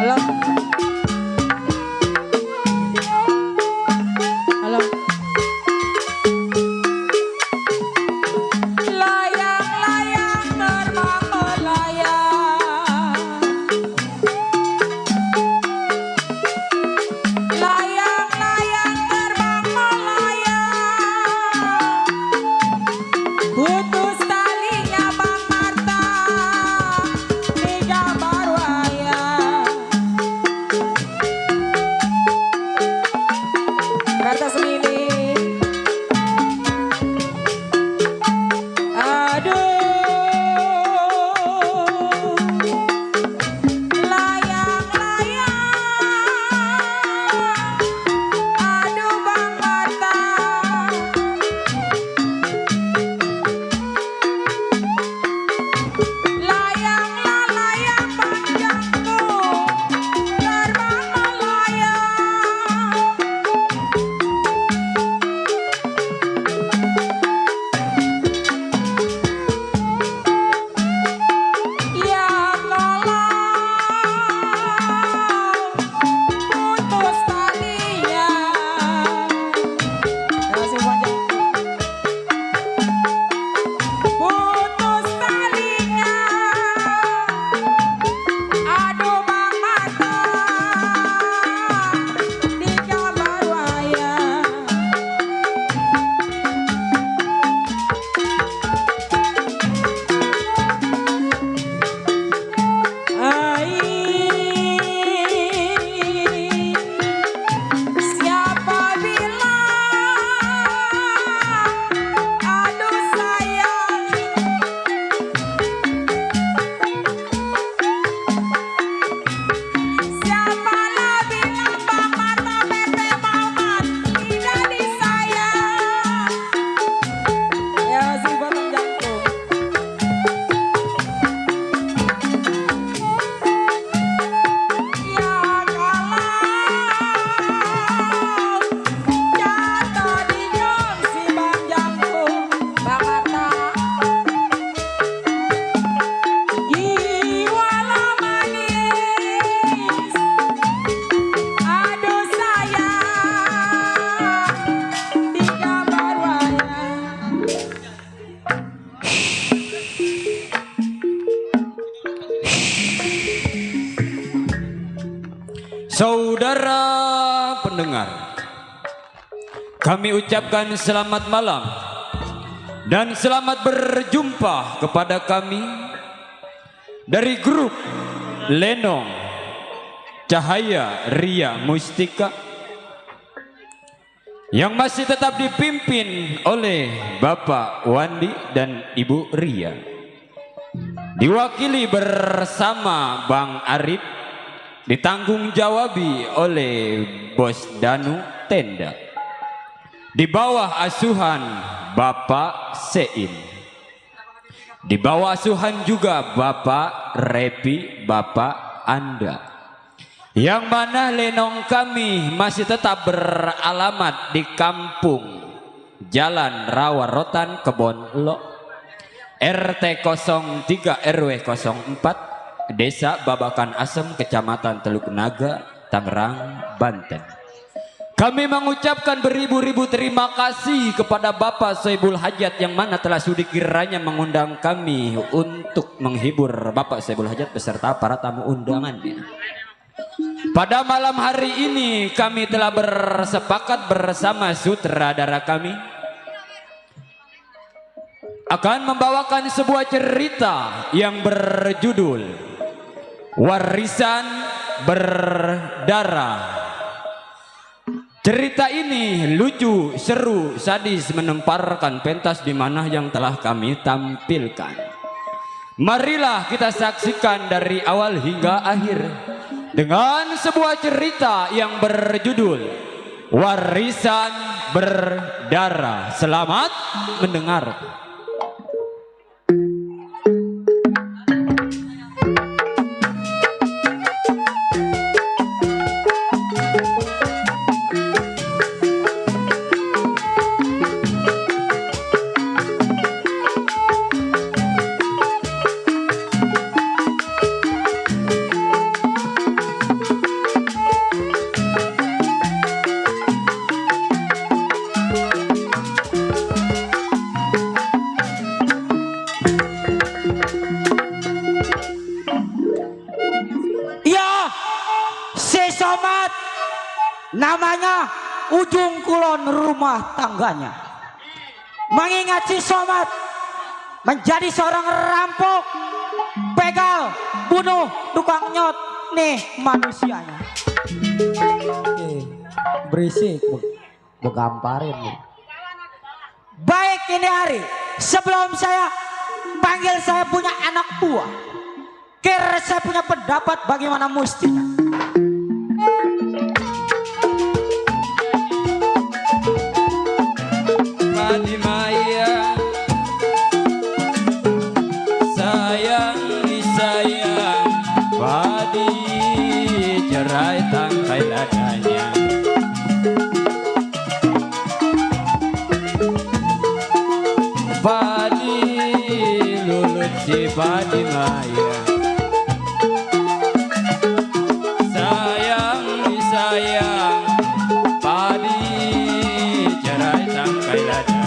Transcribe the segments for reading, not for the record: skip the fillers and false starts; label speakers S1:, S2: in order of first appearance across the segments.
S1: Halo. Halo. Layang-layang terbang melayang. Layang-layang terbang melayang. Putus talinya Bang Marta di gambar wayang. Jakarta Semini. Aduh, layang-layang, aduh Bang Marta. Layanglah layang panjangku terbang melayang. Ya kalau putus talinya. Terima kasih banyak. Putus talinya. Aduh Bang Marta di gambar wayang. Siapa bilang aduh sayang. Siapalah bilang Bang Marta bete banget tidak disayang. Ya si potong jangkung. Ya kalau jatuh di jom si Bang Jangkung Bang Marta. Walau manis, aduh sayang di gambar wayang.
S2: Saudara pendengar, kami ucapkan selamat malam dan selamat berjumpa kepada kami dari grup Lenong Cahaya Ria Mustika yang masih tetap dipimpin oleh Bapak Wandi dan Ibu Ria, diwakili bersama Bang Arif, ditanggung jawabi oleh Bos Danu Tenda, di bawah asuhan Bapak Sein, di bawah asuhan juga Bapak Repi, Bapak Anda, yang mana lenong kami masih tetap beralamat di kampung Jalan Rawa Rotan, Kebon Lo, RT 03 RW 04, Desa Babakan Asem, Kecamatan Teluk Naga, Tangerang, Banten. Kami mengucapkan beribu-ribu terima kasih kepada Bapak Soebul Hajat yang mana telah sudi kiranya mengundang kami untuk menghibur Bapak Soebul Hajat beserta para tamu undangannya. Pada malam hari ini kami telah bersepakat bersama sutradara kami akan membawakan sebuah cerita yang berjudul Warisan Berdarah. Cerita ini lucu, seru, sadis, menemparkan pentas di mana yang telah kami tampilkan. Marilah kita saksikan dari awal hingga akhir dengan sebuah cerita yang berjudul Warisan Berdarah. Selamat mendengar.
S1: Namanya Ujung Kulon rumah tangganya. Mengingat si Somad menjadi seorang rampok, begal, bunuh, tukang nyot. Nih manusianya. Berisik, gue gamparin. Baik ini hari, sebelum saya panggil saya punya anak buah, kira saya punya pendapat bagaimana mestinya.
S2: Padi Maya, sayang disayang, padi cerai tangkai ladanya. Padi lulut si Padi Maya, sayang disayang, padi cerai tangkai ladanya.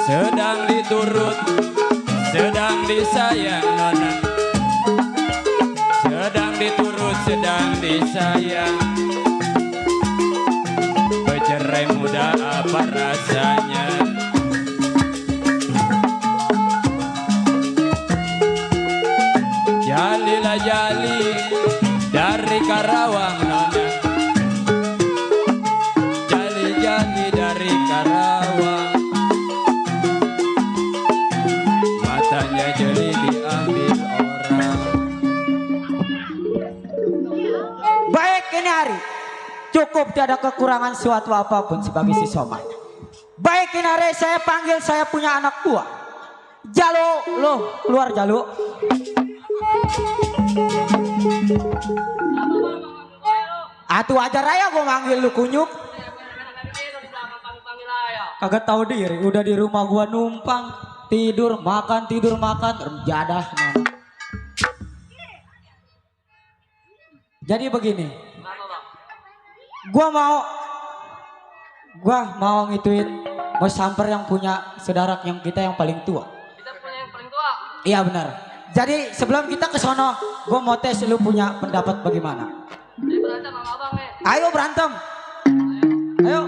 S2: Sedang diturut, sedang disayang nona, sedang diturut, sedang disayang. Bercerai muda apa rasanya? Jalilah jali dari Karawang nona, jali-jali dari Karawang. Matanya jeli diambil orang.
S1: Baik ini hari, cukup tiada kekurangan suatu apapun sebagai si Somad. Baik ini hari, saya panggil saya punya anak buah. Jalu, lo keluar Jalu. Atuh aja raya gue manggil lu kunyuk. Kagak tahu diri, udah di rumah gua numpang, tidur makan jadah. Jadi begini, gua mau ngituin, mau samper yang punya saudara yang kita yang paling tua.
S3: Kita punya yang paling tua.
S1: Iya benar. Jadi sebelum kita ke sono, gua mau tes lu punya pendapat bagaimana.
S3: Jadi berantem sama abang nih.
S1: Ayo berantem. Ayo.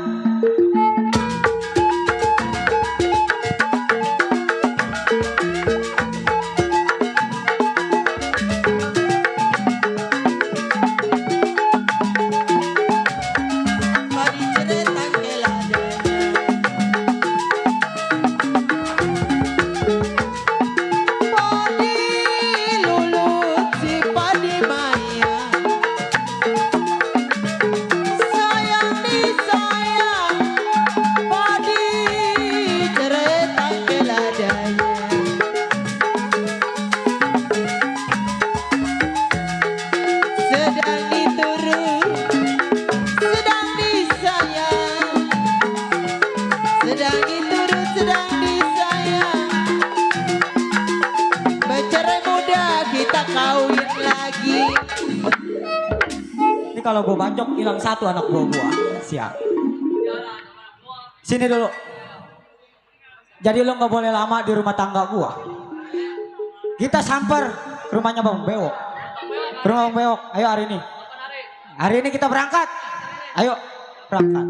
S1: Ini kalau gue bancok hilang satu anak buah gua. Siap. Sini dulu. Jadi lo nggak boleh lama di rumah tangga gua. Kita samper ke rumahnya Bang Bewok. Ke rumah Bang Bewok. Ayo hari ini. Hari ini kita berangkat. Ayo berangkat.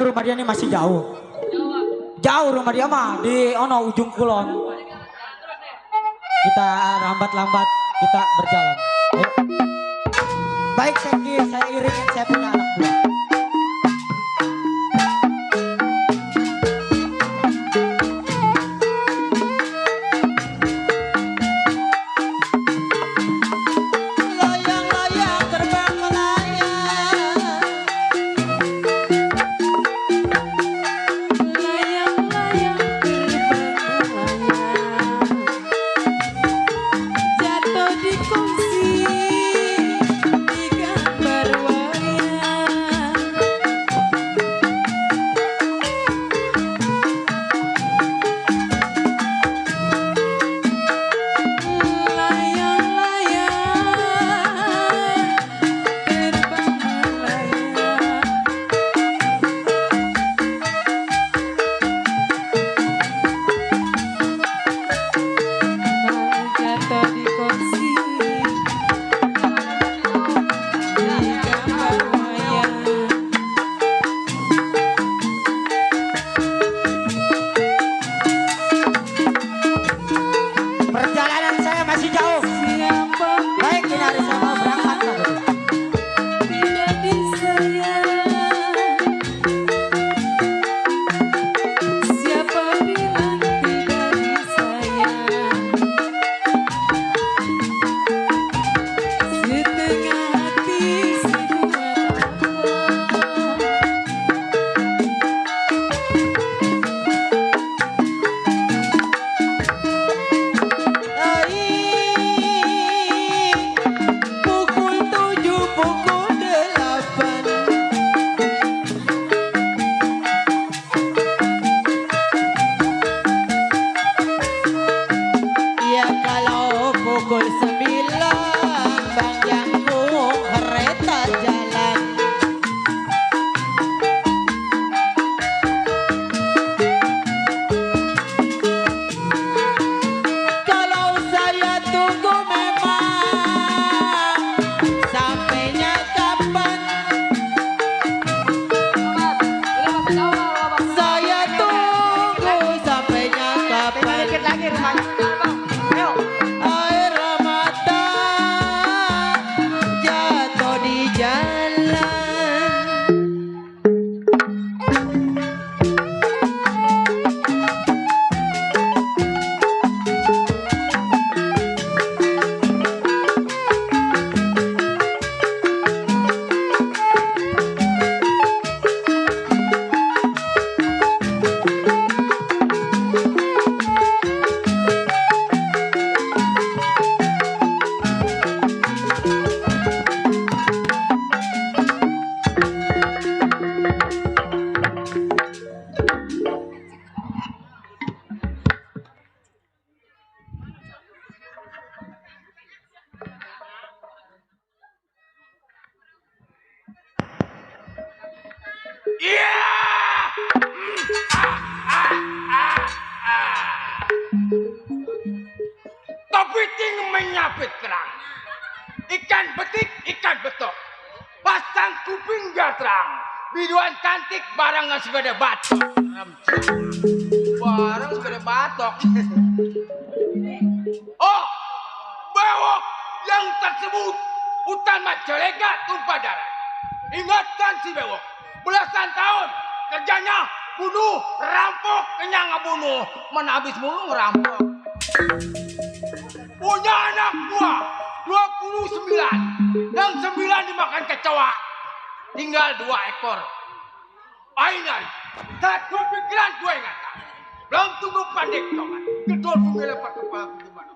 S1: Rumah dia ini masih jauh. Jauh rumah dia mah di ujung kulon. Kita lambat-lambat kita berjalan. Ayo. Baik saya iringin saya punya anak buah.
S4: Iya. Kepiting menyabit kerang. Ikan betik, ikan betok. Pasang kuping biar terang. Biduan cantik barang nggak sepeda batok. Barang sepeda batok. Oh, bewok yang tersebut hutan Majalengka tumpah darah. Ingatkan si bewok, belasan tahun kerjanya bunuh, rampok, kenyang ngebunuh. Mana habis mulu ngerampok. Punya anak buah 29, yang 9 dimakan kecoa. Tinggal 2 ekor. Ainan, satu pikiran 2 ingatan. Belum tunggu pandek tomat. Gedor bumi lepas kepala gimana?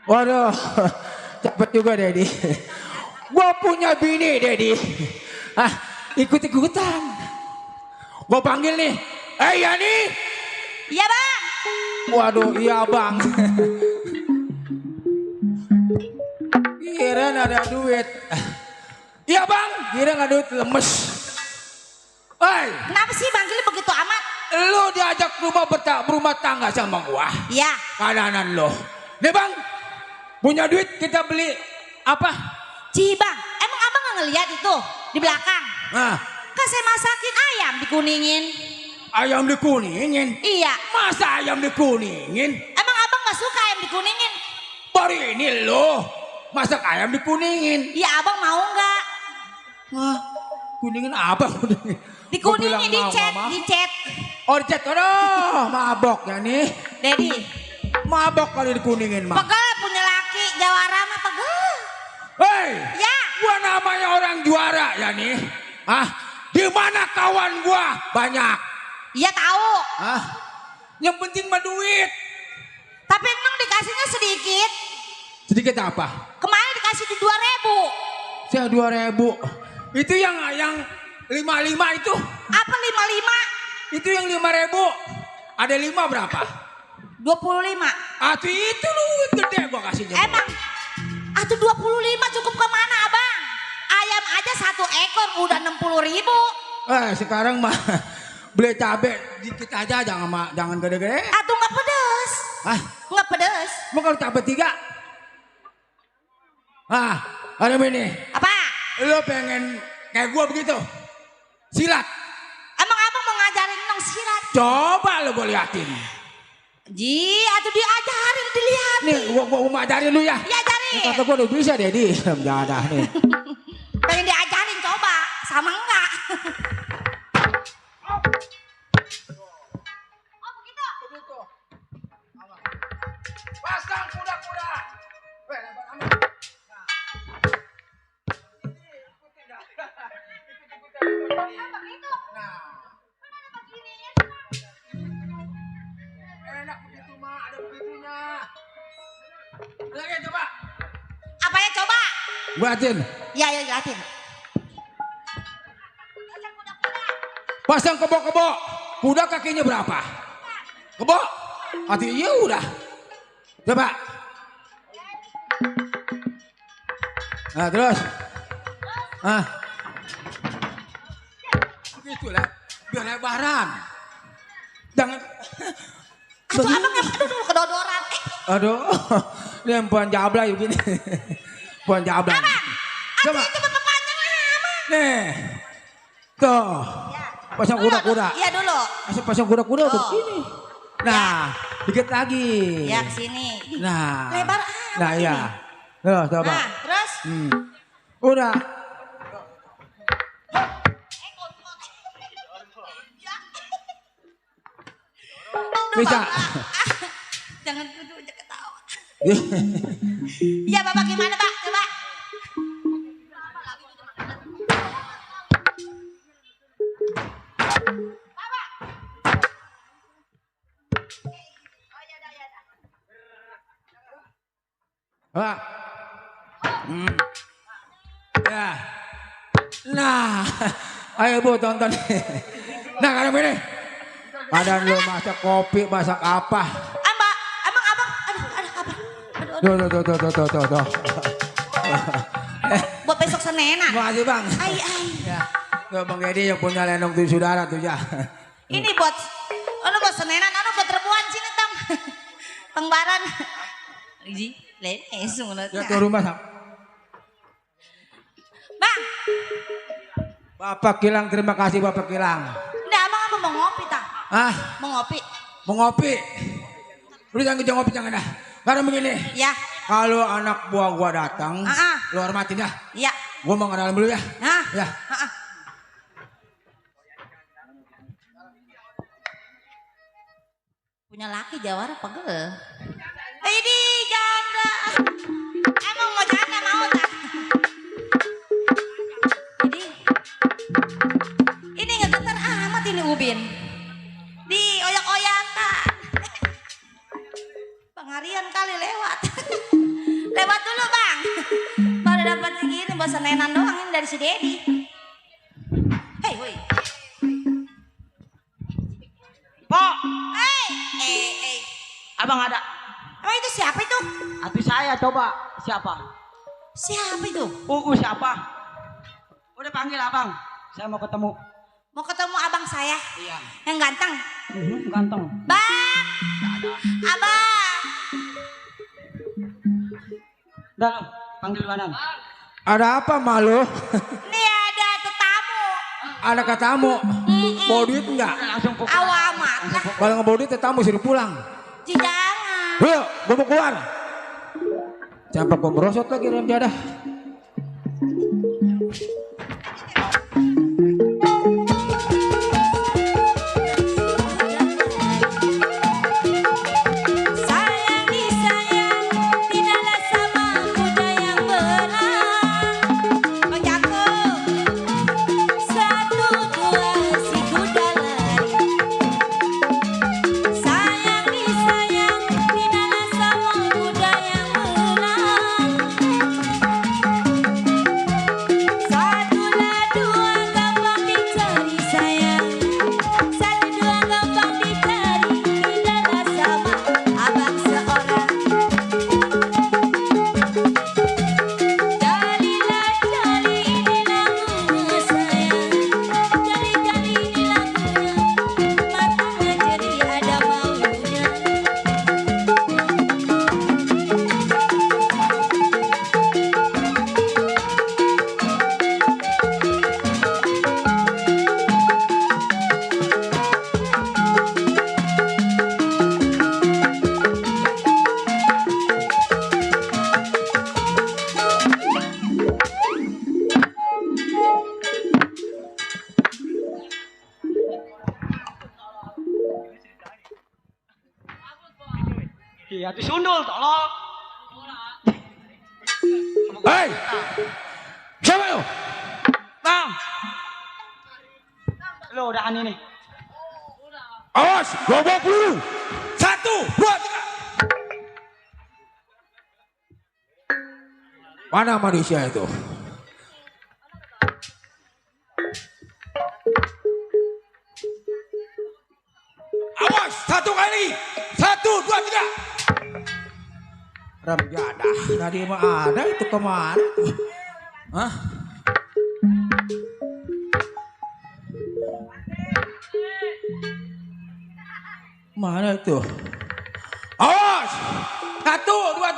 S5: Waduh, cepet juga Dedi. Gua punya bini Dedi. Ah, ikut-ikutan. Gua panggil nih. Yani.
S6: Iya bang.
S5: Waduh, iya bang. Kirain ada duit. Iya bang, kirain ada duit lemes. Hei,
S6: Kenapa sih manggilnya begitu amat?
S5: lu diajak berumah tangga sama gua.
S6: Iya.
S5: Kanan lo. Nih bang, punya duit kita beli apa?
S6: Bang, emang abang nggak ngeliat itu di belakang?
S5: Nah,
S6: Kan saya masakin ayam dikuningin.
S5: ayam dikuningin.
S6: Iya.
S5: Masa ayam dikuningin?
S6: Emang abang nggak suka ayam dikuningin?
S5: Baru ini lo masak ayam dikuningin.
S6: Iya abang mau nggak?
S5: Hah? Kuningin apa kuningin? Gua bilang
S6: Dikuningin
S5: mau,
S6: dicet,
S5: Mama.
S6: dicet.
S5: Oh dicet, aduh mabok ya nih.
S6: Dedi,
S5: Mabok kali dikuningin mah.
S6: pegel punya laki jawara mah pegel.
S5: Hei,
S6: Ya.
S5: gua namanya orang juara ya nih. Ah, di mana kawan gua banyak?
S6: Iya tahu.
S5: Ah, yang penting mah duit.
S6: Tapi emang dikasihnya sedikit.
S5: Sedikit apa?
S6: Kemarin dikasih di 2.000.
S5: Saya 2.000. Itu yang 55 itu.
S6: Apa 55?
S5: Itu yang 5.000. Ada 5 berapa?
S6: 25.
S5: Atuh itu lu gede gua kasihnya.
S6: Emang atuh 25 cukup kemana abang? Ayam aja 1 ekor udah 60.000.
S5: Sekarang mah beli cabe dikit aja jangan gede-gede.
S6: Atuh nggak pedes.
S5: Ah,
S6: Nggak pedes.
S5: mau kalau cabe 3. Ah, ada ini.
S6: Apa?
S5: Lu pengen kayak gua begitu? Silat.
S6: Emang abang mau ngajarin nong silat?
S5: Coba lu gua liatin.
S6: Atuh diajarin dilihat.
S5: Nih, gua mau ajarin lu ya.
S6: Diajarin.
S5: Kata gua udah bisa deh di jadah nih.
S6: Pengen diajarin coba, sama enggak? Oh begitu.
S5: Pasang kuda-kuda. Enak begitu mah, ada begitunya. Lagi coba.
S6: Apa ya coba?
S5: Buatin.
S6: Ya, liatin.
S5: Pasang kebo-kebo. Kuda kakinya berapa? Kebo. Artinya udah. Coba. Nah terus. Ah. Begitu lah. Biar lebaran. Jangan.
S6: Atuh abang yang aduh kedodoran.
S5: Aduh. Ini yang puan jabla yuk gini. Puan jabla. Coba.
S6: Itu bapak panjang amat.
S5: Nih. Tuh. Pasang kuda-kuda.
S6: Iya dulu.
S5: Pasang kuda-kuda udah
S6: Oh.
S5: begini. Nah, dikit lagi.
S6: Ya kesini.
S5: Nah.
S6: Lebar amat
S5: Nah iya.
S6: ini.
S5: Tuh, coba.
S6: Nah terus.
S5: Udah. Bisa.
S6: Jangan duduk aja ketawa. Iya bapak gimana pak? Coba.
S5: Pak. Ya. Nah, ayo Bu tonton. Nah, kadang ini. Badan lu masak kopi, masak apa?
S6: Emang abang, aduh apa?
S5: Tuh.
S6: Buat besok Senenan.
S5: Makasih Bang.
S6: Ai.
S5: Ya. Tuh Bang Edi yang punya lenong tuh saudara tuh ya.
S6: Ini buat Senenan, buat rebuan sini tang. Tengbaran. Iji, lenes mulutnya.
S5: Ya tuh rumah Sam.
S6: Bang,
S5: Bapak Kilang, terima kasih Bapak Kilang.
S6: enggak abang apa mau ngopi tang?
S5: Ah,
S6: Mau ngopi?
S5: mau ngopi. Lu jangan ngopi jangan dah. Karena begini,
S6: Ya.
S5: kalau anak buah gua datang, lu hormatin dah.
S6: Iya.
S5: Gua mau kenalan dulu ya.
S6: Nah.
S5: Ya.
S6: Punya laki jawara pegel. Ini janda. Emang mau janda mau tak? Ini ngegetar amat ini Ubin. Di oyak-oyakan. Pengharian kali lewat. Lewat dulu bang. Baru dapat segini bahasa nenan doang ini dari si Dedi. Hei woi.
S1: Pak,
S6: Eh.
S1: abang ada.
S6: Emang itu siapa itu?
S1: Hati saya coba. Siapa?
S6: Siapa itu?
S1: Siapa? Udah panggil abang. Saya mau ketemu.
S6: Mau ketemu abang saya?
S1: Iya.
S6: Yang ganteng?
S1: Ganteng.
S6: Bang! Abang!
S1: Dah, panggil banan.
S5: Ada apa malu?
S6: Ini ada tetamu.
S5: Ada katamu. Bawa duit enggak?
S1: Langsung pukul.
S6: Awamat.
S5: Kalau nggak bawa duit tetamu suruh pulang.
S6: Jangan.
S5: Yuk, gua mau keluar. Campak gua merosot lagi rem jadah.
S6: Sayang disayang, tidaklah sama kuda yang berang. Bang Jako. 1, 2, si kuda lari. Sayang disayang, tidaklah sama kuda yang berang. 1, 2 gampang dicari sayang. 1, 2 gampang dicari, tidaklah sama abang seorang. Jalilah jali ini lagunya sayang. Jali ini lagunya, matanya jernih ada maunya.
S1: Iya, disundul tolong.
S5: Hei! Siapa lu?
S1: Bang. Lo udahan ini.
S5: Awas, gua bawa peluru. 1, 2, 3. Mana manusia itu? Awas, satu kali. 1, 2, 3. Ramjadah, tadi mah ada itu kemana tuh? Hah? Mana itu? Awas! 1, 2,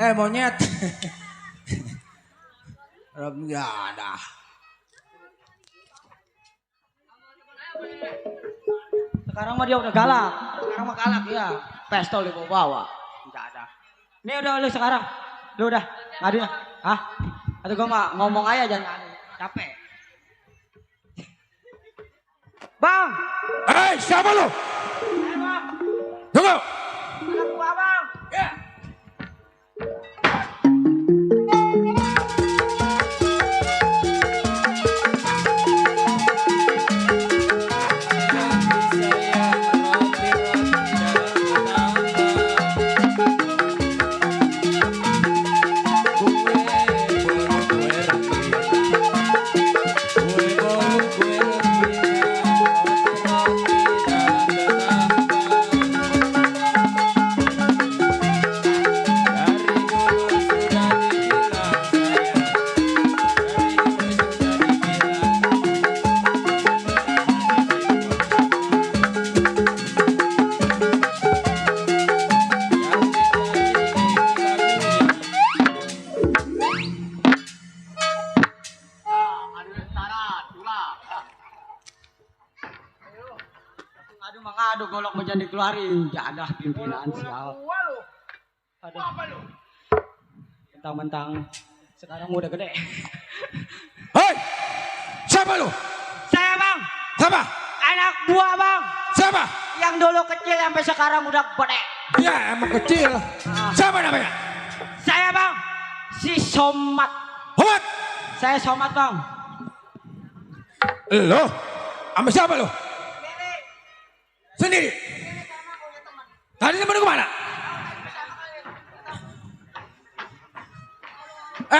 S5: 3. Monyet. Ramjadah.
S1: Sekarang mah dia udah galak. Sekarang mah galak ya. Pistol dibawa. Tidak ada. Ini udah lu sekarang. Lu udah. Ngadu ya. Hah? Atau gua mah ngomong aja jangan ngadu. Capek. Bang.
S5: Siapa lu? Tunggu.
S1: Anak gua bang.
S5: Ya.
S1: Ngadu mah ngadu golok mau jadi keluarin. Tidak ada pimpinan sial. Aduh. Mentang-mentang sekarang udah gede.
S5: Hei! Siapa lu?
S1: Saya bang.
S5: Siapa?
S1: Anak buah bang.
S5: Siapa?
S1: Yang dulu kecil sampai sekarang udah gede.
S5: Ya emang kecil. Siapa namanya?
S1: Saya bang. Si Somat.
S5: Homat!
S1: Saya Somat bang.
S5: Lo? Sama siapa lo? Sendiri? Tadi temen lu kemana?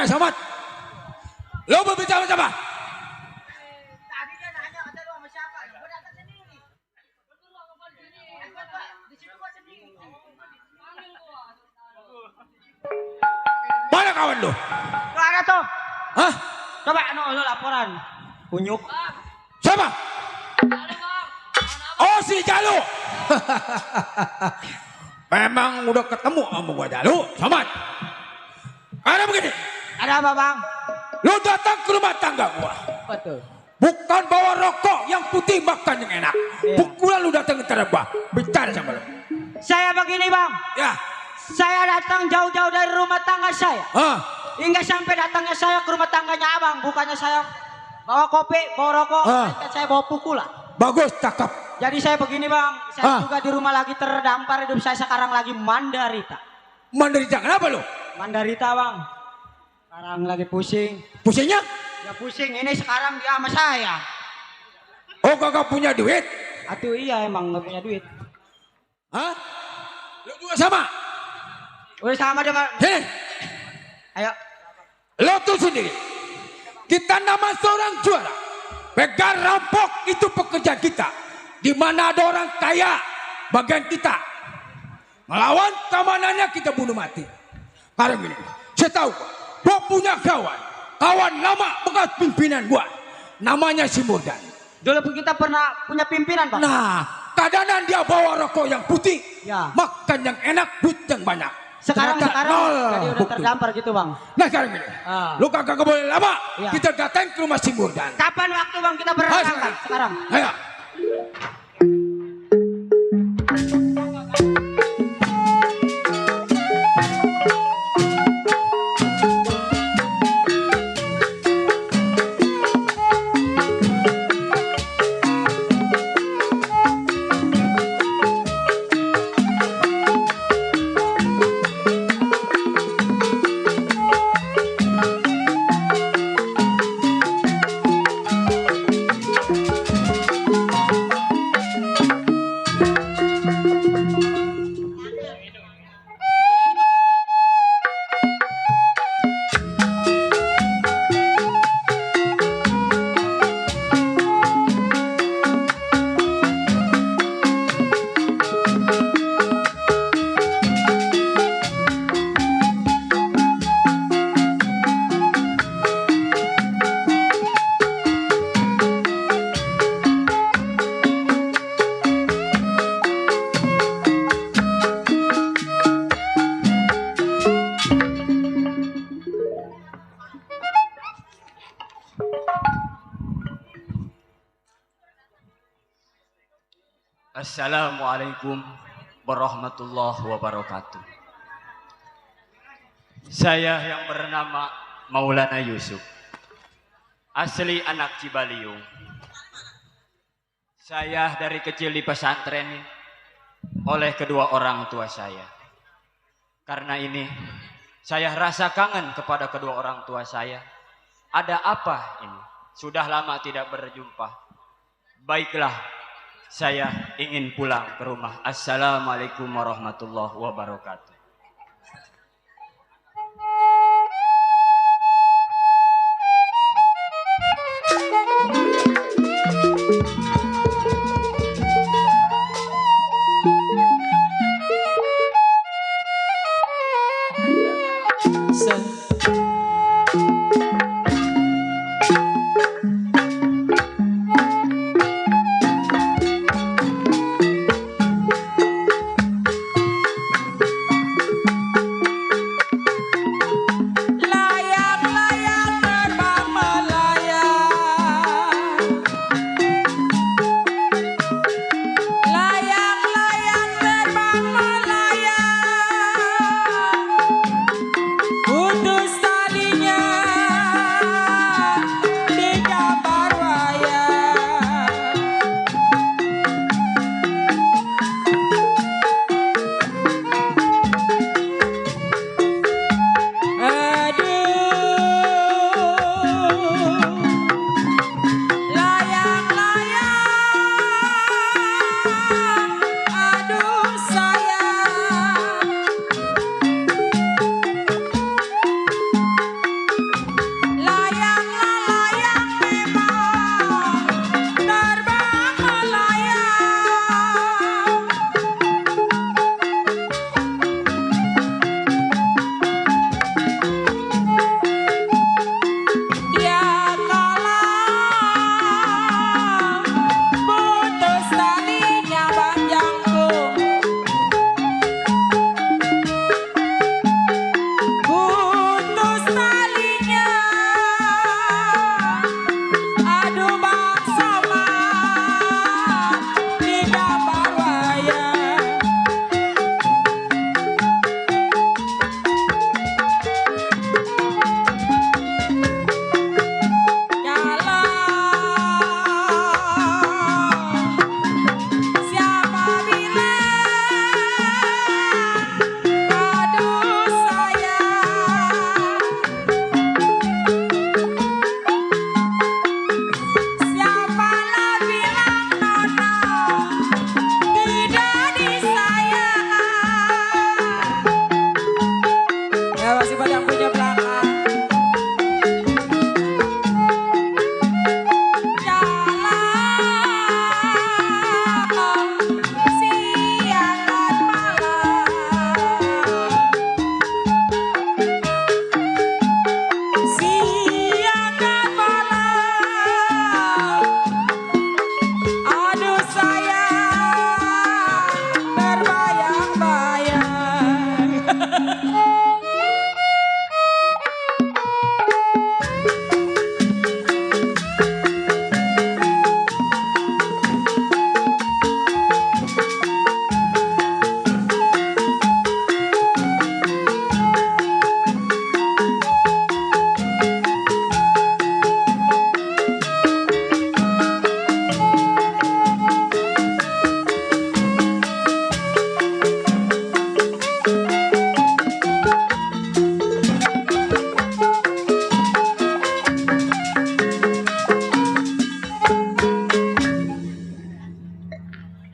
S5: Somat. Lo berbicara sama siapa?
S1: Tadi dia nanya kata lu sama siapa? Gua datang sendiri. Di situ gua sendiri.
S5: Mana kawan lo?
S1: Gak ada tuh.
S5: Hah?
S1: Coba lu laporan. Kunyuk.
S5: Siapa? Oh si Jalu. Memang udah ketemu sama gua Jalu, Somat. Ada begini.
S1: Ada apa bang?
S5: Lu datang ke rumah tangga gua.
S1: Betul.
S5: Bukan bawa rokok yang putih makan yang enak.
S1: Iya.
S5: Pukulan lu datang ke tanah gua. Bicara sama lu.
S1: Saya begini bang.
S5: Ya.
S1: Saya datang jauh-jauh dari rumah tangga saya. Hingga sampai datangnya saya ke rumah tangganya abang. Bukannya saya bawa kopi, bawa rokok. Saya bawa pukulan.
S5: Bagus, cakep.
S1: Jadi saya begini bang. Saya juga di rumah lagi terdampar. Hidup saya sekarang lagi mandarita.
S5: Mandarita kenapa lu?
S1: Mandarita bang. Sekarang lagi pusing.
S5: Pusingnya?
S1: Ya pusing. Ini sekarang dia sama saya.
S5: Oh kagak punya duit?
S1: Atuh iya emang gak punya duit.
S5: Hah? Lu juga sama?
S1: Udah sama dia bang.
S5: Sini.
S1: Ayo.
S5: Lo tuh sendiri. Kita nama seorang juara. Pegang rampok itu pekerjaan kita. Di mana ada orang kaya, bagian kita. Melawan keamanannya kita bunuh mati. Karena gini, saya tahu gua punya kawan. Kawan lama bekas pimpinan gua. Namanya si Murdan.
S1: Dulu kita pernah punya pimpinan bang.
S5: Nah, kadang-kadang dia bawa rokok yang putih.
S1: Ya.
S5: Makan yang enak, duit yang banyak.
S1: Sekarang
S5: Ternyata
S1: nol.
S5: nol
S1: Jadi udah
S5: bukti.
S1: terdampar gitu bang.
S5: Nah sekarang gini, lu kagak boleh lama.
S1: Iya.
S5: Kita datang ke rumah si Murdan.
S1: Kapan waktu bang kita berangkat? Sekarang.
S5: Ayo.
S2: Assalamualaikum warahmatullahi wabarakatuh. Saya yang bernama Maulana Yusuf, asli anak Cibaliung. Saya dari kecil di pesantren oleh kedua orang tua saya. Karena ini saya rasa kangen kepada kedua orang tua saya. Ada apa ini? Sudah lama tidak berjumpa. Baiklah, saya ingin pulang ke rumah. Assalamualaikum warahmatullahi wabarakatuh.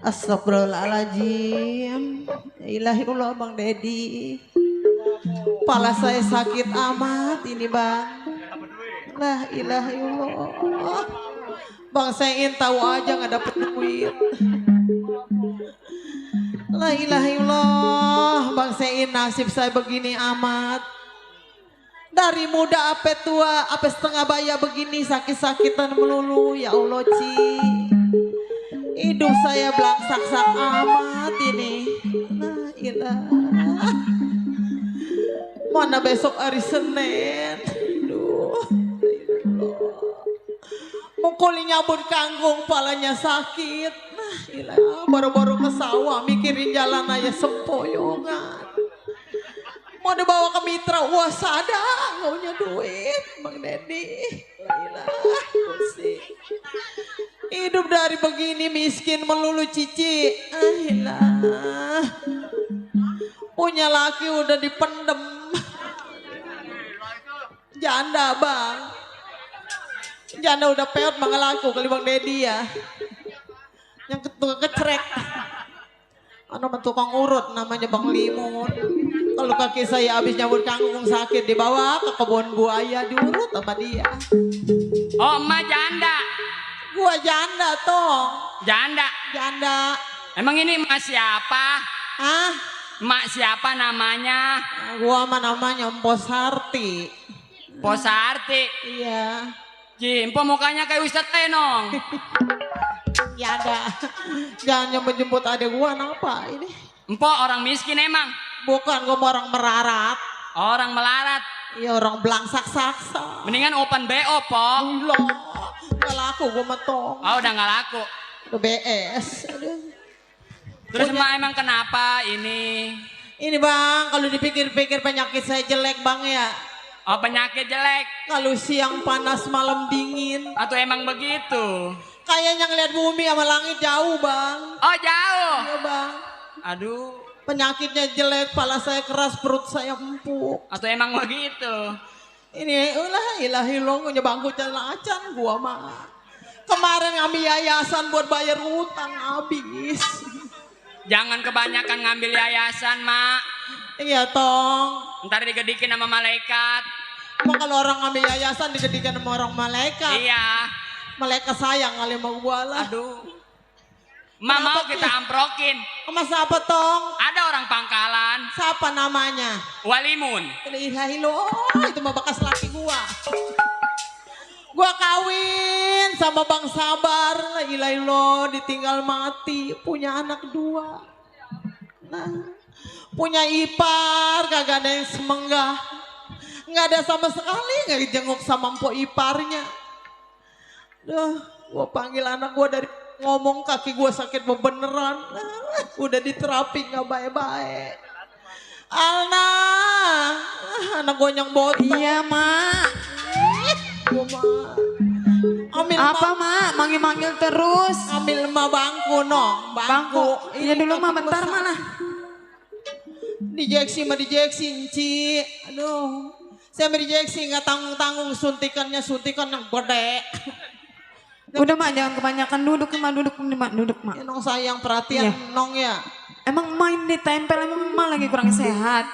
S7: Astagfirullahaladzim. Ilahi Allah Bang Dedi. Kepala saya sakit amat ini Bang. La ilaha illallah. Bang saya ingin tahu aja nggak dapet duit. La ilaha illallah. Bang saya ingin nasib saya begini amat. Dari muda apa tua, apa setengah baya begini sakit-sakitan melulu. Ya Allah Ci. Hidup saya belangsak-sak amat ini. Nah, ilah. Mana besok hari Senin? Aduh. Mukuli nyabut kanggung, palanya sakit. Ilah, baru-baru ke sawah mikirin jalan aja sempoyongan. Mau dibawa ke mitra wasada, nggak punya duit, Bang Dedi. Ilah, pusing. Hidup dari begini miskin melulu cici. Ilah, punya laki udah dipendem. Janda bang, janda udah peot bang laku kali Bang Dedi ya. Yang tukang kecerek, nama tukang urut namanya Bang Limun. Kalau kaki saya habis nyabut kangkung sakit dibawa ke kebun buaya diurut sama dia.
S2: Oh, emak janda.
S7: Gua janda toh.
S2: Janda.
S7: Janda.
S2: Emang ini emak siapa?
S7: Hah?
S2: Emak siapa namanya?
S7: Gua mah namanya Mpos Harti.
S2: Posarti.
S7: Iya.
S2: Jimpo mukanya kayak Ustadz Tenong.
S7: Janda. Jangan jemput adek gua kenapa ini?
S2: Empo orang miskin emang.
S7: Bukan, gua mau orang merarat.
S2: Orang melarat.
S7: Iya orang belangsak saksa.
S2: Mendingan open BO, Po.
S7: Loh, gak laku gua metong.
S2: Oh, udah nggak laku.
S7: Udah BS. Aduh.
S2: Terus emak emang kenapa ini?
S7: Ini bang, kalau dipikir-pikir penyakit saya jelek bang ya.
S2: Oh, penyakit jelek.
S7: Kalau siang panas malam dingin.
S2: Atau emang begitu?
S7: Kayaknya ngeliat bumi sama langit jauh bang.
S2: Oh, jauh.
S7: Iya bang.
S2: Aduh.
S7: Penyakitnya jelek, kepala saya keras, perut saya empuk.
S2: Atau emang begitu?
S7: Ini ulah ilahi long bangku jalan acan gua mah. Kemarin ngambil yayasan buat bayar utang habis.
S2: Jangan kebanyakan ngambil yayasan, Mak.
S7: Iya tong.
S2: Ntar digedikin sama malaikat.
S7: Emang kalau orang ngambil yayasan digedikan sama orang malaikat.
S2: Iya.
S7: Malaikat sayang kali sama gua lah.
S2: Aduh. Mak mau kita amprokin.
S7: Sama siapa tong?
S2: Ada orang Pangkalan.
S7: Siapa namanya?
S2: Walimun.
S7: Ilahi lo, itu mah bekas laki gua. Gua kawin sama Bang Sabar, la ilahi lo, ditinggal mati, punya anak 2. Nah, punya ipar, kagak ada yang semenggah. Nggak ada sama sekali, nggak dijenguk sama mpok iparnya. Duh, gua panggil anak gua dari ngomong kaki gua sakit beneran. Udah diterapi nggak baik-baik. Alna, anak gua yang botol.
S8: Iya, Mak.
S7: Gua mah. Ambil
S8: Apa, Mak? Manggil-manggil terus.
S7: ambil emak bangku nong, bangku.
S8: Iya dulu, Mak, bentar,
S7: Mak.
S8: mana?
S7: Dijeksi mah dijeksi, Ci. Aduh. Saya dijeksi nggak tanggung-tanggung suntikannya suntikan yang gede.
S8: Udah, Mak, jangan kebanyakan duduk, Mak. Duduk, Mak.
S7: Ya, nong sayang perhatian
S8: Iya.
S7: nong ya.
S8: Emang main ditempel, emang Mak lagi kurang sehat.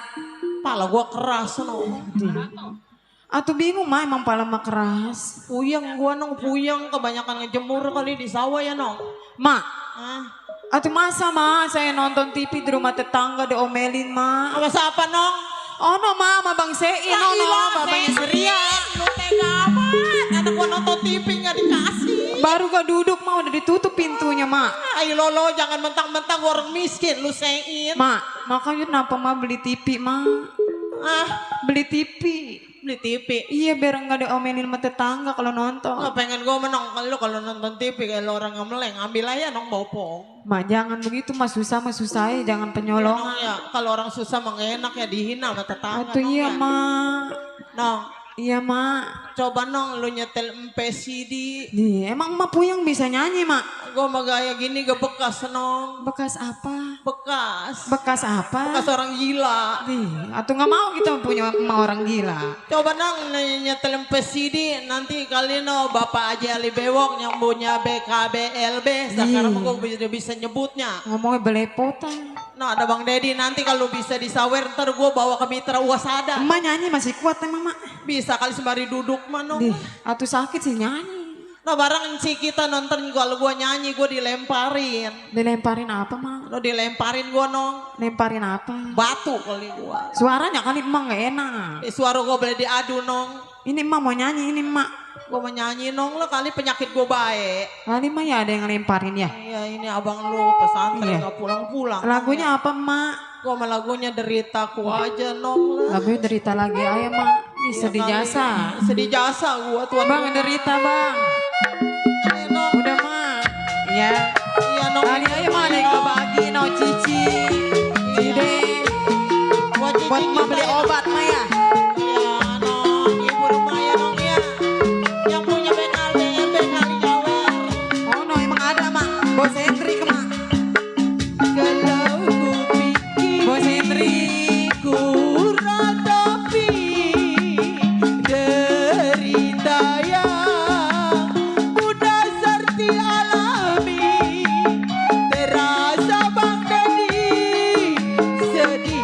S7: Pala gua keras nong.
S8: Atau bingung, Mak, emang pala Mak keras.
S7: Puyeng gua nong, puyeng kebanyakan ngejemur kali di sawah ya nong.
S8: Mak,
S7: Ah,
S8: atau masa, Mak, saya nonton TV di rumah tetangga diomelin, Mak.
S7: sama siapa nong?
S8: Oh, no, Mak, sama Bang Sein,
S7: Ya
S8: no,
S7: ilah,
S8: babanya
S7: Sein.
S8: Surya.
S7: Lu tega amat, anak gua nonton TV nggak dikasih.
S8: Baru gak duduk, Mak, udah ditutup pintunya, Mak.
S7: Ayo lo jangan mentang-mentang gua orang miskin lu Sein.
S8: Mak, makanya kenapa Mak beli TV, Mak?
S7: Ah,
S8: Beli TV.
S7: beli TV.
S8: Iya, biar nggak diomelin sama tetangga kalau nonton.
S7: Nggak pengen gue menong kalau nonton TV kayak lo orang ngemeleng ambil aja nong bopong.
S8: Mak, jangan begitu, Mak, susah ya, jangan penyolongan.
S7: Ya, kalau orang susah mah nggak enak ya dihina sama tetangga.
S8: Atuh
S7: nong,
S8: iya,
S7: ya.
S8: Mak.
S7: Nong,
S8: Iya, Mak.
S7: coba nong lu nyetel MP3.
S8: Nih, emang Mak Puyeng bisa nyanyi, Mak?
S7: Gue mah gaya gini gak bekas nong.
S8: Bekas apa?
S7: Bekas.
S8: Bekas apa?
S7: Bekas orang gila.
S8: Nih, atau nggak mau kita punya emak orang gila.
S7: Coba nong nyetel MP3 nanti kali no Bapak Aji Ali Bewok yang punya BKBLB. Sekarang gue bisa nyebutnya.
S8: Ngomongnya belepotan.
S7: Nah ada Bang Dedi nanti kalau bisa disawer ntar gue bawa ke mitra wasada.
S8: Emak nyanyi masih kuat emang, Mak.
S7: Bisa kali sembari duduk mano.
S8: Nih, atau sakit sih nyanyi.
S7: Nah barang si kita nonton kalau gue nyanyi gue dilemparin.
S8: Dilemparin apa, Mak?
S7: Lo dilemparin gue nong.
S8: Lemparin apa?
S7: Batu kali gue.
S8: Suaranya kali emang nggak enak.
S7: Suara gue boleh diadu nong.
S8: Ini emak mau nyanyi, ini emak.
S7: Gue mau nyanyi nong lo kali penyakit gue baik.
S8: Kali mah ya ada yang lemparin ya.
S7: Iya ini abang lu pesantren
S8: Iya.
S7: gak pulang-pulang.
S8: Lagunya apa, Mak?
S7: Gue sama lagunya deritaku aja nong lah.
S8: Lagunya derita lagi aja, Mak. Bisa di jasa.
S7: Sedih jasa gue tuan.
S8: Bang, derita, Bang.
S7: Nong.
S8: Udah, Mak. Iya.
S7: Iya nong.
S8: Ma beli obat Ma ya.
S7: Ya nong, ibu rumah ya nong ya. Yang punya bengal BM bengal jawer.
S8: Oh no emang ada Ma. Bos Hendrik Ma.
S7: Kalau ku pikir
S8: Bos Hendrik.
S7: ku ratapi derita yang mudah serti alami, terasa Bang Dedi sedih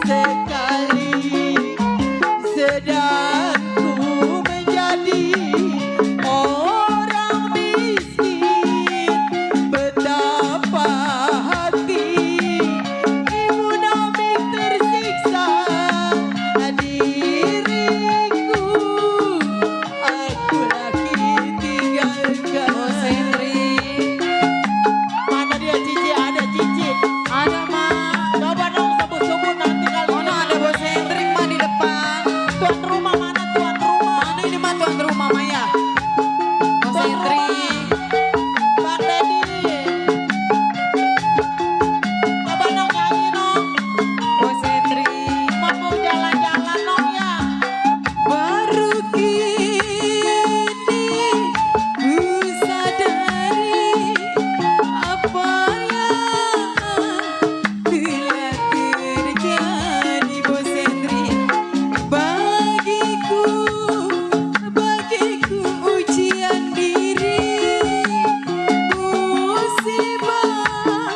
S7: sekali, sedang ku menjadi orang miskin. Betapa hati ibu Namik tersiksa, diriku aku lagi tinggalkan.
S8: Bos Hendrik.
S7: Mana dia Cici? Ada Cici.
S8: Ada Ma.
S7: Coba dong sebut-sebut nanti kali.
S8: Oh no ada Bos Hendrik Ma di depan.
S7: Tuan rumah mana tuan rumah?
S8: Mana ini Ma tuan rumah Ma ya. Bos
S7: Tuan
S8: Hendrik.
S7: Bang Dedi. Coba dong nyanyi dong.
S8: Bos Hendrik.
S7: Mau jalan-jalan dong ya.
S8: Baru kini ku sadari apa yang telah terjadi Bos Hendrik. Bagiku ujian diri, musibah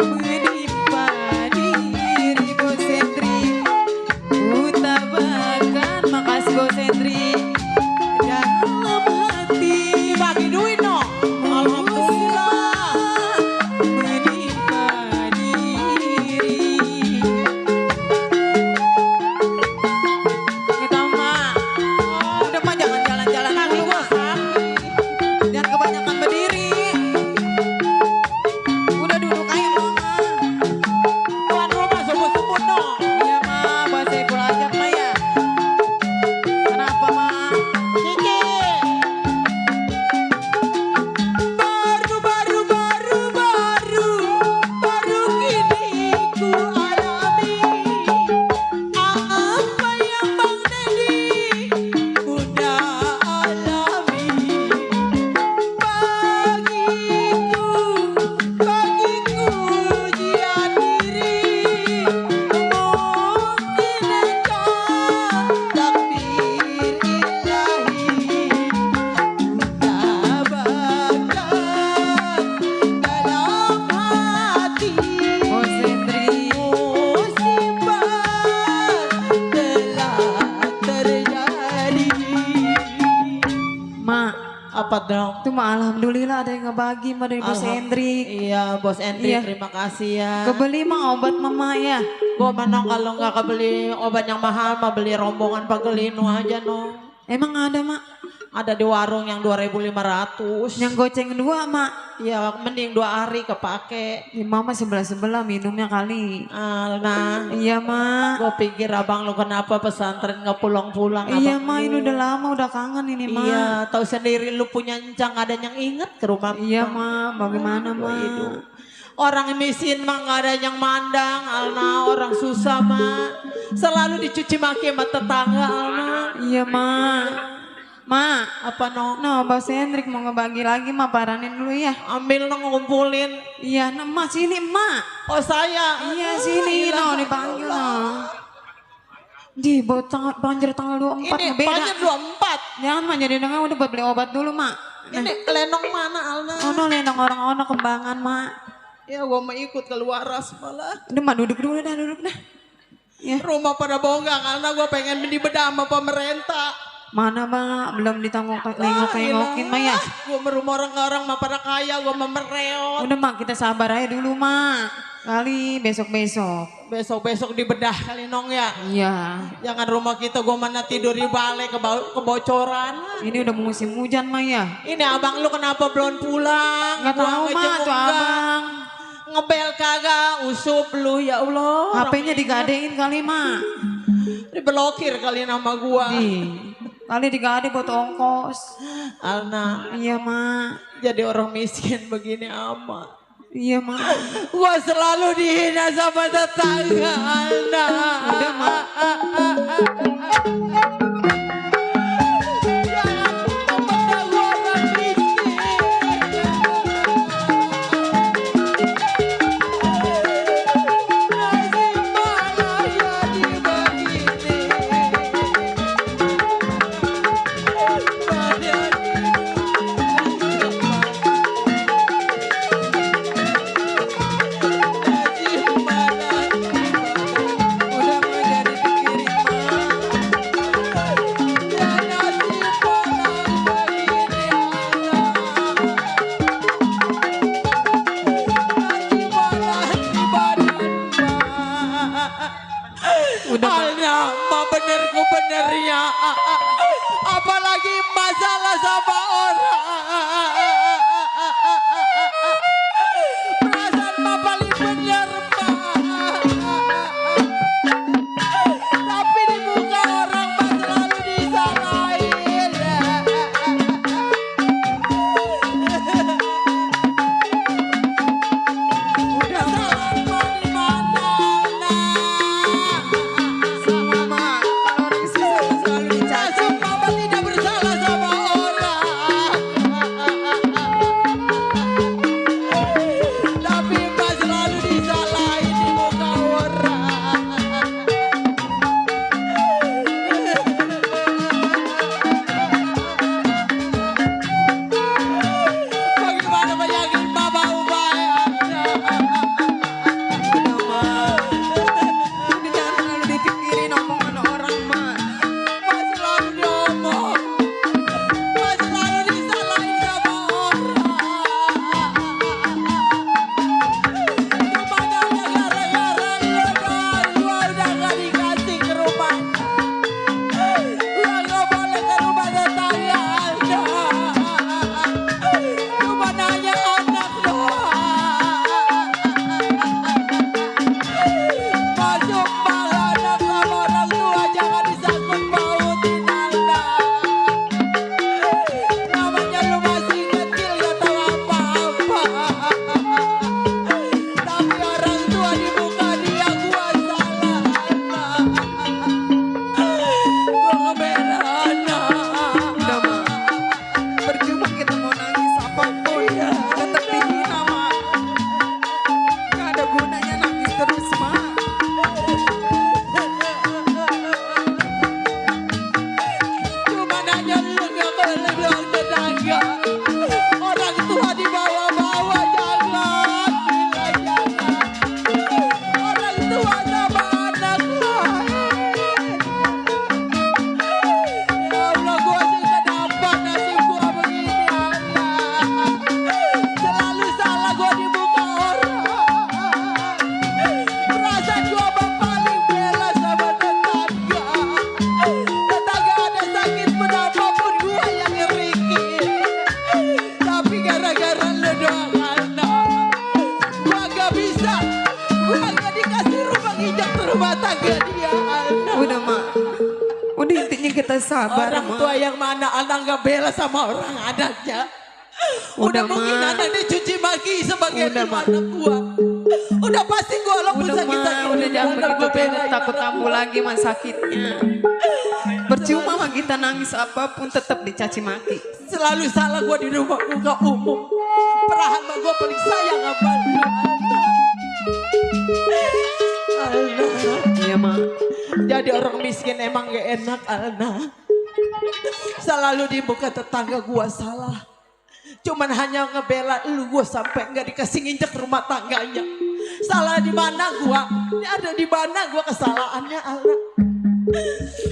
S8: menimpa diri Bos Hendrik. Ku tabahkan makasih Bos Hendrik dalam hati.
S7: Dibagi duit dong. Alhamdulillah.
S8: Menimpa diri. Kita Ma. Udah Ma jangan jalan-jalan dulu Ma. Jangan kebanyakan berdiri. Udah duduk aja Ma.
S7: Tuan rumah sebut-sebut dong.
S8: Iya Ma, Mbak Saiful Ajab Ma ya. Kenapa Ma?
S7: Cici. Baru kini ku alami apa yang Bang Dedi udah alami. Bagiku ujian diri, mungkin engkau takdir ilahi. Tabahkan dalam hati
S8: Bos Hendrik.
S7: musibah telah terjadi.
S8: Ma,
S7: Apa dong?
S8: tuh Ma alhamdulillah ada yang ngebagi Ma dari Bos Hendrik.
S7: Iya Bos Hendrik,
S8: Iya.
S7: terima kasih ya.
S8: Kebeli Ma obat Mama ya.
S7: Gue menong kalau nggak kebeli obat yang mahal mah beli rombongan Pagelino aja nong.
S8: Emang ada Ma?
S7: Ada di warung yang 2.500.
S8: Yang goceng dua Ma.
S7: Ya mending 2 hari kepake.
S8: Ya, Mama sebelah-sebelah minumnya kali.
S7: Nah,
S8: Iya Ma.
S7: gue pikir abang lu kenapa pesantren nggak pulang-pulang?
S8: Iya
S7: abang
S8: Ma
S7: lu?
S8: ini udah lama udah kangen ini Ma.
S7: Iya, tahu sendiri lu punya encang ada yang inget ke rumah.
S8: Iya Ma, bagaimana Ma?
S7: Orang miskin mah nggak ada yang mandang, Alna. Orang susah mah selalu dicuci maki sama tetangga, Alna.
S8: Iya Ma. Ma,
S7: Apa nong?
S8: no Bos Hendrik mau ngebagi lagi Ma, paranin dulu ya.
S7: Ambil nong ngumpulin.
S8: Iya, nah Ma sini Ma.
S7: Oh saya.
S8: Iya sini no dipanggil no. Di banjir tanggal 24
S7: Ini
S8: beda.
S7: banyak 24.
S8: Jangan Ma jadi dengar udah buat beli obat dulu Ma.
S7: Ini lenong mana Alna?
S8: Oh no lenong orang-orang kembangan Ma.
S7: Ya gua mau ikut keluar ras malah.
S8: Udah Ma duduk dulu dah duduk dah. Ya.
S7: Rumah pada bongkar karena gua pengen dibedah sama pemerintah.
S8: Mana Ma belum ditengok-tengokin Ma ya.
S7: Gua merumah orang-orang mah pada kaya, gua memereot.
S8: Udah Ma kita sabar aja dulu Ma. Kali besok-besok.
S7: Besok-besok dibedah kali nong ya.
S8: Iya.
S7: Jangan rumah kita gua mana tidur di balai kebocoran.
S8: Ini udah musim hujan Ma ya.
S7: Ini abang lu kenapa belum pulang?
S8: Nggak
S7: Gua
S8: tahu Ma
S7: ngejenguk
S8: tuh
S7: nggak.
S8: abang.
S7: Ngebel kagak, usup lu ya Allah.
S8: HP-nya digadein kali Ma.
S7: Diblokir kali nama gua.
S8: Kali digade buat ongkos.
S7: Alna,
S8: Iya Ma.
S7: jadi orang miskin begini amat.
S8: Iya mak.
S7: Gua selalu dihina sama tetangga Alna.
S8: Udah mak. Udah mak jadi pikirin mak. Udah mak.
S7: Alna, ma bener ku bener ya. Apalagi masalah sama orang. Perasaan ma paling bener ma. Tapi di muka orang ma selalu disalahin.
S8: Udah mak.
S7: Kesalahan ma di mana Alna?
S8: Sama mak. Kalau orang susah selalu dicaci.
S7: Asal mama tidak bersalah sama orang. Tapi mbak selalu disalahin di muka orang. Bagaimana meyakin mama upayanya?
S8: Udah mak. Udah jangan terlalu dipikirin omongan orang mak.
S7: Mbak selalu diomong. Mbak selalu disalahin sama orang. Gimana ya gara-gara lo doang gua udah gak dikasih ke rumahnya. Lo gak boleh ke rumah tetangga Anda. Cuma nanya anak doang. Masuk malah anak sama orang tua jangan disangkut pautin Anda. Namanya lu masih kecil gak tahu apa-apa. Tapi orang tua di muka dia gua salah anak. Gua ngebela anak.
S8: Udah mak. Percuma kita mau nangis apapun. Tetap dihina mak. Gak ada gunanya nangis terus mak.
S7: Cuma nanya lu gak boleh bilang tetangga. Orang tua di bawah-bawah jangan. Bilang jangan. Orang tua sama anak lain. Ya Allah gua sih kenapa nasib gua begini Allah. Selalu salah gua di muka orang. Perasaan gua mah paling bela sama tetangga. Tetangga ada sakit berapapun gua yang ngerikin. Tapi gara-gara lu doang anak. Gua gak bisa. Gua gak dikasih rumah injak ke rumah tangga dia anak.
S8: Udah mak. Udah intinya kita sabar
S7: Orang
S8: mak.
S7: tua yang mana anak gak bela sama orang anaknya. Udah
S8: Udah,
S7: mungkin
S8: Ma.
S7: anak dicuci maki sebagai
S8: Udah, Ma.
S7: anak gua. Udah pasti gua walaupun
S8: Udah
S7: sakit-sakit.
S8: mak. Udah jangan
S7: gua
S8: begitu
S7: belain
S8: Tenda. Takut
S7: orang
S8: kambuh
S7: tua.
S8: lagi mak sakitnya. Percuma mak kita nangis apapun tetap dicaci maki.
S7: Selalu salah gua di rumah muka umum. Perahan mah gua paling sayang sama lu anak. Alna.
S8: Iya mak.
S7: Jadi orang miskin emang gak enak Alna. Selalu di muka tetangga gua salah. Cuman hanya ngebela lu gua sampai nggak dikasih nginjek rumah tangganya. Salah di mana gua? Ini ada di mana gua kesalahannya Alna?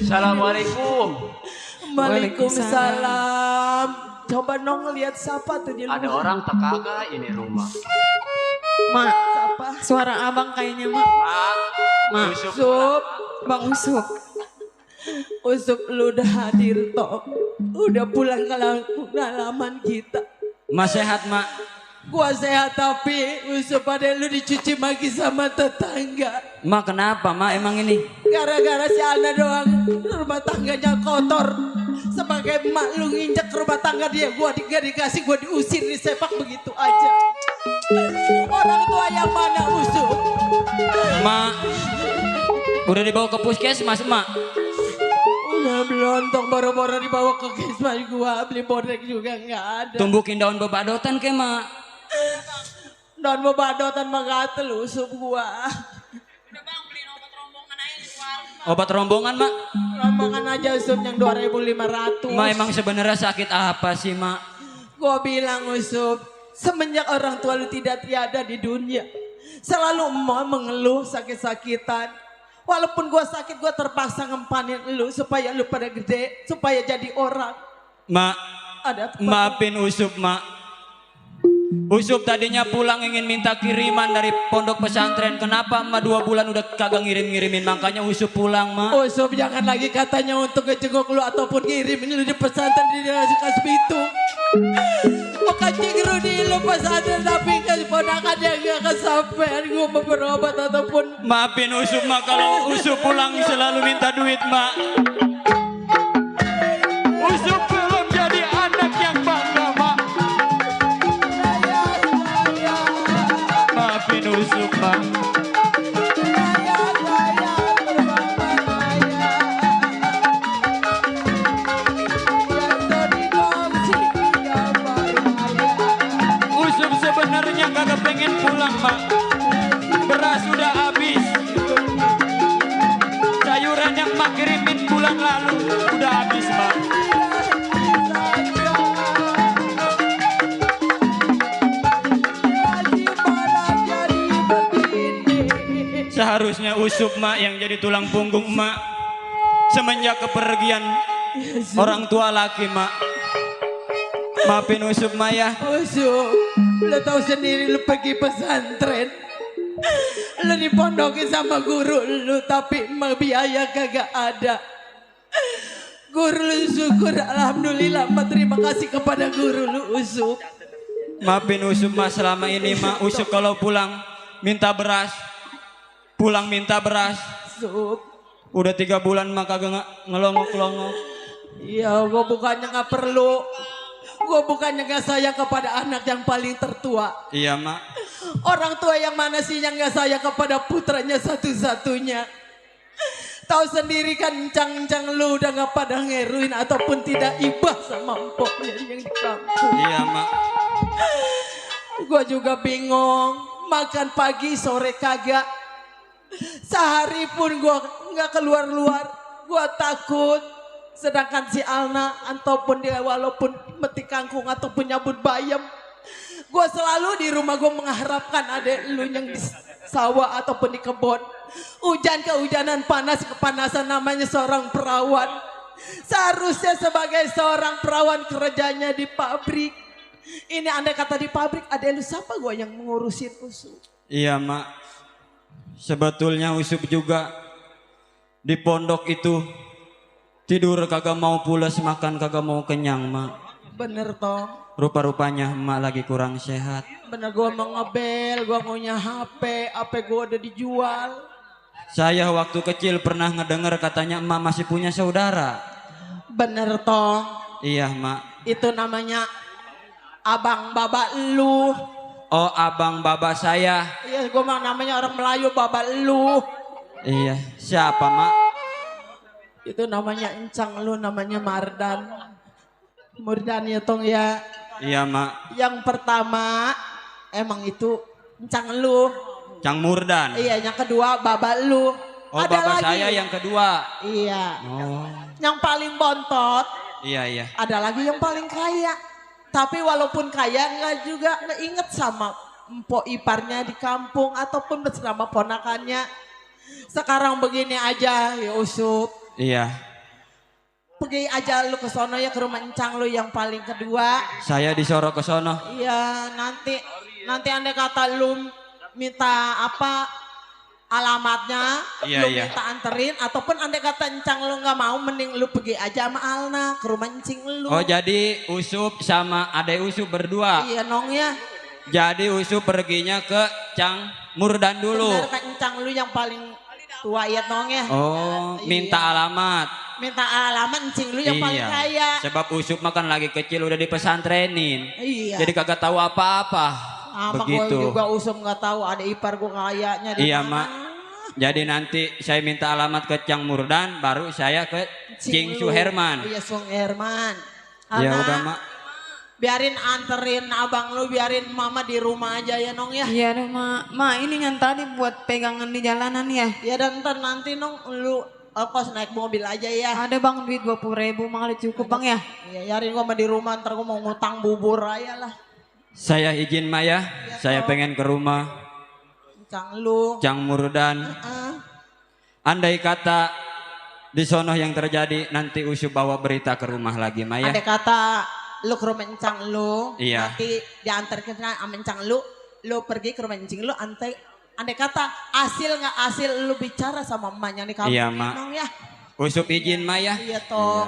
S9: Assalamualaikum.
S7: Waalaikumsalam. Coba nong lihat siapa tuh di luar.
S9: Ada orang tak kagak ini rumah.
S8: Mak.
S7: Siapa?
S8: Suara abang kayaknya mak.
S9: Mak,
S8: Mak.
S9: Yusuf.
S7: Sup.
S8: Bang Usup.
S7: Usup lu udah hadir toh. Udah pulang ke halaman kita.
S2: Mas sehat mak.
S7: Gua sehat tapi Usup pada lu dicuci maki sama tetangga.
S2: Mak kenapa mak emang ini?
S7: Gara-gara si Alna doang rumah tangganya kotor. Sebagai emak lu nginjek rumah tangga dia. Gua gak dikasih, gua diusir, disepak begitu aja. Orang tua yang mana Usup?
S2: Mak, udah dibawa ke puskesmas, Mak.
S7: Udah belontok baru-baru dibawa ke kisman gua. Beli bodrek juga nggak ada.
S2: Tumbukin daun bebadotan ke, Mak.
S7: Daun bebadotan mah gatel Usup gua.
S2: Obat rombongan, Mak.
S7: Rombongan aja Usup yang 2.500.
S2: Mak emang sebenarnya sakit apa sih, Mak?
S7: Gua bilang Usup, semenjak orang tua lu tidak tiada di dunia, selalu emak mengeluh sakit-sakitan. Walaupun gua sakit, gua terpaksa ngempanin lu supaya lu pada gede, supaya jadi orang.
S2: Mak,
S7: Ada tempat-
S2: maafin Usup, Mak. Usup tadinya pulang ingin minta kiriman dari pondok pesantren. Kenapa emak 2 bulan udah kagak ngirim-ngirimin? Makanya Usup pulang, Mak.
S7: Usup jangan lagi katanya untuk ngejenguk lu ataupun ngirimin lu di pesantren di Desa Kasbitu. Bukan cingru di lu pesantren tapi keponakan yang gak kesampean gua mau berobat ataupun.
S2: Maafin Usup, Mak. Kalau Usup pulang selalu minta duit, Mak. Usup belum jadi anak yang bangga, Mak. Maafin Usup, Mak. Usup sebenarnya kagak pengen pulang, Mak. Beras udah habis. Sayuran yang Mak kirimin bulan lalu udah habis, Mak. Seharusnya Usup, Mak, yang jadi tulang punggung Mak. Semenjak kepergian orang tua laki, Mak. Maafin Usup, Mak ya.
S7: Usup, lu tahu sendiri lu pergi pesantren. Lu dipondokin sama guru lu tapi emang biaya kagak ada. Guru lu syukur, alhamdulillah, Mak terima kasih kepada guru lu Usup.
S2: Maafin Usup, Mak, selama ini, Mak. Usup kalau pulang minta beras. Pulang minta beras.
S7: Usup.
S2: Udah 3 bulan Mak kagak ngelongok-longok.
S7: Iya, gua bukannya nggak perlu. Gua bukannya nggak sayang kepada anak yang paling tertua.
S2: Iya, Mak.
S7: Orang tua yang mana sih yang nggak sayang kepada putranya satu-satunya? Tahu sendiri kan encang-encang lu udah nggak pada ngeruin ataupun tidak ibah sama empoknya yang di kampung.
S2: Iya, Mak.
S7: Gua juga bingung. Makan pagi sore kagak. Sehari pun gua nggak keluar-luar. Gua takut. Sedangkan si Alna ataupun dia walaupun metik kangkung ataupun nyabut bayam, gue selalu di rumah gue mengharapkan ada lu yang di sawah ataupun di kebun. Hujan kehujanan, panas kepanasan, namanya seorang perawan. Seharusnya sebagai seorang perawan kerjanya di pabrik. Ini andai kata di pabrik ada lu siapa gue yang mengurusin Usup.
S2: Iya, Mak. Sebetulnya Usup juga di pondok itu tidur kagak mau pulas, makan kagak mau kenyang, Mak.
S7: Bener toh.
S2: Rupa-rupanya emak lagi kurang sehat.
S7: Bener, gue mau ngebel, gue ngunyah HP gue udah dijual.
S2: Saya waktu kecil pernah ngedenger katanya emak masih punya saudara.
S7: Bener toh.
S2: Iya, Mak.
S7: Itu namanya abang baba lu.
S2: Oh, abang baba saya.
S7: Iya, gue mah namanya orang Melayu baba lu.
S2: Iya, siapa, Mak?
S7: Itu namanya encang lu, namanya Mardan. Murdan ya tong ya.
S2: Iya, Mak.
S7: Yang pertama emang itu encang lu.
S2: Cang Murdan.
S7: Iya, yang kedua baba lu.
S2: Oh,
S7: Ada
S2: baba
S7: lagi.
S2: saya yang kedua.
S7: Iya.
S2: Oh.
S7: Yang paling bontot.
S2: Iya, iya.
S7: Ada lagi yang paling kaya. Tapi walaupun kaya nggak juga ngeinget sama empok iparnya di kampung ataupun bersama ponakannya. Sekarang begini aja ya Usup.
S2: Iya.
S7: Pergi aja lu ke sono ya, ke rumah encang lu yang paling kedua.
S2: Saya disuruh ke sono.
S7: Iya, nanti andai kata lu minta apa alamatnya,
S2: Iya,
S7: lu
S2: iya.
S7: minta anterin ataupun andai kata encang lu nggak mau, mending lu pergi aja sama Alna ke rumah encing lu.
S2: Oh, jadi Usup sama adek Usup berdua.
S7: Iya nong ya.
S2: Jadi Usup perginya ke Cang Murdan dulu.
S7: Bener kan encang lu yang paling tua ya nong ya.
S2: Oh, minta
S7: Iya.
S2: alamat.
S7: Minta alamat encing lu yang paling kaya.
S2: Sebab Usup makan lagi kecil udah dipesantrenin.
S7: Iya.
S2: Jadi kagak tahu apa-apa.
S7: Ama
S2: begitu.
S7: gue juga usum nggak tahu ada ipar gue kayaknya di
S2: Iya,
S7: mana.
S2: Mak. Jadi nanti saya minta alamat ke Cang Murdan, baru saya ke Cing
S7: Lu.
S2: Suherman.
S7: Iya, Sung Herman.
S2: Ya
S7: Ana,
S2: udah, Mak.
S7: biarin anterin abang lu, biarin mama di rumah aja ya Nong ya.
S8: Iya deh mak. Mak ini yang tadi buat pegangan di jalanan ya.
S7: Ya dan ntar nanti Nong lu kos naik mobil aja ya.
S8: Ada bang duit 20.000 makanya cukup bang ya.
S7: Iya, yarin gua mah di rumah, ntar gua mau ngutang bubur aja lah.
S2: Saya izin Maya, saya pengen ke rumah
S7: Cang lu.
S2: Cang Murdan.
S7: Heeh.
S2: Andai kata di sono yang terjadi, nanti Usu bawa berita ke rumah lagi Maya.
S7: Ada kata lu ke rumah encang lu,
S2: Iya.
S7: nanti diantar ke sana sama encang lu pergi ke rumah encing lu, andai kata hasil nggak hasil lu bicara sama emaknya nih kamu.
S2: Iya, Mak.
S7: Nong ya.
S2: Usup izin Maya.
S7: Iya toh.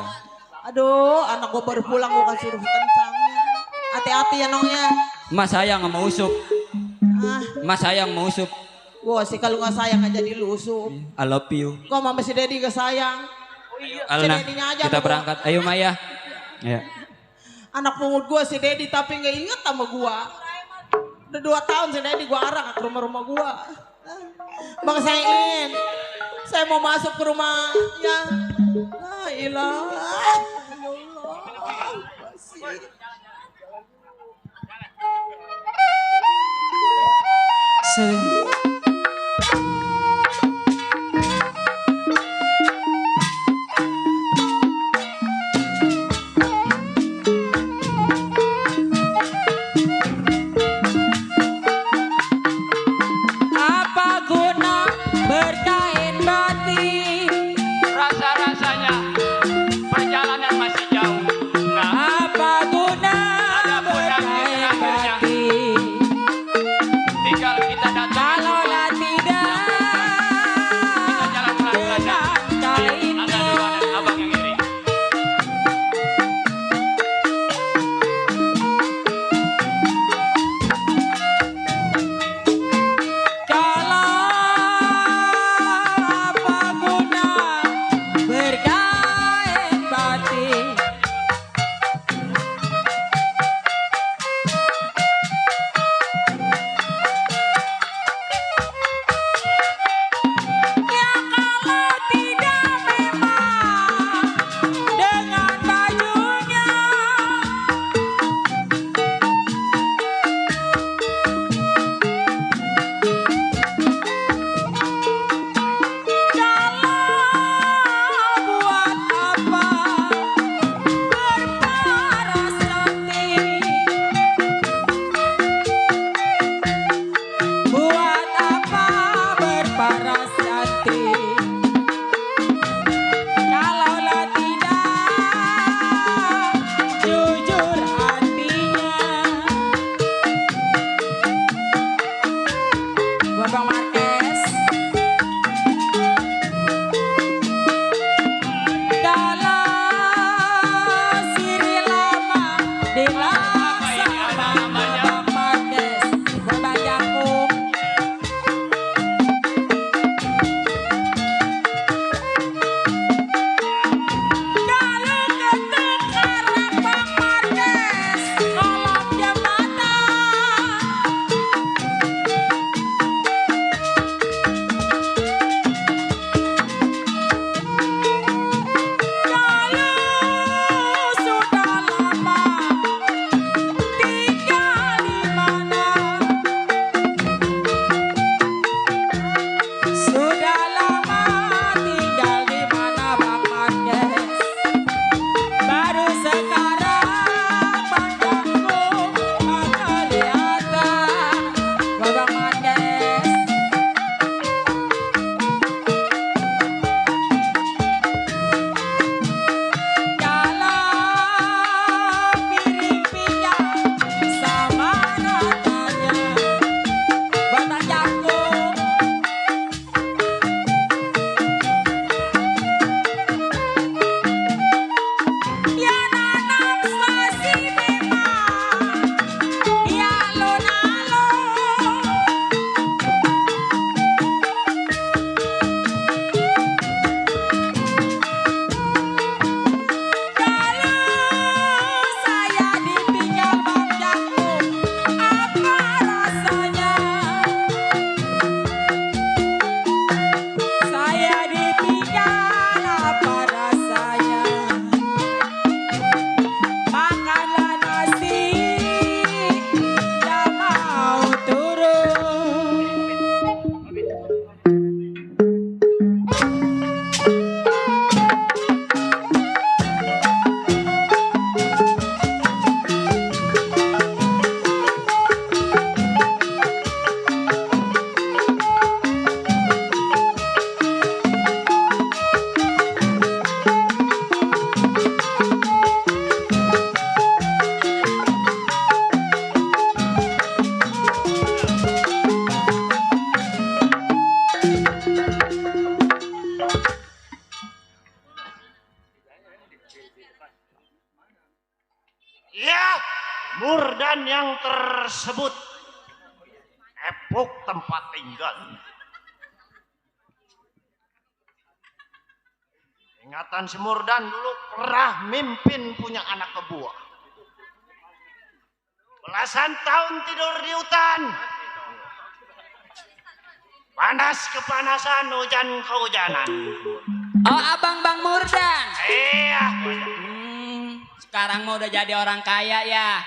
S7: Aduh, anak gua baru pulang gua kan suruh kencangnya. Hati-hati ya Nong ya.
S2: Mas sayang sama Usup.
S7: Ah,
S2: Mas sayang sama Usup.
S7: gua sih kalau nggak sayang nggak jadi lusup.
S2: I love you.
S7: Kok mama si Dedi gak sayang?
S2: Alna,
S7: Dedinya aja
S2: kita
S7: sama gua.
S2: berangkat. Ayo Maya. Ya.
S7: Anak pungut gua si Dedi tapi nggak inget sama gua. Udah 2 tahun si Dedi gua arang ke rumah-rumah gua. Bang Sain, saya mau masuk ke rumahnya. Ah, ilah. Ya Allah.
S2: Apa guna berkain batik?
S9: Rasa-rasanya perjalanan masih jauh. Nah,
S2: Apa guna
S9: Ada pun nanti
S2: berkain
S9: akhirnya.
S2: batik?
S9: tinggal kita datang.
S2: Kalau
S10: tersebut epok tempat tinggal. Ingatan si Murdan dulu pernah mimpin punya anak kebuah. Belasan tahun tidur di hutan. Panas kepanasan, hujan kehujanan.
S2: Oh, abang Bang Murdan.
S10: Iya.
S2: Sekarang mau udah jadi orang kaya ya.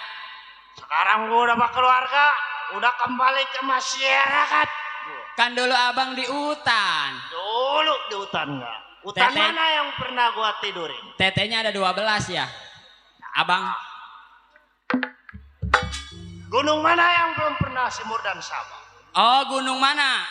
S10: Sekarang gua udah berkeluarga, udah kembali ke masyarakat.
S2: Kan dulu abang di hutan.
S10: Dulu di hutan enggak. Hutan
S2: Tete.
S10: mana yang pernah gua tidurin?
S2: Tetenya ada 12 ya. Abang.
S10: Gunung mana yang belum pernah si Murdan sama?
S2: Oh, gunung mana?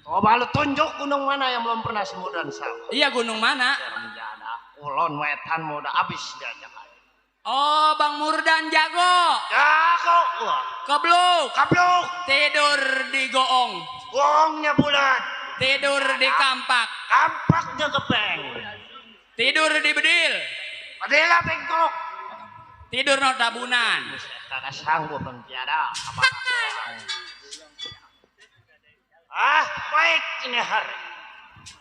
S10: Coba lu tunjuk gunung mana yang belum pernah si Murdan sama.
S2: Iya, gunung mana?
S10: Seremjana, ulon wetan mau udah habis diajak aja.
S2: Oh, Bang Murdan jago.
S10: Jago gua.
S2: Kebluk.
S10: Kabluk.
S2: Tidur di goong.
S10: Gongnya bulat.
S2: Tidur di kampak.
S10: Kampaknya gepeng.
S2: Tidur di bedil.
S10: Padahal bengkok.
S2: Tidur no tabunan.
S10: Kagak sanggup bang tiada. Baik ini hari.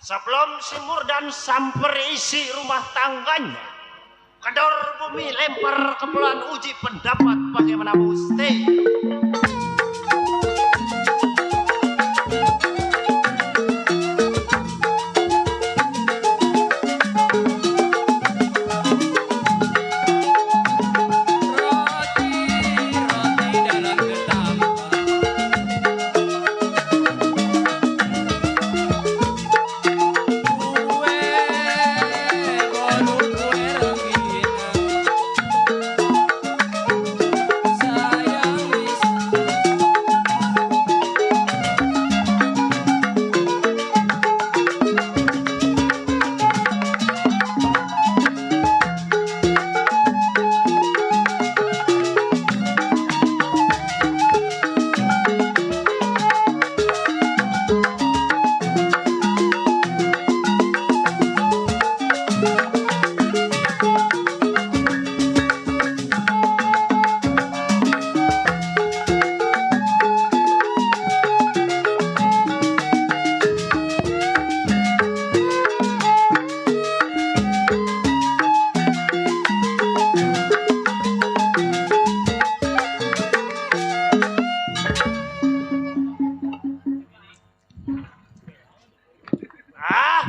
S10: Sebelum si Murdan samper isi rumah tangganya, kedor bumi lempar keperluan uji pendapat bagaimana mesti.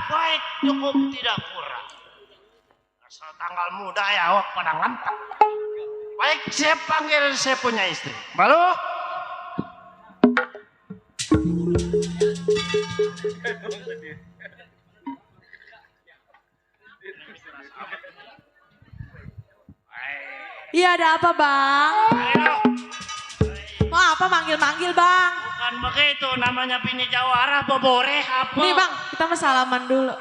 S10: Baik, cukup tidak kurang. Asal tanggal muda ya awak pada ngantap. Baik, saya panggil saya punya istri. Balu.
S7: Iya, ada apa bang?
S10: Ayo.
S7: Mau apa manggil-manggil bang?
S10: Bukan begitu namanya bini jawara bobore apa?
S7: Nih bang, kita mau salaman dulu.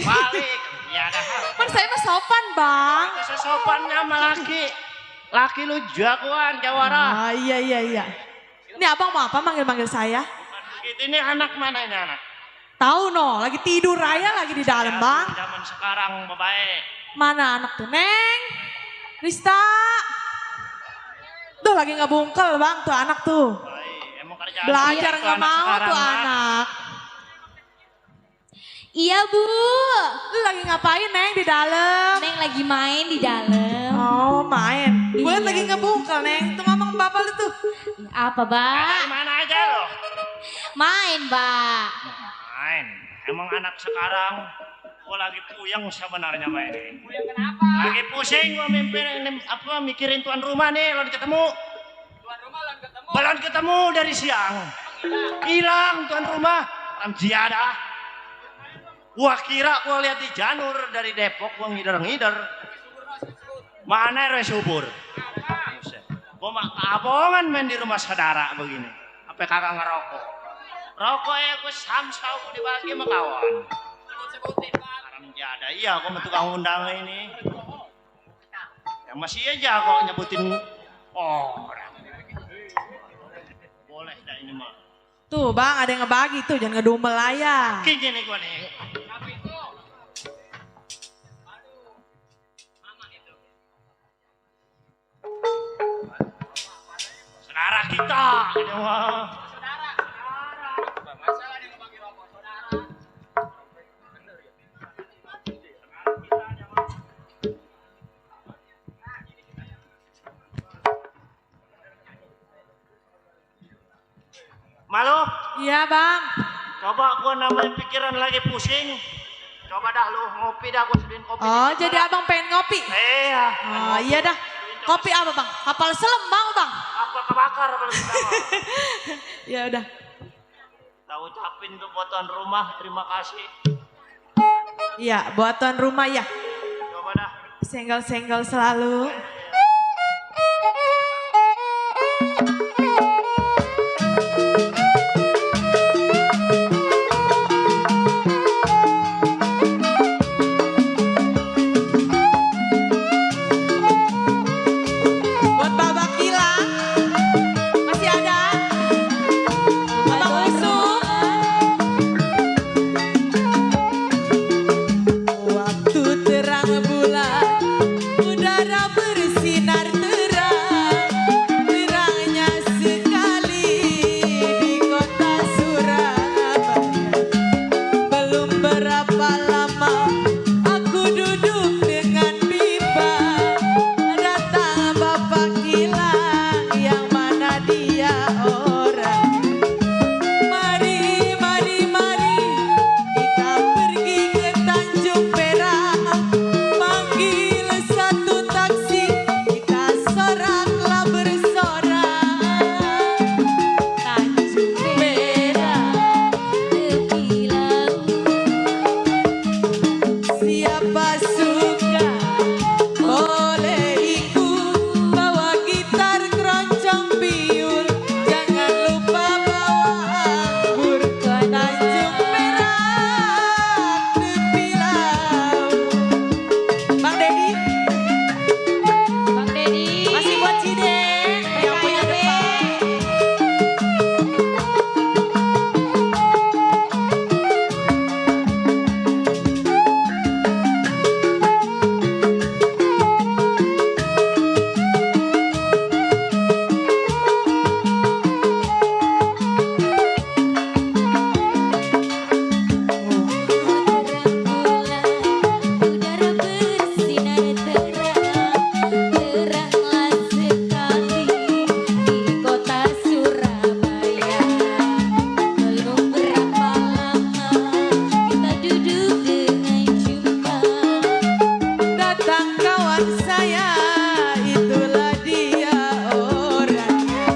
S10: Balik. Ya ada hal.
S7: Kan saya mah sopan bang.
S10: Sesopannya sama laki. Laki lu jagoan jawara.
S7: Ah iya. Ini abang mau apa manggil-manggil saya?
S10: Begitu ini anak mana ini anak?
S7: Tahu no, lagi tidur raya lagi di dalam bang.
S10: Zaman sekarang baik.
S7: Mana anak tuh Neng? Rista. Tuh lagi ngebungkel bang tuh anak tuh.
S10: Emang kerjaan
S7: Belajar
S10: itu
S7: nggak
S10: anak
S7: mau
S10: sekarang,
S7: tuh
S10: Mak.
S7: anak.
S6: Iya bu.
S7: Lu lagi ngapain Neng di dalam?
S6: Neng lagi main di dalam.
S7: Oh main. Gue
S6: Iya.
S7: lagi ngebungkel Neng. Tuh ngomong bapak lu tuh.
S6: Apa bang?
S10: Dari mana aja lo?
S6: Main bang.
S10: Main. Emang anak sekarang gua lagi puyeng sebenarnya Mbak ini.
S3: Puyeng kenapa?
S10: Lagi pusing gua mikirin tuan rumah nih lo ketemu.
S3: Tuan rumah lan ketemu.
S10: Belum ketemu dari siang. Hilang tuan rumah. Tiada. Gua kira gua lihat di Janur dari Depok gua ngider-ngider. Mana resubur? Gua mah kabongan main di rumah saudara begini. Apa kagak ngerokok? Rokoknya gua samsau dibagi sama kawan.
S3: Sebut-sebutin bang.
S10: Haram jada. Iya, gua mah tukang undang ini. Yang masih aja kok nyebutin orang. Boleh dah ini mah.
S7: Tuh bang ada yang ngebagi tuh jangan ngedumel aja.
S10: Gini nih gua nih. kita. Ini mah. Malu?
S7: Iya bang.
S10: Coba gua namanya pikiran lagi pusing. Coba dah lu ngopi dah, gua sediain kopi.
S7: Oh
S10: dikit
S7: jadi
S10: dah.
S7: abang pengen ngopi?
S10: Iya.
S7: Oh iya dah. Kopi apa bang? Kapal selam bang bang?
S10: Apa kebakar kalau kita mah.
S7: Ya udah.
S10: Kita ucapin tuh buat tuan rumah, terima kasih.
S7: Iya buat tuan rumah ya.
S10: Coba dah.
S7: Senggol-senggol selalu. Buat Babak Gilang. Masih ada? Abang Usum. Waktu terang bulan, udara bersinar terang, terangnya sekali di kota Surabaya. Belum berapa lama aku duduk dengan bimbang, datang Bapak Gilang, yang mana dia orang. Mari, mari, mari, kita pergi ke Tanjung Perak, panggil satu taksi, kita soraklah bersorak. Tanjung Perak, tepi laut, siapa suka boleh ikut, bawa gitar keroncong biul, jangan lupa bawa anggur. Tanjung Perak, tepi laut. Bang Dedi, masih buat Cideng yang punya depan.
S11: Udara bersinar terang, teranglah sekali di kota Surabaya. Belum berapa lama kita duduk dengan jumpa.
S7: Datang kawan saya, itulah dia orangnya.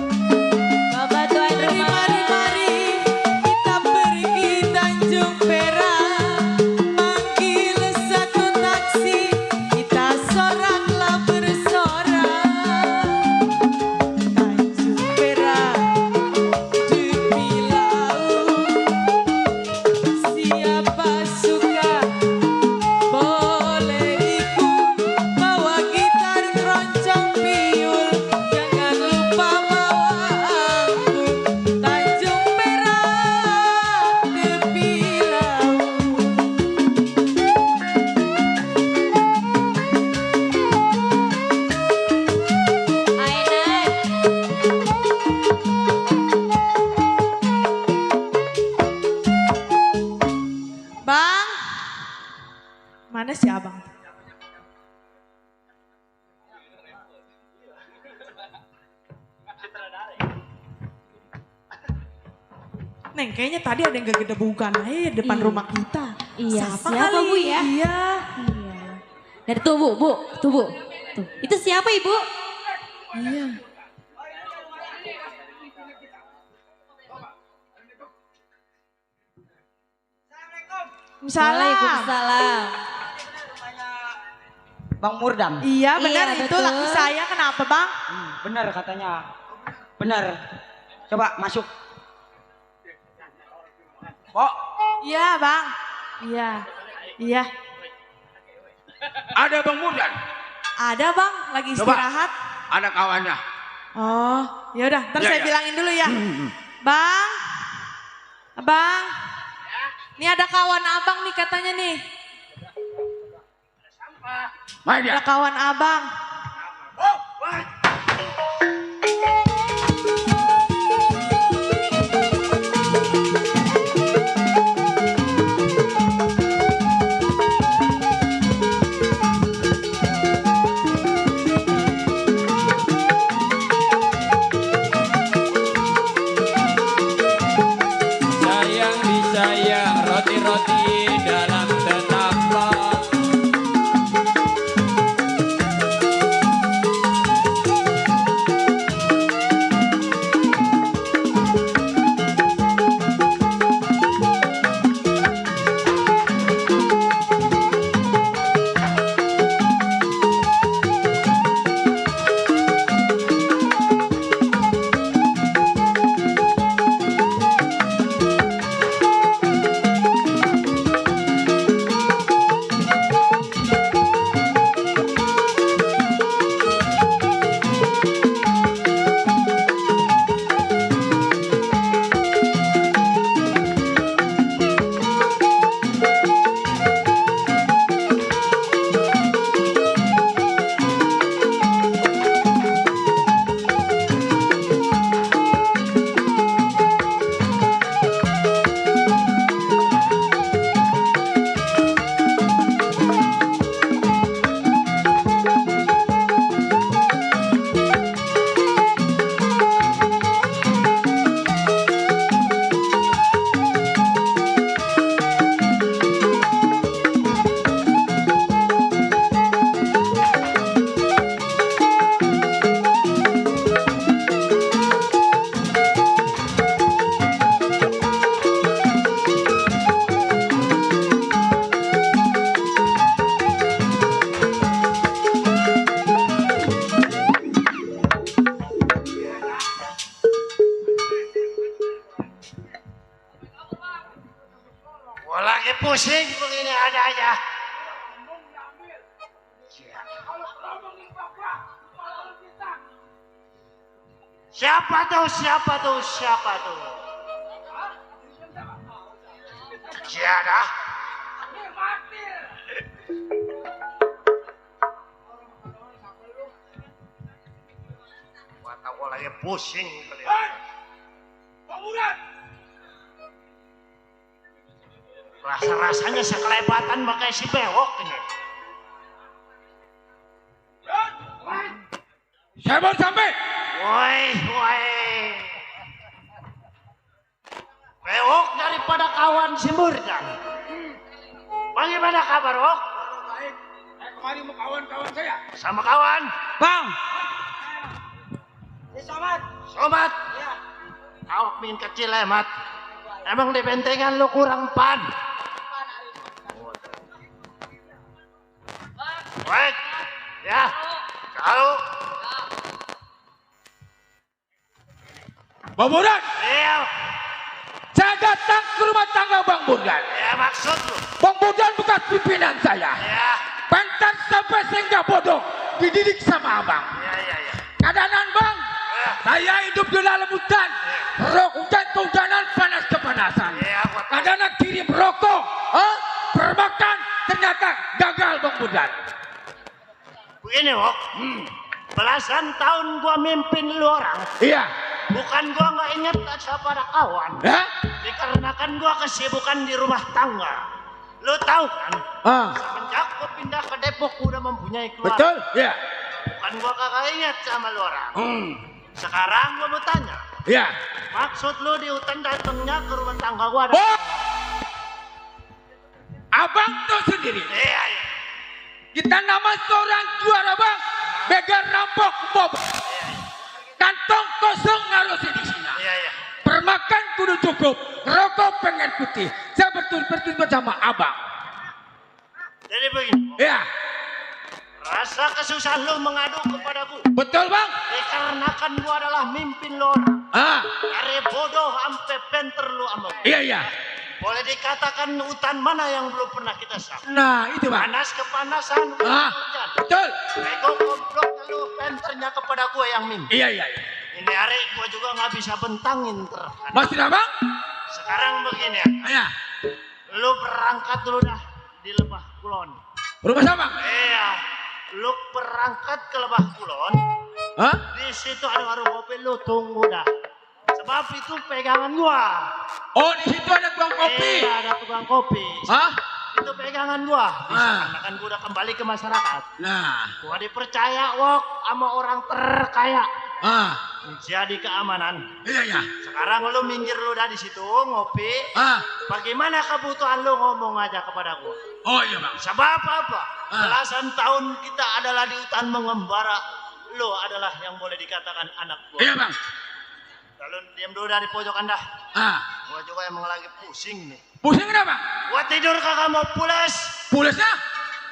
S11: Bapak tuan
S7: Mari,
S11: rumah.
S7: mari, mari, kita pergi Tanjung Perak, panggil satu taksi, kita soraklah bersorak. Tanjung Perak, tepi laut, siapa suka boleh ikut, bawa gitar keroncong biul, jangan lupa bawa anggur. Tanjung Perak, tepi laut.
S11: Ainan.
S7: Bang, mana si abang? Neng, kayaknya tadi ada yang gegedebukan aja depan
S11: Iya.
S7: rumah kita.
S11: Iya, siapa
S7: kali?
S11: Bu ya?
S7: Iya.
S11: Iya. Dari tuh Bu, tuh Bu. Tuh. Itu siapa Ibu?
S7: Iya. Salam.
S11: Waalaikumsalam.
S1: Bang Murdam.
S7: Iya benar
S11: Iya,
S7: itu
S11: betul.
S7: laki saya, kenapa bang?
S1: Benar katanya. Benar. Coba masuk. Kok
S7: Iya bang. Iya. Iya.
S4: Ada Bang Murdan,
S7: Ada bang, lagi
S4: Coba.
S7: istirahat.
S4: ada kawannya.
S7: Oh, ya udah, ntar
S4: Iya,
S7: saya
S4: iya.
S7: bilangin dulu ya. Bang. Bang. Ini ada kawan abang nih katanya nih.
S4: Mana dia?
S7: Ada kawan abang.
S4: Oh, wah.
S10: lagi pusing begini ada aja. Siapa tuh? Siapa? Mata gua lagi pusing kali.
S4: Bangunan!
S10: Rasa-rasanya sekelebatan pakai si bewok ini.
S5: Saya baru sampai.
S10: Woi. Bewok daripada kawan si Murdan. Bagaimana kabar, Wok?
S4: Baik. Saya kemari mau kawan-kawan saya.
S10: Sama kawan?
S1: Bang.
S10: Somat.
S4: Ya.
S10: Kau min kecil hemat. Emang di bentengan lu kurang pan. Baik. Ya. Kau.
S5: Bang Burdan,
S10: Iya.
S5: saya datang ke rumah tangga Bang Burdan.
S10: Ya maksud lu.
S5: Bang Burdan bekas pimpinan saya.
S10: Ya.
S5: Pentas sampai sehingga bodoh. Dididik sama abang.
S10: Ya.
S5: Keadaan bang,
S10: Ya.
S5: saya hidup di dalam hutan. Hujan kehujanan, panas kepanasan.
S10: Ya, gua tahu.
S5: Kadang kirim rokok, bermakan, ternyata gagal Bang Burdan.
S10: Begini, Wok. Belasan tahun gua mimpin lu orang.
S5: Iya.
S10: Bukan gua nggak ingat pada kawan.
S5: Ya?
S10: Dikarenakan gua kesibukan di rumah tangga. Lu tahu kan? Semenjak gua pindah ke Depok gua udah mempunyai keluarga.
S5: Betul? Iya.
S10: Bukan gua kagak ingat sama lu orang. Sekarang gua mau tanya.
S5: Iya.
S10: Maksud lu di hutan datangnya ke rumah tangga gua ada?
S5: Oh! Abang tuh sendiri.
S10: Iya.
S5: Kita nama seorang juara bang. Begal rampok bob. Kantong kosong ngarusin di sini.
S10: Iya.
S5: Permakan kudu cukup. Rokok pengen putih. Saya betul-betul bersama abang.
S10: Jadi begini.
S5: Iya.
S10: Rasa kesusahan lu mengadu kepadaku.
S5: Betul bang.
S10: Dikarenakan gua adalah mimpin lu orang. Dari bodoh sampai penter lu sama gua.
S5: Iya.
S10: Boleh dikatakan hutan mana yang belum pernah kita sama.
S5: Nah itu bang.
S10: Panas kepanasan. Hujan.
S5: Betul.
S10: Bego komplot lu penternya kepada gua yang mimpin.
S5: Iya.
S10: Ini hari gua juga nggak bisa bentangin
S5: Masih bang?
S10: Sekarang begini ya.
S5: Iya.
S10: Lu berangkat dulu dah di Lebah Kulon.
S5: Rumah sama?
S10: Iya. Lu berangkat ke Lebah Kulon. Di situ ada warung kopi, lu tunggu dah. Sebab itu pegangan gua.
S5: Oh di situ ada tukang kopi.
S10: Iya ada tukang kopi. Itu pegangan gua. Dikarenakan gua udah kembali ke masyarakat.
S5: Nah.
S10: Gua dipercaya Wok sama orang terkaya. Jadi keamanan.
S5: Iya.
S10: Sekarang lu minggir lu dah di situ ngopi. Bagaimana kebutuhan lu ngomong aja kepada gua.
S5: Oh iya bang.
S10: Sebab apa? Belasan tahun kita adalah di hutan mengembara. Lu adalah yang boleh dikatakan anak gua.
S5: Iya bang.
S10: Lalu diam dulu dari pojokan dah. Gua juga emang lagi pusing nih.
S5: Pusing kenapa?
S10: Gua tidur kagak mau pules.
S5: Pulesnya?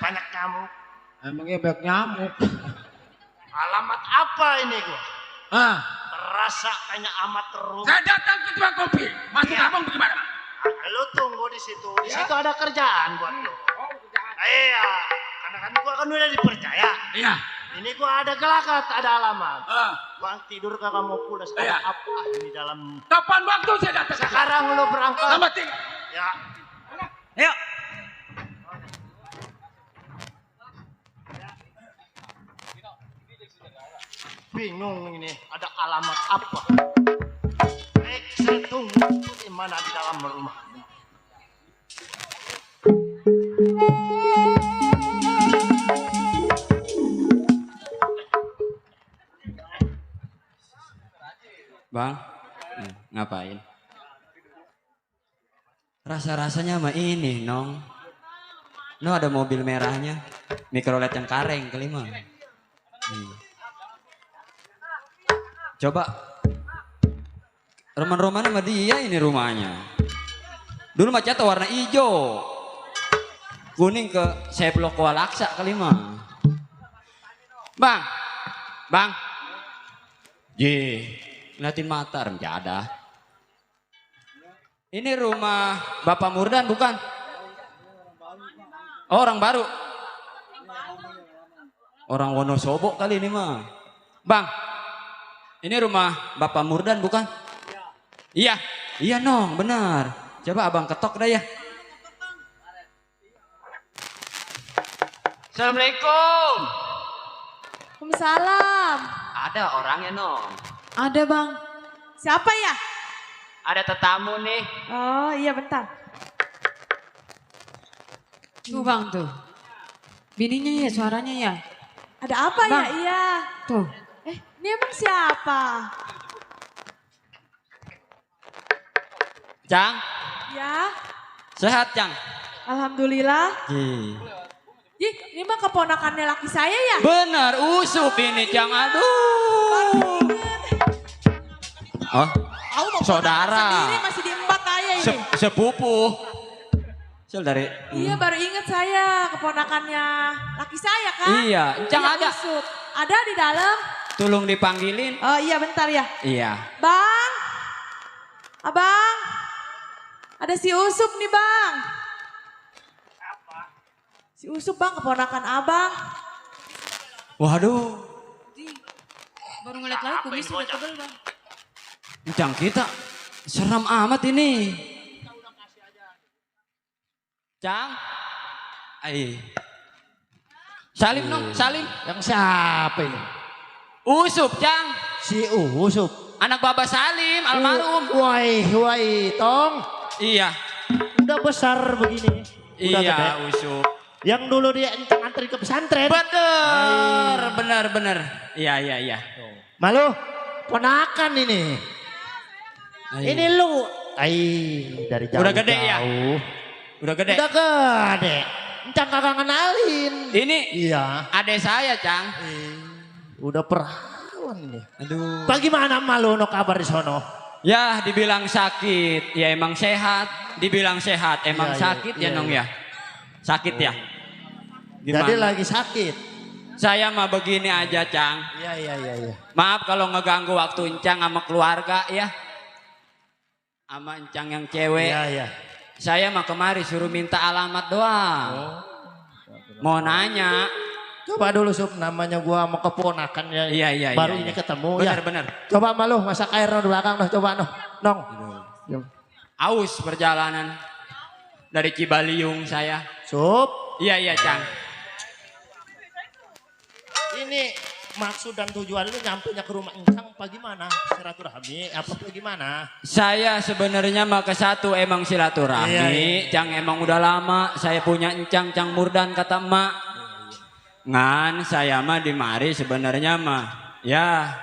S10: Banyak nyamuk.
S5: Emangnya banyak nyamuk.
S10: Alamat apa ini gua? Terasa kayak amat teruk.
S5: Saya datang ke tukang kopi. Masuk abang bagaimana?
S10: Lu tunggu di situ. Di situ ada kerjaan buat lu. Iya. Karena kan gua kan udah dipercaya.
S5: Iya.
S10: Ini gua ada gelagat, ada alamat. Bang tidur kagak mau pulas. Ada apa di dalam?
S5: Kapan waktu saya datang?
S10: Sekarang lu berangkat.
S5: Selamat tinggal.
S10: Ya.
S1: Ayo.
S10: Bingung ini ada alamat apa? Baik, saya tunggu di mana di dalam rumah.
S2: Bang, ngapain? Rasa-rasanya mah ini, Nong. Ada mobil merahnya. Mikrolet yang kareng kelima. Coba. Roman-roman sama dia ini rumahnya. Dulu mah cat warna hijau. Kuning ke seblok Walaksa kelima. Bang. Ngeliatin mata rem ada. Ini rumah Bapak Murdan bukan? Orang baru. Orang Wonosobo kali ini mah. Bang, ini rumah Bapak Murdan bukan? Iya. Iya Nong, benar. Coba abang ketok dah ya.
S3: Assalamualaikum.
S11: Waalaikumsalam.
S3: Ada orangnya Nong.
S11: Ada bang. Siapa ya?
S3: Ada tetamu nih.
S11: Oh iya bentar. Tuh bang tuh. Bininya ya suaranya ya.
S12: Ada apa
S11: Bang.
S12: ya? Iya.
S11: Tuh.
S12: Ini emang siapa?
S2: Cang,
S12: Ya,
S2: sehat Cang?
S12: alhamdulillah. Ih, ini mah keponakannya laki saya ya?
S2: Benar, Usup ini Cang. Aduh. Oh,
S12: Aku mau
S2: saudara.
S12: sendiri masih diembat aja ini.
S2: Sepupu. Dari.
S12: Iya baru inget saya keponakannya laki saya kan?
S2: Iya, Cang
S12: Iya,
S2: ada.
S12: Usut. Ada di dalam.
S2: Tolong dipanggilin.
S12: Oh iya bentar ya.
S2: Iya.
S12: Bang. Abang. Ada si Usup nih bang. Si Usup bang keponakan abang.
S2: Waduh,
S11: Baru ngeliat lagi kumis udah tebel bang.
S2: Cang kita seram amat ini. Cang, Salim dong, Salim.
S10: Yang siapa ini?
S2: Usup, Cang.
S10: Si Usup.
S2: Anak Baba Salim, almarhum.
S10: Wai, Tong.
S2: Iya.
S10: Udah besar begini. Udah
S2: Iya,
S10: gede.
S2: Usup.
S10: Yang dulu dia entang antri ke pesantren.
S2: Bener. Iya.
S10: Malu, ponakan ini. Ini lu. Dari jauh.
S2: Udah gede ya? Udah gede.
S10: Udah gede. Entang kagak kenalin.
S2: Ini
S10: Iya.
S2: adek saya, Cang.
S10: Udah perawan ini.
S2: Aduh.
S10: Bagaimana malu no kabar di sono?
S2: Ya, dibilang sakit, ya emang sehat. Dibilang sehat, emang
S10: Iya,
S2: sakit
S10: iya,
S2: ya, Nong
S10: iya.
S2: ya. Sakit ya.
S10: Jadi lagi sakit.
S2: Saya mah begini aja, Cang.
S10: Iya.
S2: Maaf kalau ngeganggu waktu Encang sama keluarga ya. Sama Encang yang cewek.
S10: Iya.
S2: Saya mah kemari suruh minta alamat doang. Mau nanya.
S10: Coba dulu Sup, namanya gua mau keponakan ya.
S2: Iya.
S10: Baru ini ketemu ya.
S2: Bener.
S10: Coba malu masak air no di belakang no, coba no. Nong.
S2: Aus perjalanan dari Cibaliung saya.
S10: Sup,
S2: Iya, Cang.
S10: ini maksud dan tujuan lu nyampenya ke rumah Encang apa gimana? Silaturahmi apa gimana?
S2: Saya sebenarnya mah ke satu emang silaturahmi.
S10: Iya.
S2: Cang emang udah lama saya punya Encang, Cang Murdan kata emak. Ngan saya mah di mari sebenarnya mah ya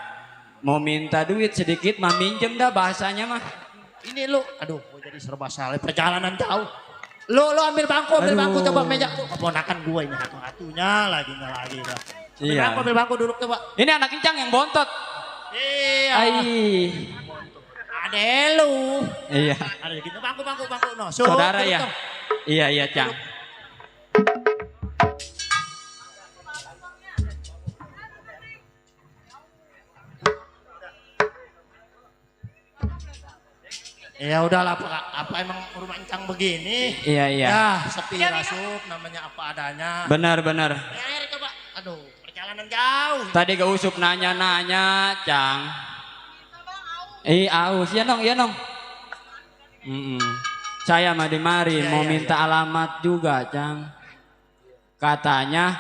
S2: mau minta duit sedikit mah minjem dah bahasanya mah.
S10: Ini lu, aduh, gua jadi serba salah perjalanan jauh. Lu ambil bangku coba meja. Keponakan gua ini satu-satunya lagi dah.
S2: Iya.
S10: Ambil bangku duduk coba.
S2: Ini anak Encang yang bontot.
S10: Iya. Ada lu.
S2: Iya.
S10: Ada gitu bangku no.
S2: Saudara
S10: duduk
S2: ya.
S10: dong.
S2: Iya, Cang.
S10: Ya udahlah apa emang rumah Encang begini?
S2: Iya.
S10: Ya sepi lah Sup, namanya apa adanya.
S2: Benar.
S10: Air coba. Aduh, perjalanan jauh.
S2: Tadi ke Usup nanya, Cang. Aus. Ya, Nong. Saya mah di mari mau minta alamat juga, Cang. Katanya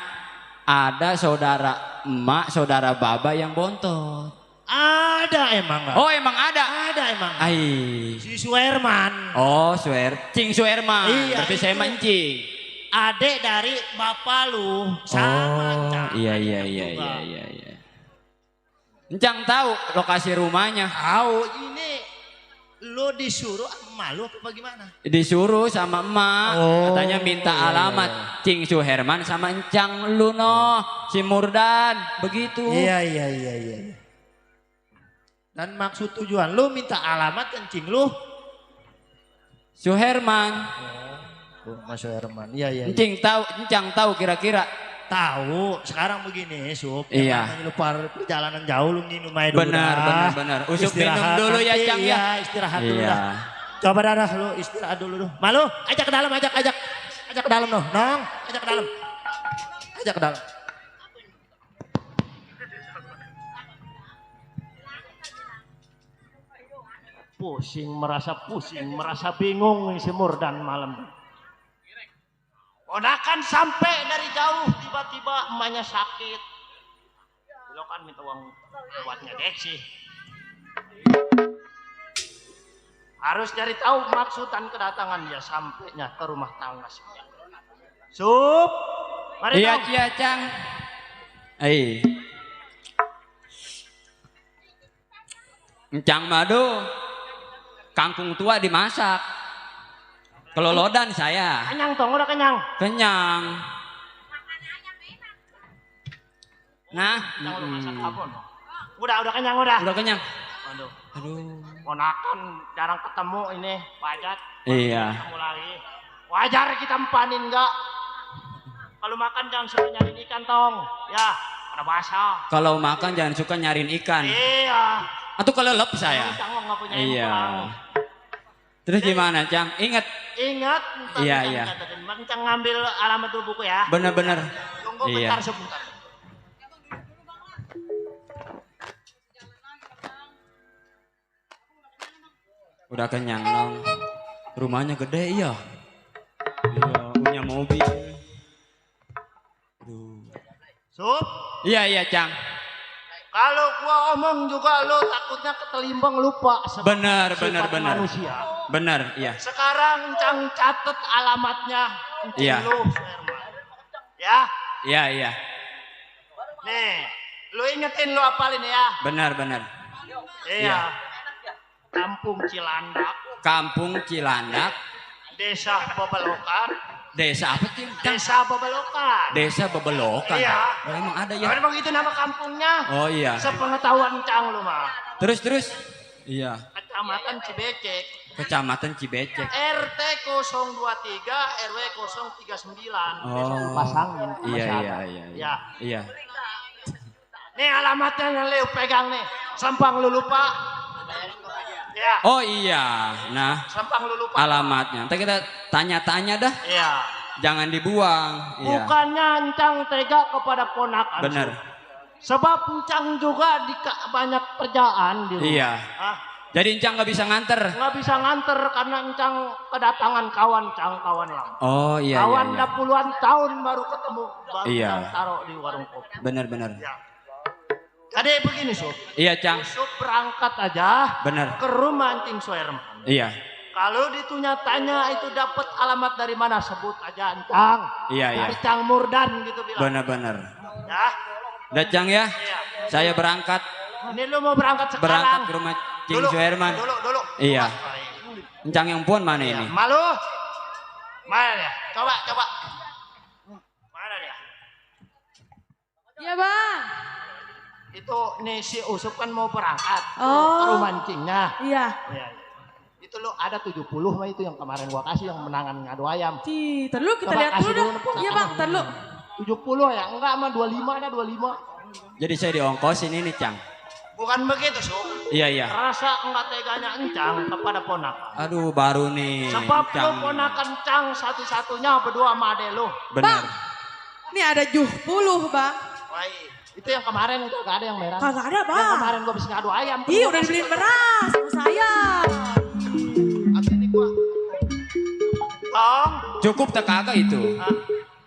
S2: ada saudara emak, saudara baba yang bontot.
S10: Ada emang nggak?
S2: Oh, emang ada?
S10: Ada emang. Si
S2: Ai.
S10: Suherman.
S2: Oh, Cing Suherman.
S10: Iya,
S2: Berarti saya
S10: itu.
S2: mancing.
S10: Adek dari bapak lu sama Encang.
S2: Iya. Encang tahu lokasi rumahnya.
S10: Tahu ini lu disuruh sama lu apa bagaimana?
S2: Disuruh sama emak.
S10: Oh,
S2: Katanya minta
S10: iya,
S2: alamat Cing Suherman sama Encang lu si Murdan. Begitu.
S10: Iya. Dan maksud tujuan lu minta alamat kencing lu?
S2: Suherman.
S10: Mas Suherman. Iya.
S2: Encang tahu kira-kira.
S10: Tahu. Sekarang begini, Sup.
S2: Iya.
S10: Yang lu perjalanan jauh lu minum aja dulu.
S2: Benar. Usup minum dulu ya, Cang ya.
S10: Iya, istirahat dulu
S2: Iya.
S10: dah. Coba darah lu istirahat dulu. Malu, ajak ke dalam, ajak. Ajak ke dalam noh, Nong. Ajak ke dalam. Ajak ke dalam. Pusing, merasa bingung si Murdan malam. Ponakan sampai dari jauh, tiba-tiba emaknya sakit. Lo kan minta uang buatnya Deksi. Harus cari tahu maksud dan kedatangan dia sampainya ke rumah tangga si Sup, mari
S2: Iya,
S10: dong.
S2: iya, Cang. Encang madu, kangkung tua dimasak. Kelolodan saya.
S10: Kenyang tong, udah kenyang.
S2: Kenyang. Nah,
S10: Jangan masak apa no? Udah kenyang udah.
S2: udah kenyang.
S10: Aduh,
S2: Aduh.
S10: ponakan jarang ketemu ini, Pajat.
S2: Iya.
S10: Ketemu lagi. Wajar kita empanin enggak? Kalau makan jangan suka nyariin ikan tong, ya. Ada basah.
S2: Kalau makan jangan suka nyariin ikan.
S10: Iya.
S2: Atau kelelep saya.
S10: Cang nggak punya
S2: Iya.
S10: pulang.
S2: Terus gimana, Cang? Ingat.
S10: Ingat. ntar
S2: Iya,
S10: Cang
S2: iya.
S10: catetin. Bang Cang ngambil alamat dulu buku ya.
S2: Bener-bener.
S10: Tunggu
S2: Iya.
S10: bentar sebentar.
S2: Udah kenyang, Nong. Rumahnya gede, iya. Iya, punya mobil. Aduh.
S10: Sup,
S2: Iya, iya, Cang.
S10: kalau gua omong juga lo takutnya ketelimbang lupa. sebab
S2: Bener,
S10: sifat
S2: bener, bener.
S10: Manusia.
S2: Bener, iya.
S10: Sekarang Cang catet alamatnya. Encing
S2: Iya.
S10: Lu, Suherman. Ya,
S2: Iya, iya.
S10: nih, lu ingetin lu apalin ya.
S2: Bener, bener.
S10: Iya. Kampung Cilandak,
S2: Kampung Cilandak,
S10: Desa Bebelokan,
S2: desa apa, Cing?
S10: Desa Bebelokan.
S2: Desa Bebelokan.
S10: Iya.
S2: Oh, emang ada ya?
S10: Memang itu nama kampungnya.
S2: Oh, iya.
S10: Sepengetahuan Cang lu mah.
S2: Terus. Iya.
S10: Kecamatan Cibecek.
S2: Kecamatan Cibecek.
S10: RT 023 RW 039.
S2: Oh.
S10: Pasangin.
S2: Iya,
S10: masyarakat.
S2: iya, iya.
S10: Ya.
S2: Iya.
S10: Nih alamatnya yang lu pegang nih. Sampang lu lupa. Ya.
S2: Oh iya. Nah,
S10: Sampang lu lupa.
S2: alamatnya. Nanti kita tanya-tanya dah.
S10: Iya.
S2: Jangan dibuang. Iya.
S10: Bukannya Encang tega kepada ponakan.
S2: Bener.
S10: Sebab Encang juga banyak kerjaan di rumah.
S2: Iya.
S10: Hah?
S2: Jadi Encang nggak bisa nganter.
S10: Nggak bisa nganter karena Encang kedatangan kawan Cang, kawan lama.
S2: Oh iya,
S10: Kawan
S2: iya, iya.
S10: udah puluhan tahun baru ketemu. Baru
S2: Iya.
S10: Cang taruh di warung kopi.
S2: Bener.
S10: Ya. Jadi begini Sup.
S2: Iya, Cang.
S10: Sup berangkat aja
S2: Bener.
S10: ke rumah Encing Suherman.
S2: Iya.
S10: Kalau ditunya tanya itu dapat alamat dari mana, sebut aja Encang.
S2: Iya, iya.
S10: Dari Cang Murdan gitu bilang.
S2: Bener.
S10: Ya.
S2: Udah, Cang ya.
S10: Iya.
S2: Saya berangkat.
S10: Ini lu mau berangkat sekarang.
S2: Berangkat ke rumah Cing Suherman.
S10: Dulu.
S2: Iya. Encang yang pun mana ini?
S10: Malu? Mana dia? Coba. Mana dia?
S12: Iya bang.
S10: Itu nih si Usup kan mau berangkat
S12: Oh.
S10: ke rumah Encingnya.
S12: Iya.
S10: Iya. Itu lo ada 70 mah itu yang kemarin gua kasih yang menangan ngadu ayam.
S12: Ntar dulu kita
S10: Coba
S12: lihat
S10: kasih
S12: dulu dah.
S10: dulu,
S12: Iya bang, ntar dulu.
S10: 70 ya? Enggak mah 25 ada 25.
S2: Jadi saya diongkosin ini, Cang.
S10: Bukan begitu, Sob.
S2: Iya.
S10: Rasa enggak teganya Encang kepada ponakan.
S2: Aduh, baru nih.
S10: Sebab lo
S2: Encang.
S10: ponakan Cang satu-satunya berdua sama ade lo.
S2: Bener.
S12: Ini ada 70 bang.
S10: Baik. Itu yang kemarin itu gak ada yang merah.
S12: Kagak ada bang.
S10: Yang kemarin gua bisa ngadu ayam.
S12: Iya udah dibeliin beras sama saya.
S10: Abis ini gua. Tong.
S2: Cukup tak kagak itu?
S10: Ah,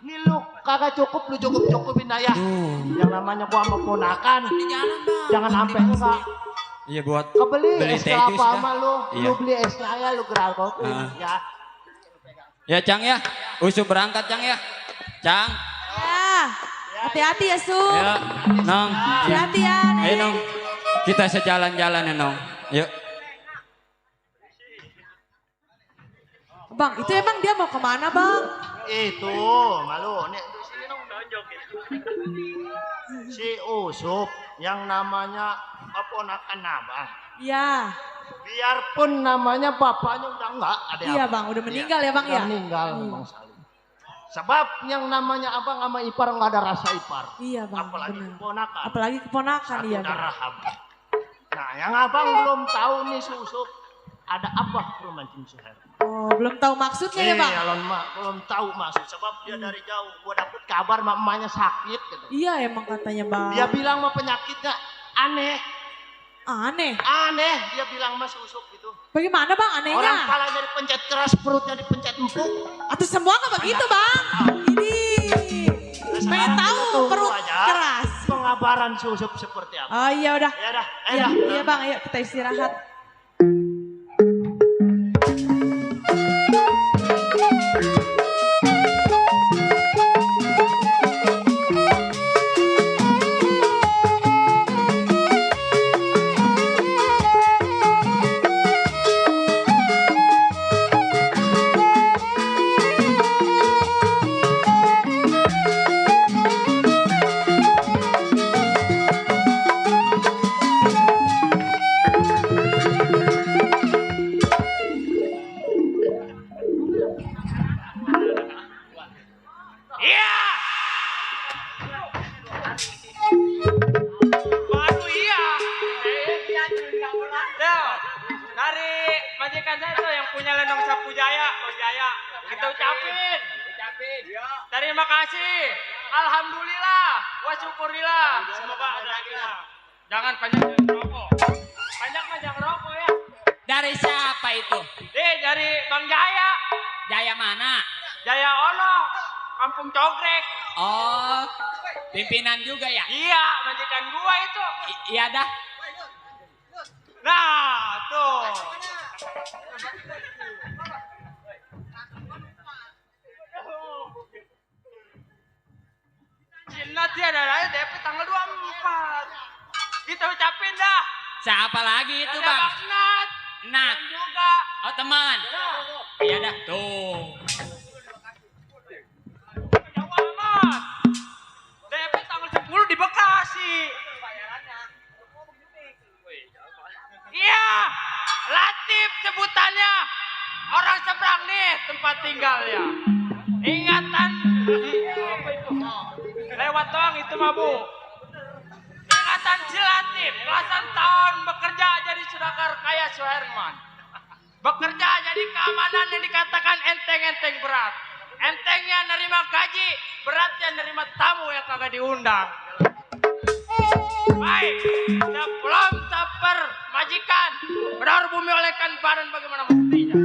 S10: ini lu kagak cukup, lu cukupin aja. Yang namanya gua sama ponakan. Jangan sampai enggak.
S2: Iya, buat
S10: Kebeli
S2: beli
S10: es
S2: teh
S10: kelapa
S2: jus dah.
S10: sama lu.
S2: Iya.
S10: Lu beli esnya aja lu geragotin. Ya.
S2: Ya, Cang ya. Usup berangkat, Cang ya. Cang.
S12: Ya. Hati-hati ya Su.
S2: Ya, Nong.
S12: Hati-hati ya.
S2: Ayo, Nong. Kita sejalan-jalan ya, Nong. Yuk.
S12: Bang, itu emang dia mau kemana bang?
S10: Itu, malu. Nih, di sini dong tonjok. Si Usup yang namanya keponakan Abah.
S12: Iya.
S10: Biarpun namanya bapaknya udah enggak ada.
S12: Iya
S10: apa.
S12: bang, udah meninggal ya bang
S10: Udah
S12: ya?
S10: meninggal Bang Salim. Sebab yang namanya abang sama ipar nggak ada rasa ipar.
S12: Iya bang,
S10: Apalagi
S12: bener.
S10: keponakan.
S12: Apalagi keponakan
S10: Satu
S12: iya bang.
S10: darah abang. Nah yang abang belum tahu nih Susuk. Ada apa ke rumah memancing Suher.
S12: Oh, belum tahu maksudnya ya, Bang?
S10: Alon mak belum tahu maksud sebab dia dari jauh. Gua dapet kabar mamanya sakit gitu.
S12: Iya emang katanya, Bang.
S10: Dia bilang mah penyakitnya aneh.
S12: Aneh.
S10: Aneh, dia bilang mah susuk gitu.
S12: Bagaimana, Bang, anehnya?
S10: Orang palanya dipencet keras, perutnya dipencet empuk.
S12: Atau semua nggak begitu, Bang? Ini pengen tahu perut keras.
S10: Pengabaran susuk seperti apa?
S12: Oh iya udah.
S10: Ya dah,
S12: Iya, iya Bang, ayo kita istirahat.
S9: Iya. Baru iya. Dari majikan saya tuh yang punya Lenong Sapu Jaya, Bang Jaya. Kita ucapin. Terima kasih. Alhamdulillah. Wa syukurillah. Semoga ada lagi. Jangan panjang rokok. Panjang rokok ya.
S3: Dari siapa itu?
S9: Dari Bang Jaya.
S3: Jaya mana?
S9: Jaya Ono. Kampung Cogrek.
S3: Oh, pimpinan juga ya?
S9: Iya, majikan gua itu.
S3: Iya dah.
S9: Nah, tuh. Cina dia ada lagi DP tanggal 24. Kita ucapin dah.
S3: Siapa lagi itu,
S9: Ada
S3: Bang?
S9: Bang Nat.
S3: Nat.
S9: Dan juga.
S3: Oh, teman. Iya dah. Tuh.
S9: Jawa amat. DP tanggal 10 di Bekasi. Iya. Latif sebutannya. Orang seberang nih tempat tinggalnya. Ingatan. Apa itu? Lewat doang itu mah, Bu. Ingatan si Latif. Belasan tahun bekerja jadi sudakar kaya Suherman. Bekerja jadi keamanan yang dikatakan enteng-enteng berat. Entengnya nerima gaji, beratnya nerima tamu yang kagak diundang. Baik, sebelum saper majikan, benar bumi olehkan badan bagaimana mestinya.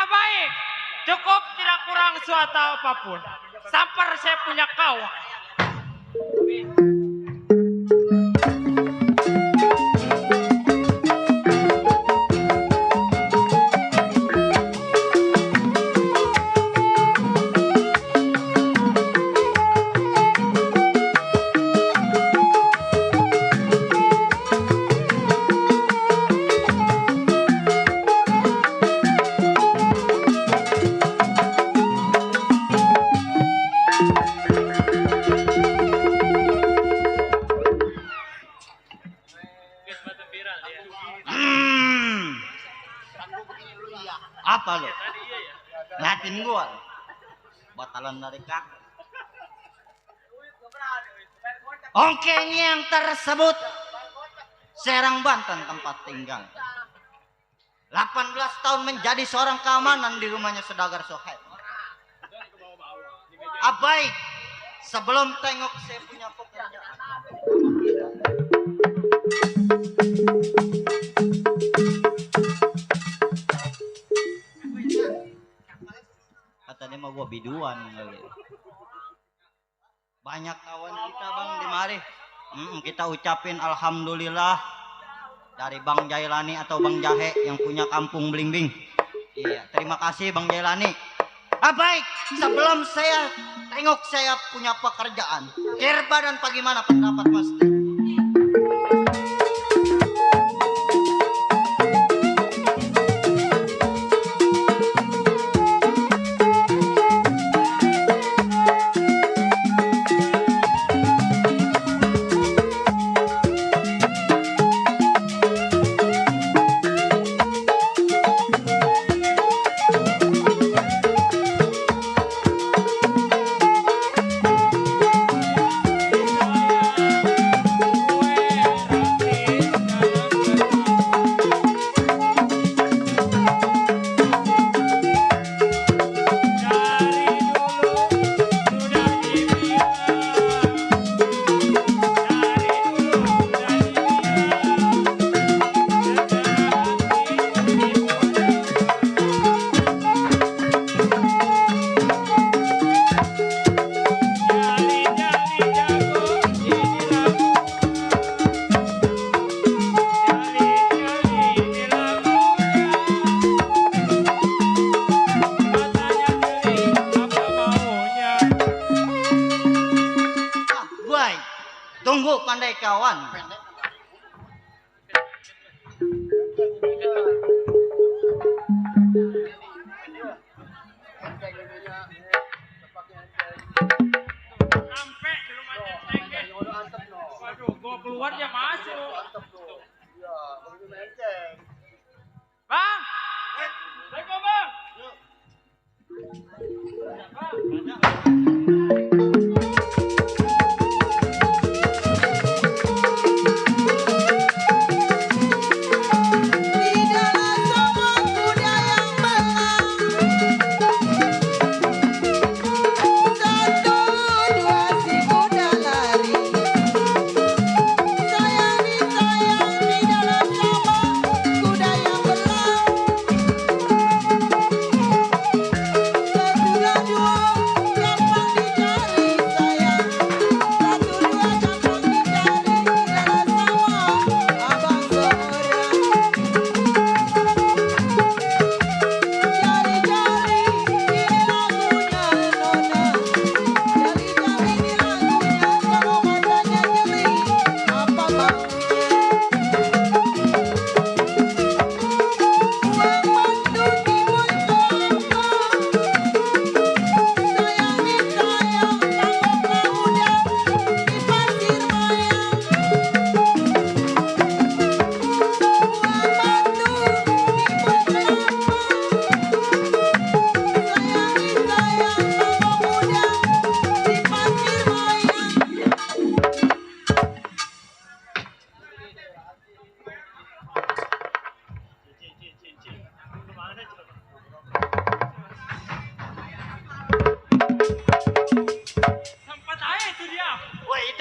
S9: Baik, cukup tidak kurang suatu apapun. Sampai saya punya kawan.
S10: Apa lo? Ngeliatin gua. Batalan dari kak. Ongkengnya yang tersebut Serang Banten tempat tinggal. 18 tahun menjadi seorang keamanan di rumahnya Saudagar Sohaib. Baik, sebelum tengok saya punya pekerjaan. Katanya mau gua biduan kali. Banyak kawan kita bang di mari. Kita ucapin alhamdulillah dari Bang Jailani atau Bang Jahe yang punya kampung Blimbing. Iya, terima kasih Bang Jailani. Baik, sebelum saya tengok saya punya pekerjaan. Kirba dan bagaimana pendapat Mas? Tunggu pandai kawan.
S9: Waduh, gua keluar dia masuk. Bang! Assalamualaikum bang!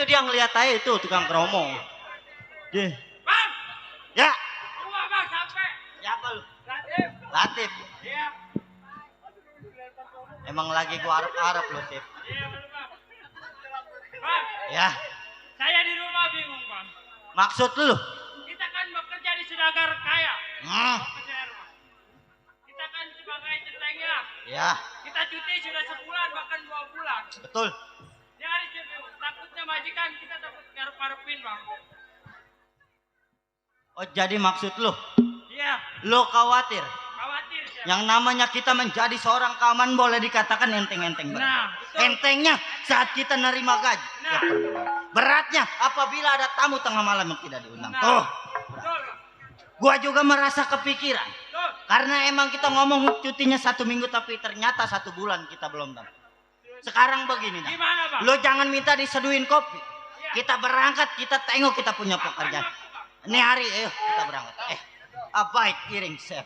S10: Dia ngeliat aja itu tukang kromo.
S9: Bang!
S10: Ya.
S9: Tunggu bang, sampai.
S10: Siapa lu?
S9: Latif.
S10: Latif.
S9: Iya.
S10: Emang lagi gua arep-arep lu, Sip.
S9: Iya bener bang. Bang,
S10: Ya.
S9: saya di rumah bingung bang.
S10: Maksud lu?
S9: Kita kan bekerja di Saudagar kaya. Kita kan sebagai centengnya.
S10: Ya.
S9: Kita cuti sudah sebulan bahkan 2 bulan.
S10: Betul.
S9: Dia hari takutnya majikan kita takut ngarep-ngarepin bang.
S10: Oh jadi maksud lu?
S9: Iya.
S10: Lu khawatir?
S9: Khawatir ya.
S10: Yang namanya kita menjadi seorang kaman boleh dikatakan enteng-enteng.
S9: Nah, betul.
S10: Entengnya saat kita nerima gaji.
S9: Nah.
S10: Ya, beratnya apabila ada tamu tengah malam yang tidak diundang.
S9: Nah.
S10: Tuh.
S9: Betul.
S10: Gua juga merasa kepikiran.
S9: Betul.
S10: Karena emang kita ngomong cutinya 1 minggu tapi ternyata 1 bulan kita belum tahu. Sekarang begini dah.
S9: Gimana, Bang?
S10: Lo jangan minta diseduhin kopi. Kita berangkat, kita tengok kita punya pekerjaan. Ini hari, ayo kita berangkat. Baik, iring chef.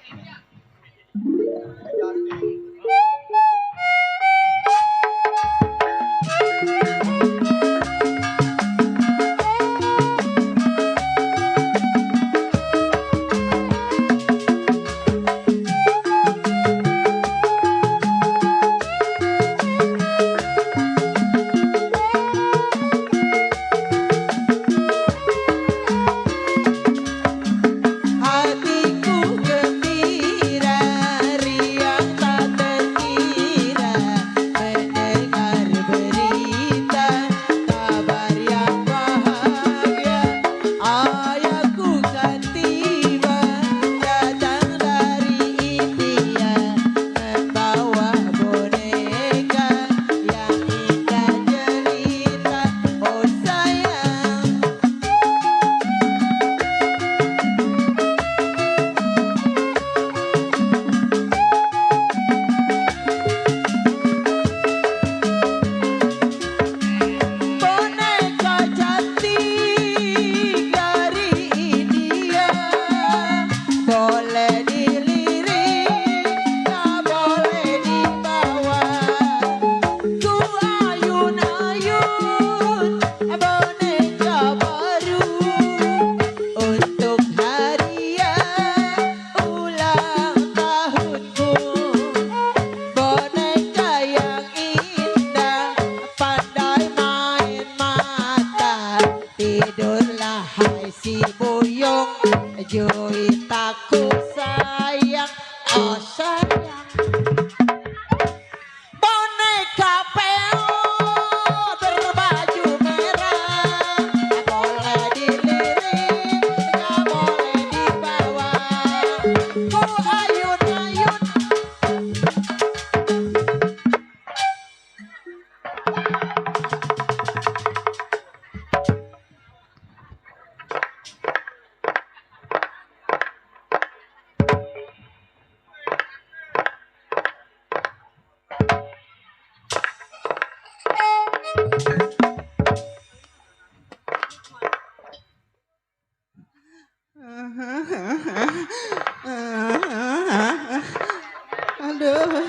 S7: Hatiku gembira, riang tak terkira mendengar berita kabar yang bahagia. Ayahku kan tiba datang dari India membawa boneka yang indah jelita. Oh sayang, boneka cantik dari India boleh dilirik, tak boleh dibawa. Ku ayun-ayun boneka baru untuk hadiah ulang tahunku. Boneka yang indah pandai main mata. Tidurlah hai si buyung, juitaku sayang. Oh sayang, boneka peot berbaju merah boleh dilirik, gak boleh dibawa. Ku ayun-ayun. Aduh.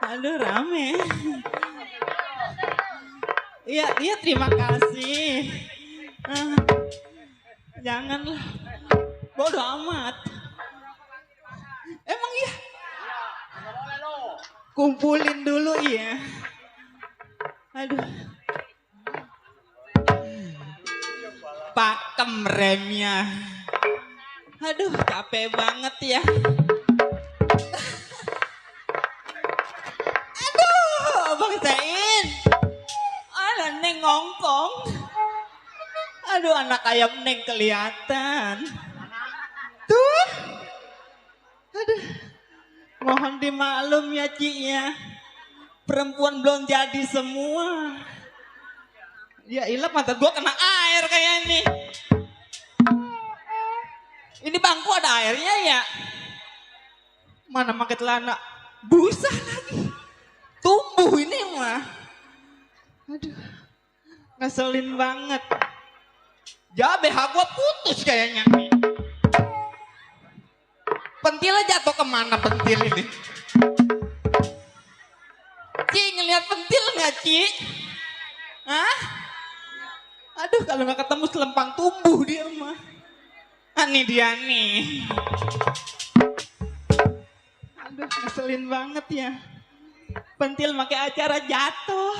S7: Aduh rame. Iya, iya terima kasih. Janganlah. Bodoh amat. Emang iya? Kumpulin dulu iya. Aduh. Pakem remnya. Aduh capek banget ya. Aduh Bang Sein. Alah Neng ngongkong. Aduh anak ayam Neng kelihatan. Tuh. Aduh. Mohon dimaklum ya Ci ya. Perempuan belum jadi semua. Ya ilah mata gua kena air kayak ini. Ini bangku ada airnya ya. Mana pakai celana busa lagi. Tumbuh ini mah. Aduh. Ngeselin banget. Ya BH gua putus kayaknya. Pentilnya jatuh kemana pentil ini? Ci ngeliat pentil nggak Ci? Hah? Aduh kalau nggak ketemu selempang tumbuh dia mah. Ini dia nih. Aduh ngeselin banget ya. Pentil pakai acara jatuh.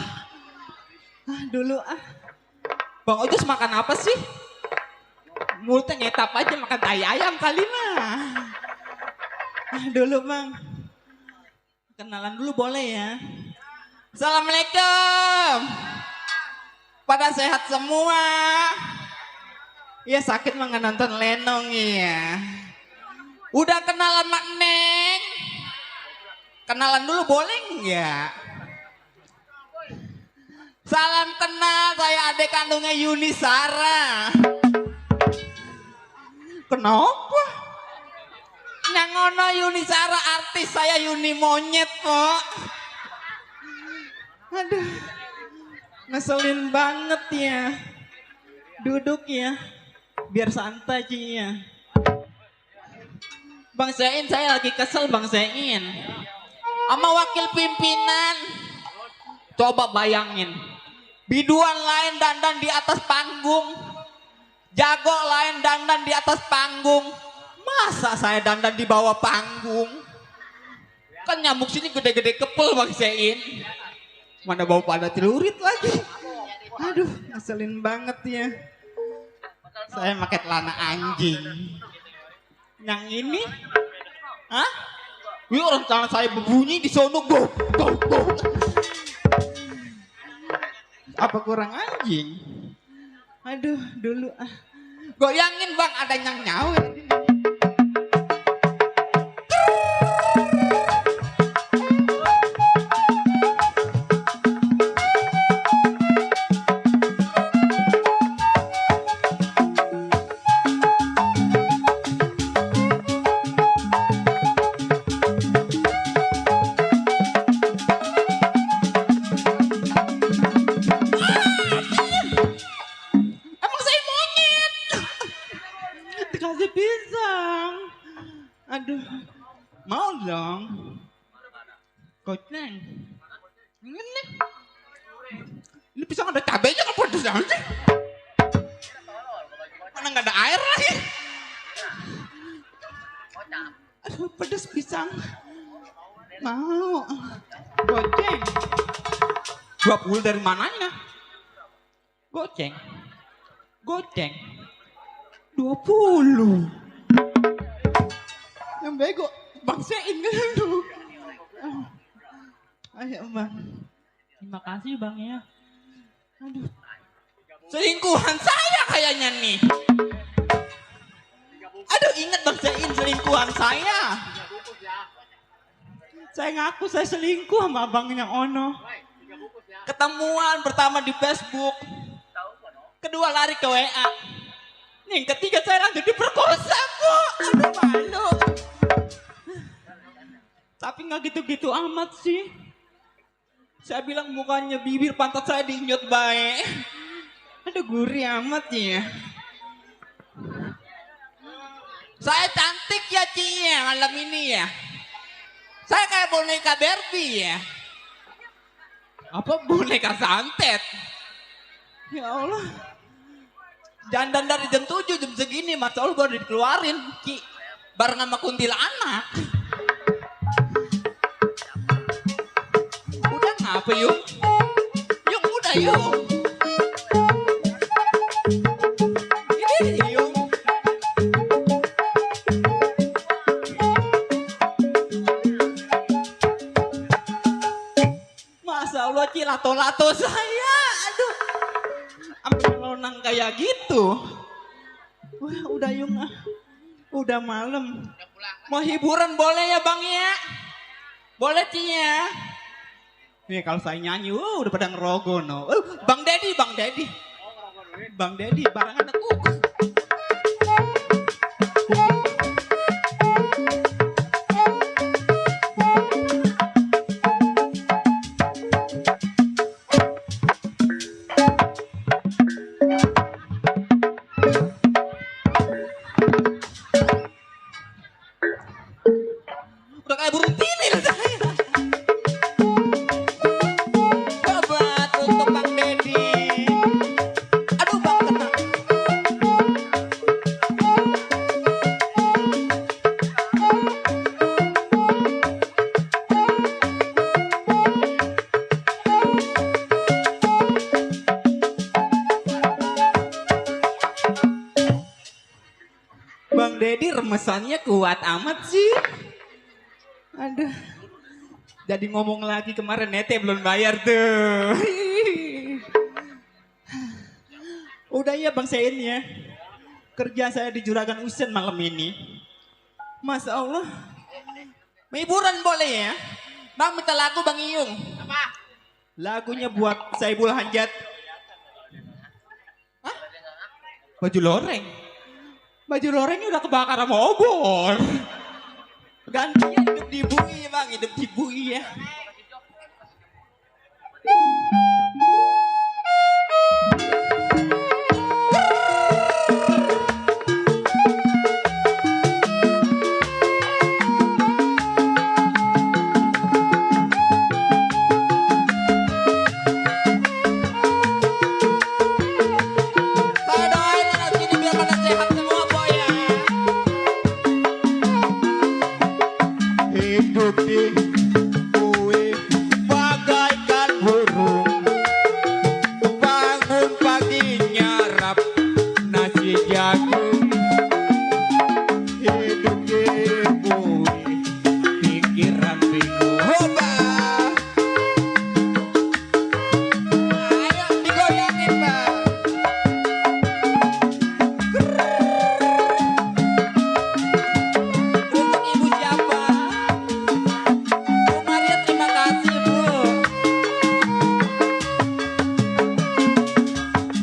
S7: Dulu Bang Ojos makan apa sih? Mulutnya nyetap aja makan tai ayam kali mah. Dulu Bang. Kenalan dulu boleh ya. Assalamualaikum. Pada sehat semua. Ya sakit mah nggak nonton lenong ya. Udah kenal sama Neng? Kenalan dulu boleh nggak? Salam kenal, saya adik kandungnya Yuni Sara. Kenapa? Yang ngono Yuni Sara artis, saya Yuni monyet kok. Aduh, ngeselin banget ya. Duduk ya, biar santai Ci ya. Bang Sein, saya lagi kesel Bang Sein. Sama wakil pimpinan. Coba bayangin. Biduan lain dandan di atas panggung. Jago lain dandan di atas panggung. Masa saya dandan di bawah panggung? Kan nyamuk sini gede-gede kepel Bang Sein. Mana bau pada celurit lagi. Aduh, ngeselin banget ya. Saya pakai celana anjing. Yang ini? Hah? Wih, orang celana saya berbunyi di sono. Go. Apa kurang anjing? Aduh, dulu ah. Goyangin Bang, ada yang nyawer. Dikasih pisang. Aduh, mau dong. Goceng. Ini pisang ada cabenya kan pedes aja. Mana nggak ada air lagi. Aduh, pedes pisang. Mau. Goceng. 20 dari mananya? Goceng. 20. Yang bego Bang Sein kan lu. Ayo Bang. Terima kasih Bang ya. Aduh. Selingkuhan saya kayaknya nih. Aduh, ingat Bang Sein, selingkuhan saya. Saya ngaku saya selingkuh sama abangnya Ono. Ketemuan pertama di Facebook. Kedua lari ke WA. Yang ketiga saya lanjut diperkosa kok. Aduh, malu. Tapi nggak gitu-gitu amat sih. Saya bilang mukanya bibir pantat saya dinyut baik. Aduh, gurih amat ya. Saya cantik ya Ci ya malam ini ya. Saya kayak boneka Barbie ya. Apa boneka santet? Ya Allah. Dandan dari jam 7 jam segini Mas Allah baru dikeluarin Ci. Bareng sama kuntilanak. Udah ngapa Yung? Yung udah Yung. Ini Yung. Masa Allah Ci, lato-lato saya. Aduh. Sampai melonang kayak gitu. Wah, udah Yung ah. Udah malam. Mau hiburan boleh ya Bang ya? Boleh Ci ya? Nih kalau saya nyanyi, udah pada ngerogo no. Bang Dedi. Bang Dedi, barangan aku. Udah kayak burung tinil saya. Obat untuk Bang Dedi. Aduh Bang kena. Bang Dedi remesannya kuat amat sih. Aduh. Jadi ngomong lagi kemarin Nete belum bayar tuh. Udah ya Bang Sein ya. Kerja saya di Juragan Usen malam ini. Masya Allah. Hiburan boleh ya. Bang minta lagu Bang Iyung. Apa? Lagunya buat Saibul Hanjat. Hah? Baju loreng.
S3: Baju lorengnya udah kebakar sama obor.
S8: Gantian hidup di bui ya bang, hidup di bui ya. Saya doain anak sini biar pada sehat semua boy ya.
S5: Hidup di bui bagaikan burung, bangun pagi nyarap nasi jagung. Hidup di bui pikiran bingung. Hoba, ayo digoyangin bang.
S8: Untuk ibu siapa? Bu Maria terima kasih bu.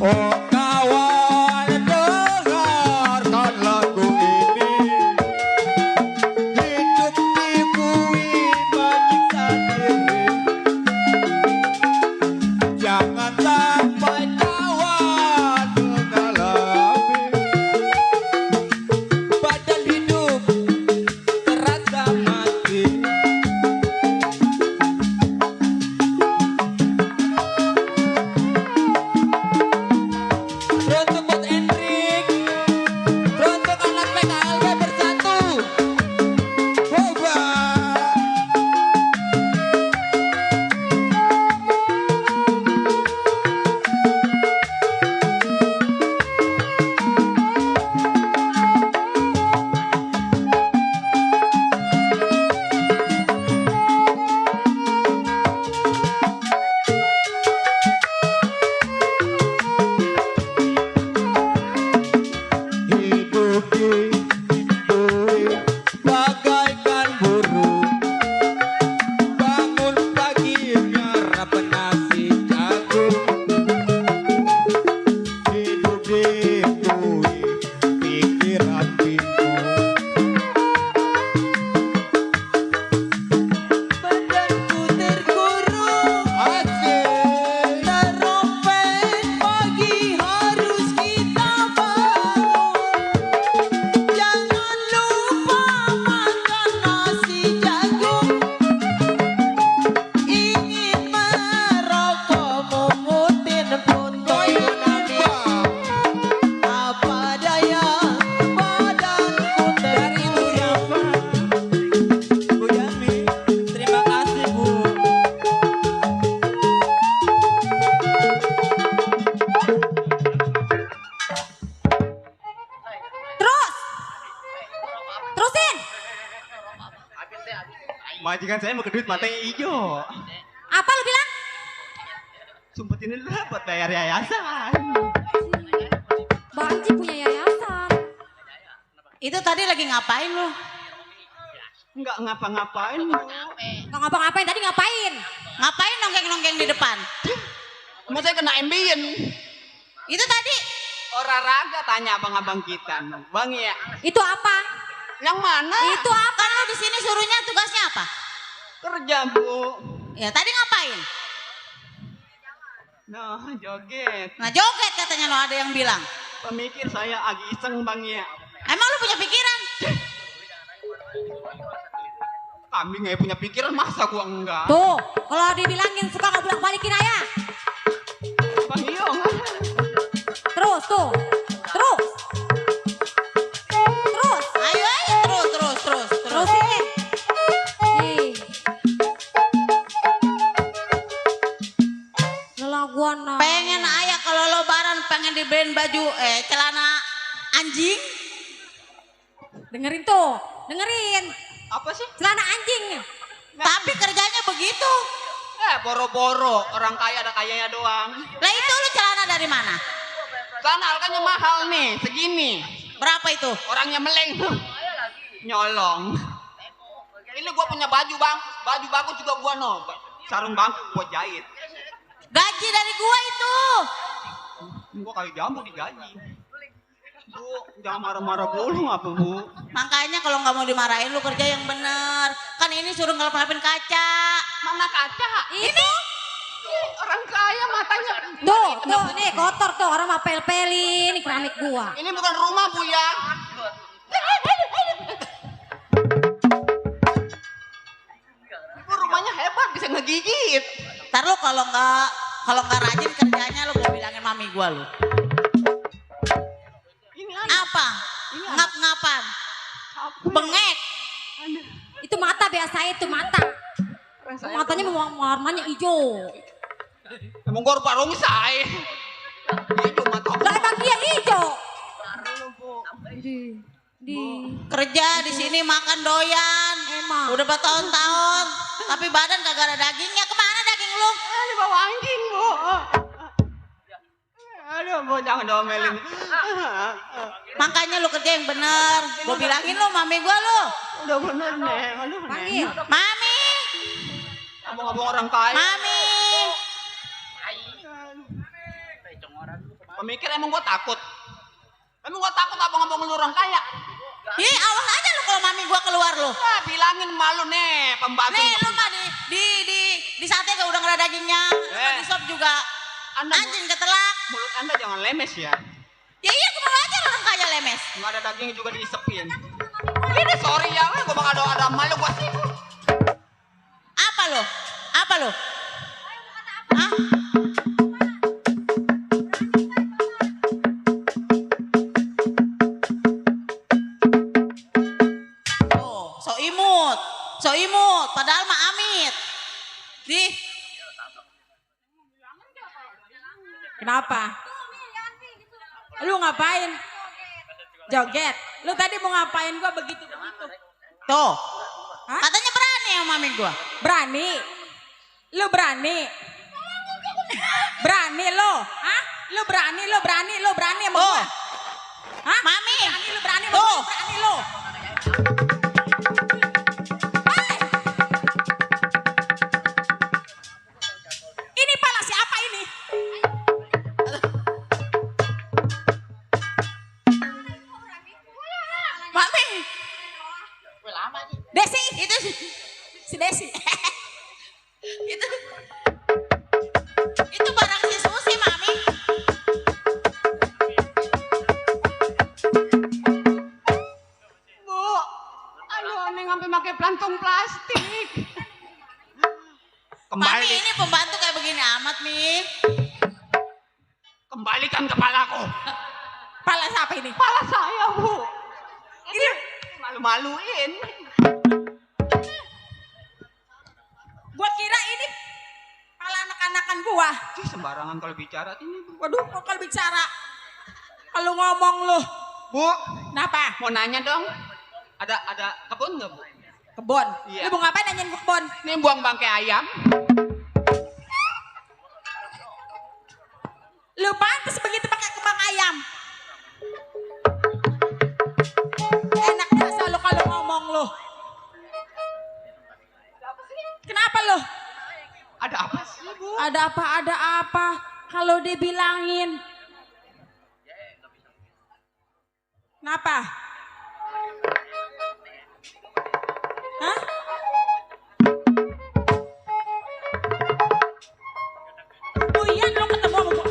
S5: Oh kawan dengarkan lagu ini. Hidup di bui menyiksa diri. Jangan sampai kawan mengalami
S8: Padahal hidup terasa mati. Teruntuk buat Hendrik, teruntuk anak PKLB bersatu.
S5: Hoba. Hidup di bui bagaikan burung, bangun pagi nyarap nasi jagung. Hidup di bui pikiran bingung.
S7: Badanku terkurung,
S5: Asik.
S7: teropet pagi harus kita bangun. Jangan lupa makan nasi jagung. Ingin merokok mungutin pun goyang. Apa daya badanku terkurung.
S8: Bu Yami, terima kasih bu.
S6: Terus. Terusin.
S8: Majikan saya mau ke duit matanya hijau.
S6: Apa lu bilang?
S8: Sumpah ini lah buat bayar yayasan.
S11: Banci punya yayasan.
S6: Itu tadi lagi ngapain lu?
S8: Enggak ngapa-ngapain bu.
S11: Nggak ngapa-ngapain tadi ngapain?
S6: Ngapain nongkrong-nongkrong di depan?
S8: Mau saya kena ambien.
S6: Itu tadi.
S8: Olahraga tanya abang-abang kita. Bang ya.
S11: Itu apa?
S8: Yang mana?
S6: Itu apa? Kan lu di sini suruhnya tugasnya apa?
S8: Kerja bu.
S6: Ya tadi ngapain?
S8: Nah joget.
S6: Nah joget katanya lo ada yang bilang.
S8: Pemikir saya lagi iseng bang ya.
S6: Emang lu punya pikiran?
S8: Kambing nggak punya pikiran masa gua enggak.
S11: Tuh, kalau dibilangin suka nggak bolak balikin ayah.
S8: Bang Iyo.
S11: Terus tuh, terus. Terus.
S6: Ayo ayo terus.
S11: Terusin. Nih. Lelaguan.
S6: Pengen ayah kalau lebaran pengen dibeliin baju celana anjing.
S11: Dengerin tuh, dengerin.
S8: Apa sih?
S11: Celana anjing.
S6: Tapi kerjanya begitu.
S8: Boro-boro orang kaya ada kayanya doang.
S6: Lah itu lu celana dari mana?
S8: Celana harganya mahal nih, segini.
S6: Berapa itu?
S8: Orangnya meleng. Nyolong. Ini gua punya baju bang, baju bagus juga gua no. Sarung bangku gua jahit.
S6: Gaji dari gua itu.
S8: Gua kali jambu digaji.
S3: Bu, jangan marah-marah dulu apa Bu?
S6: Makanya kalau nggak mau dimarahin lu kerja yang bener. Kan ini suruh ngelap-ngelapin kaca.
S12: Mana kaca?
S6: Ini
S12: Orang kaya matanya.
S11: Tuh, nih kotor tuh orang mah pel-pelin nih keramik gua.
S12: Ini bukan rumah Bu ya. Ibu rumahnya hebat bisa ngegigit.
S6: ntar lu kalau nggak rajin kerjanya lu gue bilangin mami gua lu.
S12: Ini
S6: Apa? Ngap-ngapan. Bengek.
S11: Itu mata biasa itu mata. Matanya warnanya hijau.
S12: Emang gua rupa rong say. Itu mata.
S11: Lah emang dia hijau.
S6: Kerja di sini makan doyan.
S11: Emang.
S6: Udah bertahun-tahun. Tapi badan kagak ada dagingnya. Kemana daging lu?
S12: Di bawah anjing Bu. Aduh Bu jangan domelin.
S6: Makanya lu kerja yang bener. Gue bilangin lu mami gua lu.
S12: Udah bener Neng. Aduh
S11: Panggil.
S12: Neng.
S6: Mami.
S12: Abang-abang orang kaya.
S6: Mami.
S12: Pemikir emang gua takut. Emang gua takut abang-abang lu orang kaya.
S6: Ih, awas aja lu kalau mami gua keluar lu.
S12: Ah, bilangin malu nih pembantu.
S6: Nih lu mah di sate gak udah nggak ada dagingnya. Di sop juga. Anjing ketelak.
S12: Mulut Anda jangan lemes ya.
S6: Ya iya gue mau aja orang kaya lemes.
S12: Nggak ada dagingnya juga diisepin. Ini sorry ya, gue bakal ada malu gua sih.
S6: Apa lo? Apa lo? Hah? Oh, so imut, padahal mah amit.
S13: Kenapa? Lu ngapain? Joget. Lu tadi mau ngapain gua begitu?
S6: Tuh.
S13: Hah?
S6: Katanya berani ya mami gua.
S13: Berani? Lu berani? Berani lo? Hah? Lu berani sama
S6: Tuh.
S13: gua? Hah?
S6: Mami.
S13: Berani sama
S6: Tuh.
S13: gua? Berani lo? Hey! Ini pala siapa ini?
S6: Mami.
S13: Desi.
S6: Itu
S13: Si Desi.
S6: itu barang si Susi mami.
S12: Bu, aduh Neng sampai pakai pelantung plastik.
S6: Mami ini pembantu kayak begini amat mi.
S12: Kembalikan kepalaku.
S13: Pala siapa ini?
S12: Kepala saya Bu. Ini malu-maluin.
S13: Gua kira ini pala anak-anakan gua.
S12: Ih, sembarangan kalau bicara ini Bu.
S13: Waduh, kok kalau bicara. Kalau ngomong lu.
S12: Bu,
S13: Kenapa?
S12: mau nanya dong. Ada kebun nggak Bu?
S13: Kebon.
S12: Iya.
S13: Lu mau ngapain nanyain gua kebon?
S12: Ini buang bangkai ayam.
S13: Lu pantas begitu pakai kembang ayam. Enaknya selalu kalau ngomong lu. Kenapa lu?
S12: Ada apa sih Bu?
S13: Ada apa? Kalau dibilangin. Kenapa? Hah? Oh iya, lu ketemu sama gua.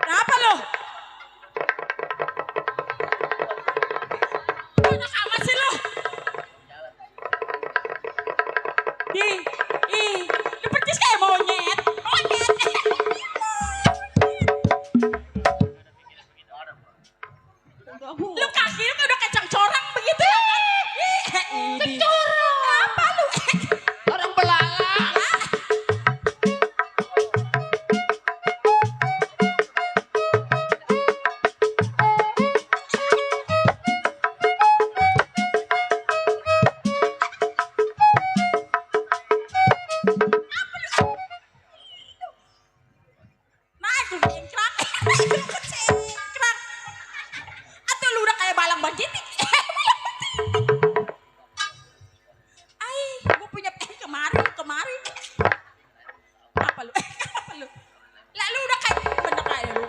S13: Kenapa lo? Enak amat sih lo. Lu percis kayak monyet. Lu kaki lu udah kacang corang begitu ya kan? Corang. Apa lu?
S12: Orang belalang.
S13: yang begini. Ay, gue punya kemari. Apa lu? Apa lu? Lah lu udah kayak bener kayak lu.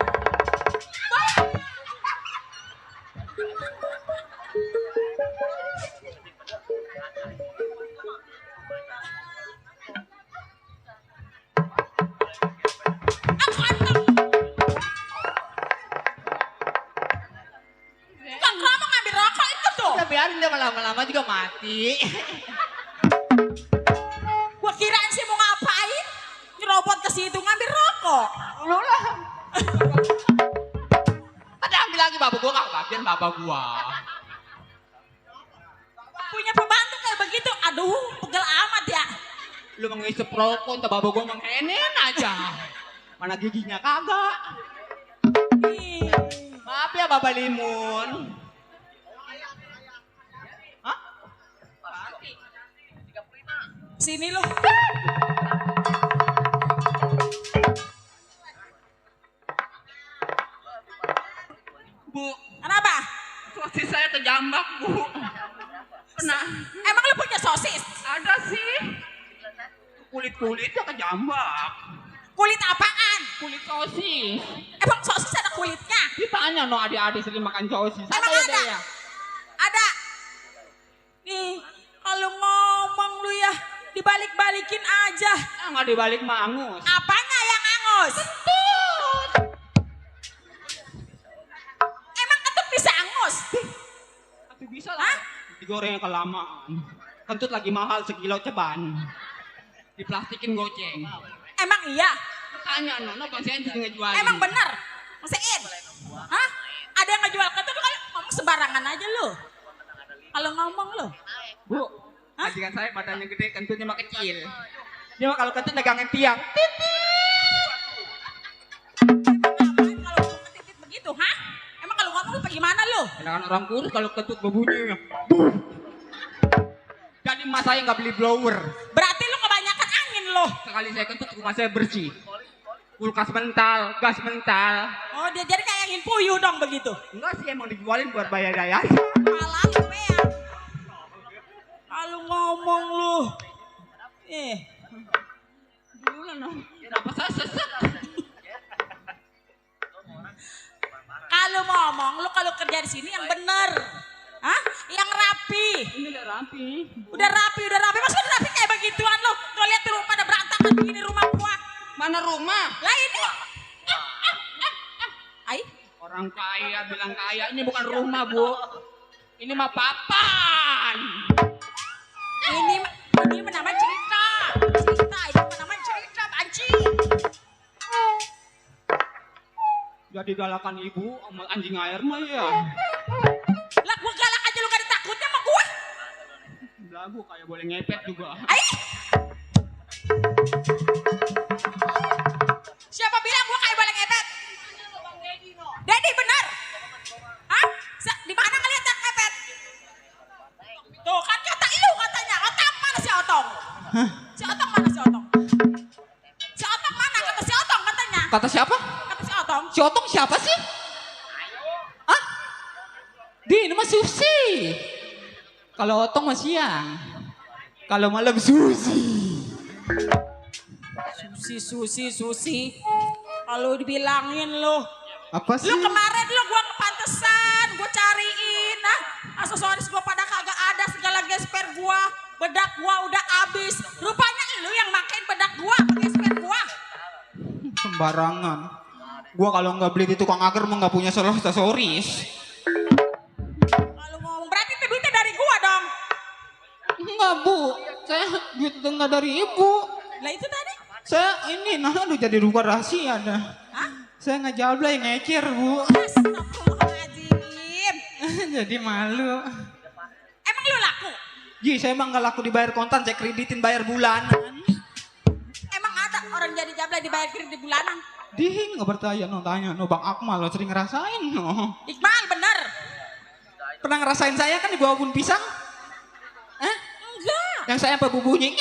S13: Kang Rama ngambil rokok itu tuh.
S3: Ya biarin dia lama-lama juga mati.
S13: Gua kirain sih mau ngapain? Nyerobot ke situ ngambil rokok.
S3: Lu lah. Ada ambil lagi bapak gua nggak kebagian bapak gua.
S13: Punya pembantu kayak begitu, aduh, pegel amat ya.
S3: Lu mengisep rokok, entah bapak gua menghenen aja. Mana giginya kagak. Maaf ya Bapak Limun. Hah?
S13: Sini lu.
S3: Bu,
S13: Kenapa?
S3: sosis saya terjambak, Bu. Pernah.
S13: Emang lu punya sosis?
S3: Ada sih. Kulit-kulitnya kejambak.
S13: Kulit apaan?
S3: Kulit sosis.
S13: Emang sosis ada kulitnya?
S3: Ditanya no adik-adik sering makan sosis.
S13: Emang ada?
S3: Ya?
S13: Ada. Nih, kalau ngomong lu ya dibalik-balikin aja.
S3: Nggak dibalik mangus.
S13: Apanya yang angus? Emang kentut bisa angus?
S3: Itu bisa lah. Digoreng kelamaan. Kentut lagi mahal sekilo ceban. Diplastikin goceng.
S13: Emang iya?
S3: Tanya no konsen juga ngejualin.
S13: Emang bener? Maksudin? Hah? Ada yang ngejual kentut kalau ngomong sembarangan aja lu. Kalau ngomong lu.
S3: Bu, majikan saya badannya gede, kentutnya mah kecil. Dia mah kalau kentut megangin tiang.
S13: Kalau kentut begitu, hah? Emang kalau ngomong lu gimana lu?
S3: Sedangkan orang kurus kalau kentut berbunyi. Jadi mas saya nggak beli blower.
S13: Berarti lu kebanyakan angin lu.
S3: Sekali saya kentut rumah saya bersih. Kulkas mental, gas mental.
S13: Oh dia jadi kayak angin puyuh dong begitu.
S3: Enggak sih emang dijualin buat bayar daya.
S13: Malah lu ya. Kalau ngomong lu.
S3: Dulu lah no. Kenapa saya sesek?
S13: Kalau ngomong lu kalau kerja di sini yang bener. Hah? Yang rapi.
S3: Ini udah rapi.
S13: Udah rapi. Masa udah rapi kayak begituan lu? Tuh lihat tuh pada berantakan begini rumah gua.
S3: Mana rumah?
S13: Lah ini. Ai.
S3: Orang kaya bilang kaya, ini bukan rumah, Bu. Ini mah papan.
S13: Ini namanya cerita. Ini namanya cerita, banci.
S3: Jadi galakan ibu sama anjing air mah ya.
S13: Lah gua galak aja lu gak ada takutnya sama gua.
S3: Lah Bu kayak boleh ngepet juga.
S13: Ai. Siapa bilang gua kayak boleh ngepet? Dedi benar. Hah? Di mana ngeliat yang ngepet? Tuh kan kata lu katanya. Otong mana si Otong? Si Otong mana si Otong? Si Otong mana? Kata si Otong katanya.
S3: Kata siapa?
S13: Kata si Otong.
S3: Si Otong siapa sih? Hah? Ini mah Susi. Kalau Otong mah siang. Kalau malam Susi.
S13: Susi. Kalau dibilangin lu.
S3: Apa sih?
S13: Lu kemarin lu gua kepantesan, gua cariin. Aksesoris gua pada kagak ada, segala gesper gua. Bedak gua udah habis. Rupanya lu yang makin bedak gua, gesper gua.
S3: Sembarangan. Gua kalau nggak beli di tukang agar mah nggak punya aksesoris.
S13: Kalau ngomong berarti itu duitnya dari gua dong.
S3: Enggak Bu, saya duit enggak dari ibu.
S13: Lah itu tadi?
S3: Saya ini aduh jadi luka rahasia dah.
S13: Hah?
S3: Saya ngejablay ngecer Bu.
S13: Astagfirullahaladzim.
S3: Jadi malu.
S13: Emang lu laku?
S3: Ji, saya emang nggak laku dibayar kontan, saya kreditin bayar bulanan.
S13: Emang ada orang jadi jablay dibayar kredit bulanan?
S3: Ding, nggak bertanya, no tanya, no Bang Akmal lo sering ngerasain, no.
S13: Iqbal bener.
S3: Pernah ngerasain saya kan di bawah pohon pisang?
S13: Enggak.
S3: Yang saya apa bunyi?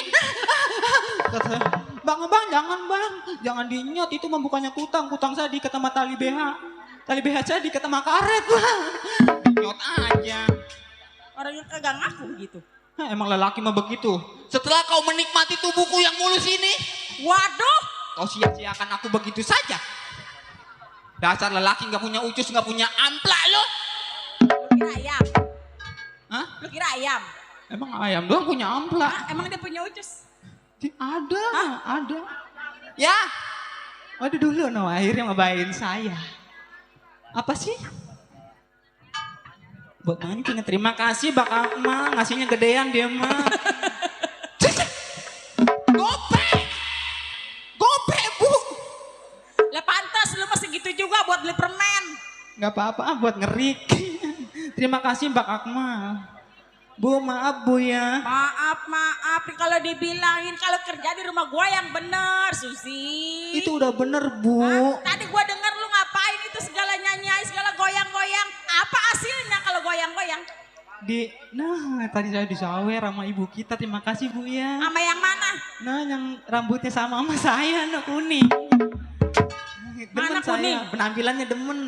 S3: Kata saya, bang, jangan dinyot, itu mah bukannya kutang saya diikat sama tali BH. Tali BH saya diikat sama karet, Bang. Dinyot aja.
S13: Orang yang kagak ngaku begitu.
S3: Emang lelaki mah begitu. Setelah kau menikmati tubuhku yang mulus ini,
S13: waduh,
S3: kau sia-siakan aku begitu saja. Dasar lelaki nggak punya ucus, nggak punya amplak lo.
S13: Lu kira ayam?
S3: Hah?
S13: Lu kira ayam?
S3: Emang ayam doang punya amplak?
S13: Hah? Emang dia punya ucus?
S3: Ada, ada. Ya, waduh dulu no, akhirnya ngebayain saya. Apa sih? Buat mancing, terima kasih Bak Akmal, ngasihnya gedean dia mah. Gope bu.
S13: Lah pantas lu masih gitu juga buat beli permen.
S3: Gak apa-apa buat ngerik. Terima kasih Bak Akmal. Bu maaf bu ya.
S13: Maaf. Kalau dibilangin kalau kerja di rumah gua yang bener, Susi.
S3: Itu udah bener bu.
S13: Tadi gua denger lu ngapain itu segala nyanyi, segala goyang-goyang. Apa hasilnya kalau goyang-goyang?
S3: Nah tadi saya disawer sama ibu kita, terima kasih bu ya.
S13: Sama yang mana?
S3: Nah yang rambutnya sama saya, no, kuning.
S13: Mana
S3: Demen saya,
S13: kuning?
S3: penampilannya demen.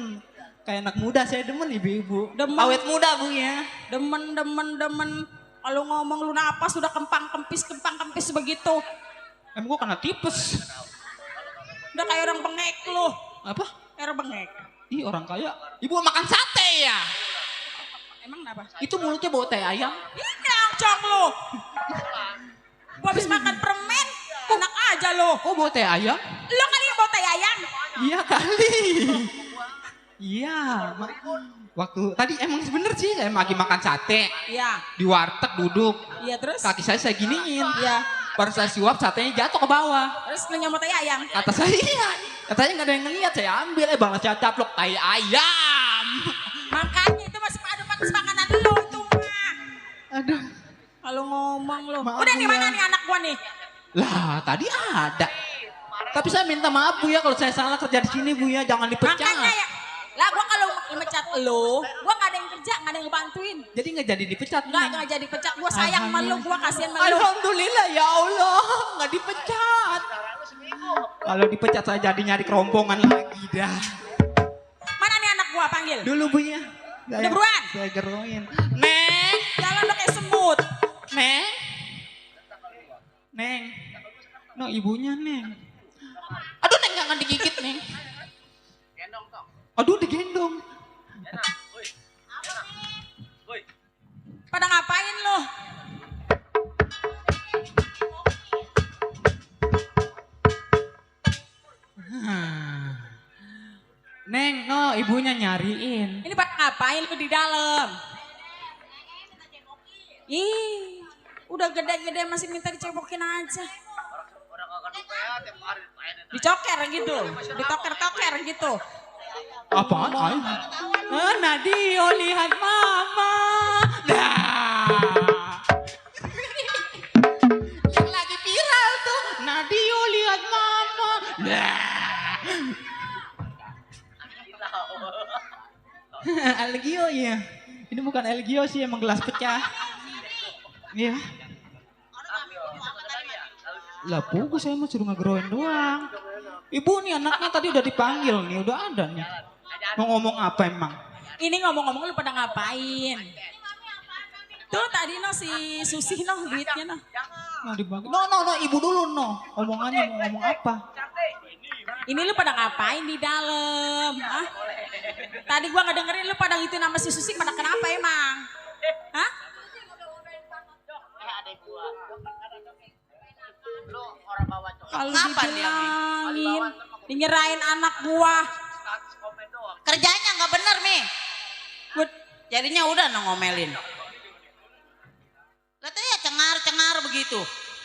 S3: Kayak anak muda saya demen ibu-ibu.
S13: Demen.
S3: Awet muda bu ya.
S13: Demen. Kalau ngomong lu napas sudah kempang kempis begitu.
S3: Emang gua kena tipes.
S13: Udah kayak orang bengek lu.
S3: Apa?
S13: Kayak orang bengek.
S3: Ih orang kaya. Ibu makan sate ya?
S13: Emang kenapa?
S3: Itu mulutnya bau teh ayam.
S13: Ini angcong lu. Gua habis makan permen, enak aja lu.
S3: Oh bau teh ayam?
S13: Lu kali yang bawa tai ayam.
S3: Iya kali. Iya. Waktu tadi emang bener sih saya lagi makan sate.
S13: Iya.
S3: Di warteg duduk.
S13: Iya terus?
S3: Kaki saya giniin.
S13: Iya.
S3: Baru saya suap satenya jatuh ke bawah.
S13: Terus lu nyamot tai ayam.
S3: Kata saya iya. Katanya nggak ada yang ngeliat, saya ambil balas saya caplok tai ayam.
S13: Makanya itu masih pakai makanan lu itu mah.
S3: Aduh.
S13: Kalau ngomong lu.
S3: Maaf,
S13: Udah di mana
S3: ya.
S13: nih anak gua nih?
S3: Lah tadi ada. Tapi saya minta maaf bu ya kalau saya salah kerja di sini bu ya, jangan dipecat.
S13: Makanya ya. Lah gua kalau mecat lu, gua gak ada yang kerja, gak ada yang ngebantuin.
S3: Jadi nggak jadi dipecat.
S13: Nggak jadi pecat. Gua sayang sama lu, gua kasihan sama lu.
S3: Alhamdulillah ya Allah nggak dipecat. Kalau dipecat saya jadi nyari kerompongan lagi dah.
S13: Mana nih anak gua panggil?
S3: Dulu bu ya.
S13: Udah buruan.
S3: Saya geroin. Neng.
S13: Jalan lo kayak semut.
S3: Neng. Neng. No ibunya Neng. Aduh Neng jangan digigit Neng. Aduh digendong.
S13: Pada ngapain lo?
S3: Neng, no ibunya nyariin.
S13: Ini pada ngapain lo di dalam? Ih, udah gede-gede masih minta dicepokin aja. Dicoker gitu, ditoker-toker gitu.
S3: Apaan? Nadio lihat mama. Nah. Yang lagi viral tuh. Nadio lihat mama. Nah. Algio ya. Ini bukan Algio sih, emang gelas pecah. Iya. Lah pugu saya mau suruh ngegroin doang. Ibu nih anaknya tadi udah dipanggil nih, udah ada nih. Mau ngomong apa emang?
S13: Ini ngomong-ngomong lu pada ngapain? Tuh tadi no si Susi no duitnya no.
S3: Nah dibagi. No, ibu dulu no. Omongannya mau ngomong apa?
S13: Ini lu pada ngapain di dalam? Hah? Tadi gua nggak dengerin lu pada itu nama si Susi pada kenapa emang? Hah? Kalau dibilangin, dinyerain anak gua.
S6: Kerjanya nggak bener nih. Jadinya udah ngomelin. Lihat ya cengar begitu.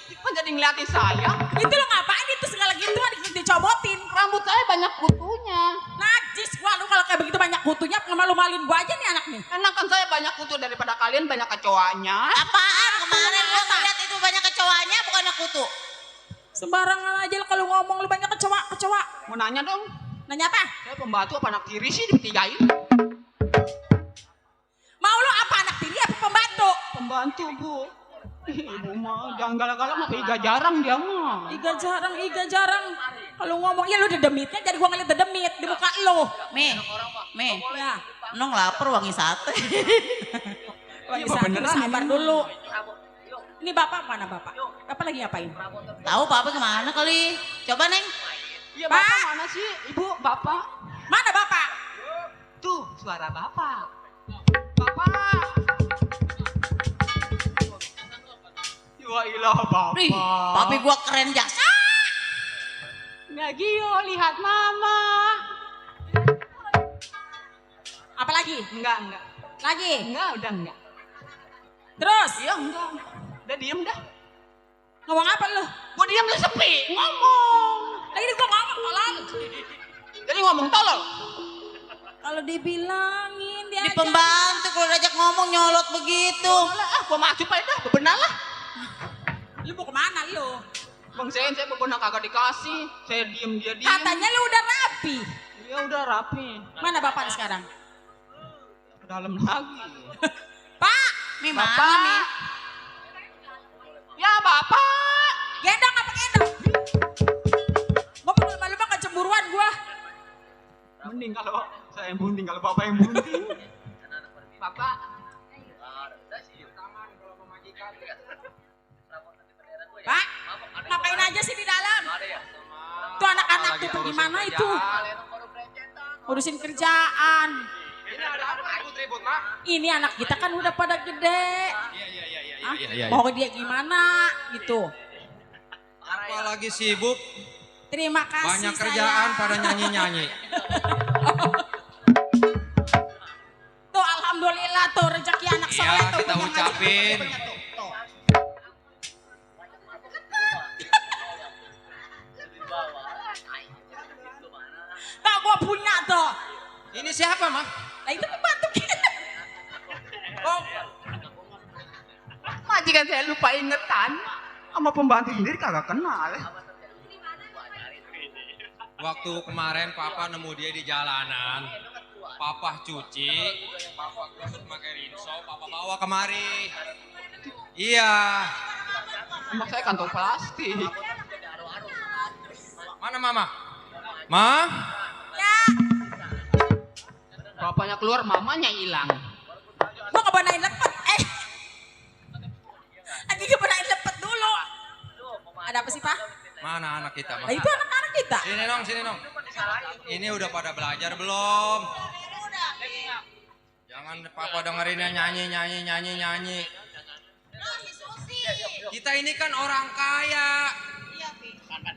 S12: Kok jadi ngeliatin saya?
S13: Itu lo ngapain itu segala gitu dicobotin?
S12: Rambut saya banyak kutunya.
S13: Najis gua lu kalau kayak begitu banyak kutunya ngemalu-maluin gua aja nih anak nih.
S12: Enak kan saya banyak kutu daripada kalian banyak kecoanya.
S6: Apaan kemarin lo ngeliat itu banyak kecoanya bukannya kutu.
S13: Sembarangan aja lo kalau ngomong lu banyak kecoa.
S12: Mau nanya dong.
S13: Nanya apa?
S12: Saya pembantu apa anak tiri sih ditigain?
S13: Mau lu apa anak tiri apa pembantu?
S12: Pembantu bu. Ibu mah jangan galak-galak mah iga jarang dia mah.
S13: Iga jarang. Kalau ngomong ya lu dedemitnya jadi gua ngeliat dedemit di muka lu.
S6: Me.
S13: Ya.
S6: Nong lapar wangi sate.
S13: Lagi
S3: Iya,
S13: sakit,
S3: beneran
S13: sabar
S3: ini.
S13: dulu. Ini bapak mana bapak? Bapak lagi ngapain?
S6: Tahu Papa kemana kali? Coba Neng.
S3: Iya,
S13: Pak.
S3: bapak mana sih? Ibu, bapak.
S13: Mana bapak?
S3: Tuh, suara bapak. Bapak. Ya ilah, bapak.
S6: Ih, papi gua keren jasa.
S3: Nggak Gio, lihat mama.
S13: Apa lagi?
S3: Enggak.
S13: Lagi?
S3: Enggak, udah enggak.
S13: Terus?
S3: Iya, enggak. Udah diem dah.
S13: Ngomong apa lu?
S3: Gua diem lu sepi, ngomong.
S13: Lagi gua ngomong tolol.
S3: Jadi ngomong tolol.
S13: Kalau dibilangin dia
S6: Di pembantu kalau diajak ngomong nyolot begitu.
S3: Gua maju aja dah, bebenah lah.
S13: Lu mau kemana lu?
S3: Bang saya bebenah kagak dikasih. Saya diem, dia diem.
S13: Katanya lu udah rapi.
S3: Ya udah rapi.
S13: Mana bapak sekarang?
S3: Ke dalam lagi.
S13: Pak!
S6: Mi
S3: Bapak.
S6: mana Mi?
S3: Ya bapak.
S13: Gendong apa gendong? Gua mau lumba-lumba kecemburuan gua.
S3: Mending kalau saya yang bunting, kalau bapak yang bunting. Bapak.
S13: Pak, ngapain aja sih di dalam? Tuh anak-anak tuh pergi mana itu? Urusin kerjaan.
S4: Ini ada apa ribut-ribut, Mak?
S13: Ini anak kita kan udah pada gede.
S5: Iya.
S13: Mau dia gimana gitu.
S5: Apalagi sibuk,
S13: Terima kasih
S5: banyak kerjaan
S13: sayang.
S5: pada nyanyi-nyanyi.
S13: Tuh alhamdulillah tuh rezeki anak soleh
S5: Iya,
S13: tuh.
S5: kita
S13: punya
S5: ucapin.
S13: Tak gua punya tuh.
S5: Ini siapa, Mah?
S13: Nah itu pembantu kita.
S3: Oh. Majikan saya lupa ingetan. Sama pembantu sendiri kagak kenal.
S5: Waktu kemarin Papa nemu dia di jalanan. Papa cuci, Papa kusut pakai rinso, Papa bawa kemari. Iya.
S3: Emak saya kantong plastik.
S5: Mana Mama? Ma?
S13: Ya.
S3: Bapaknya keluar, mamanya hilang.
S13: Gua ngebanain lepet. Lagi ngebanain lepet dulu. Ada apa sih Pak?
S5: Mana anak kita, Ma?
S13: Nah itu anak-anak kita.
S5: Sini nong. Ini udah pada belajar belum? Jangan Papa dengerinnya nyanyi. Kita ini kan orang kaya.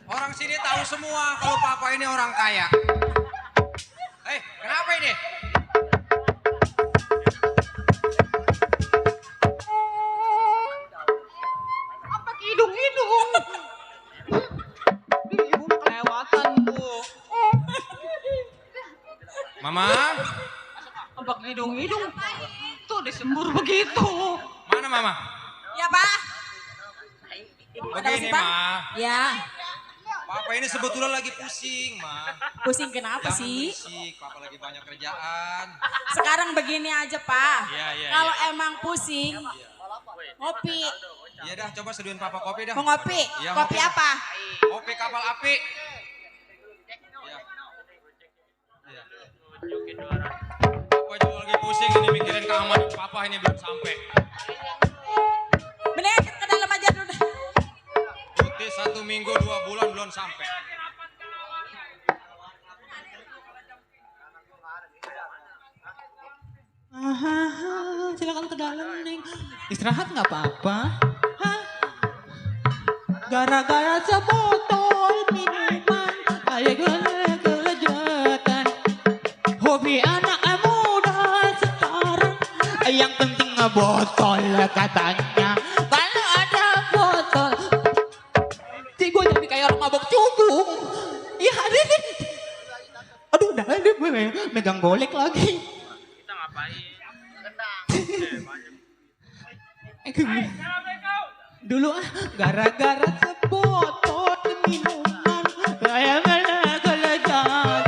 S5: Orang sini tahu semua kalau Papa ini orang kaya. Kenapa ini?
S3: Apa hidung-hidung? Ibu kelewatan, Bu.
S5: Mama?
S3: Apa hidung-hidung? Tuh disembur begitu.
S5: Mana Mama?
S13: Ya Pak. Ada apa
S5: Begini,
S13: sih Pak?
S5: Ma.
S13: Ya.
S5: Papa ini sebetulnya lagi pusing, Ma.
S13: Pusing kenapa
S5: Jangan
S13: sih?
S5: berisik, Papa lagi banyak kerjaan.
S13: Sekarang begini aja Pak.
S5: Iya.
S13: Kalau emang pusing, ngopi.
S5: Iya dah, coba seduhin Papa kopi dah.
S13: Mau ngopi?
S5: Iya,
S13: Kopi
S5: ngopi.
S13: apa?
S5: Kopi kapal api. Iya. Papa juga lagi pusing ini mikirin keamanan Papa ini belum sampai.
S13: Mendingan kita ke dalam aja dulu.
S5: Cuti 1 minggu 2 bulan belum sampai.
S3: Silakan ke dalam, Neng. Istirahat nggak apa-apa. Gara-gara sebotol minuman, ada kelejatan. Hobi anak muda sekarang, yang penting ngebotol katanya. Kalau ada botol, gue jadi kayak orang mabok cubung. Iya, ini. Aduh, udah megang golek lagi.
S9: Kita ngapain?
S3: Dulu gara-gara sebotol minuman kayak kelejatan.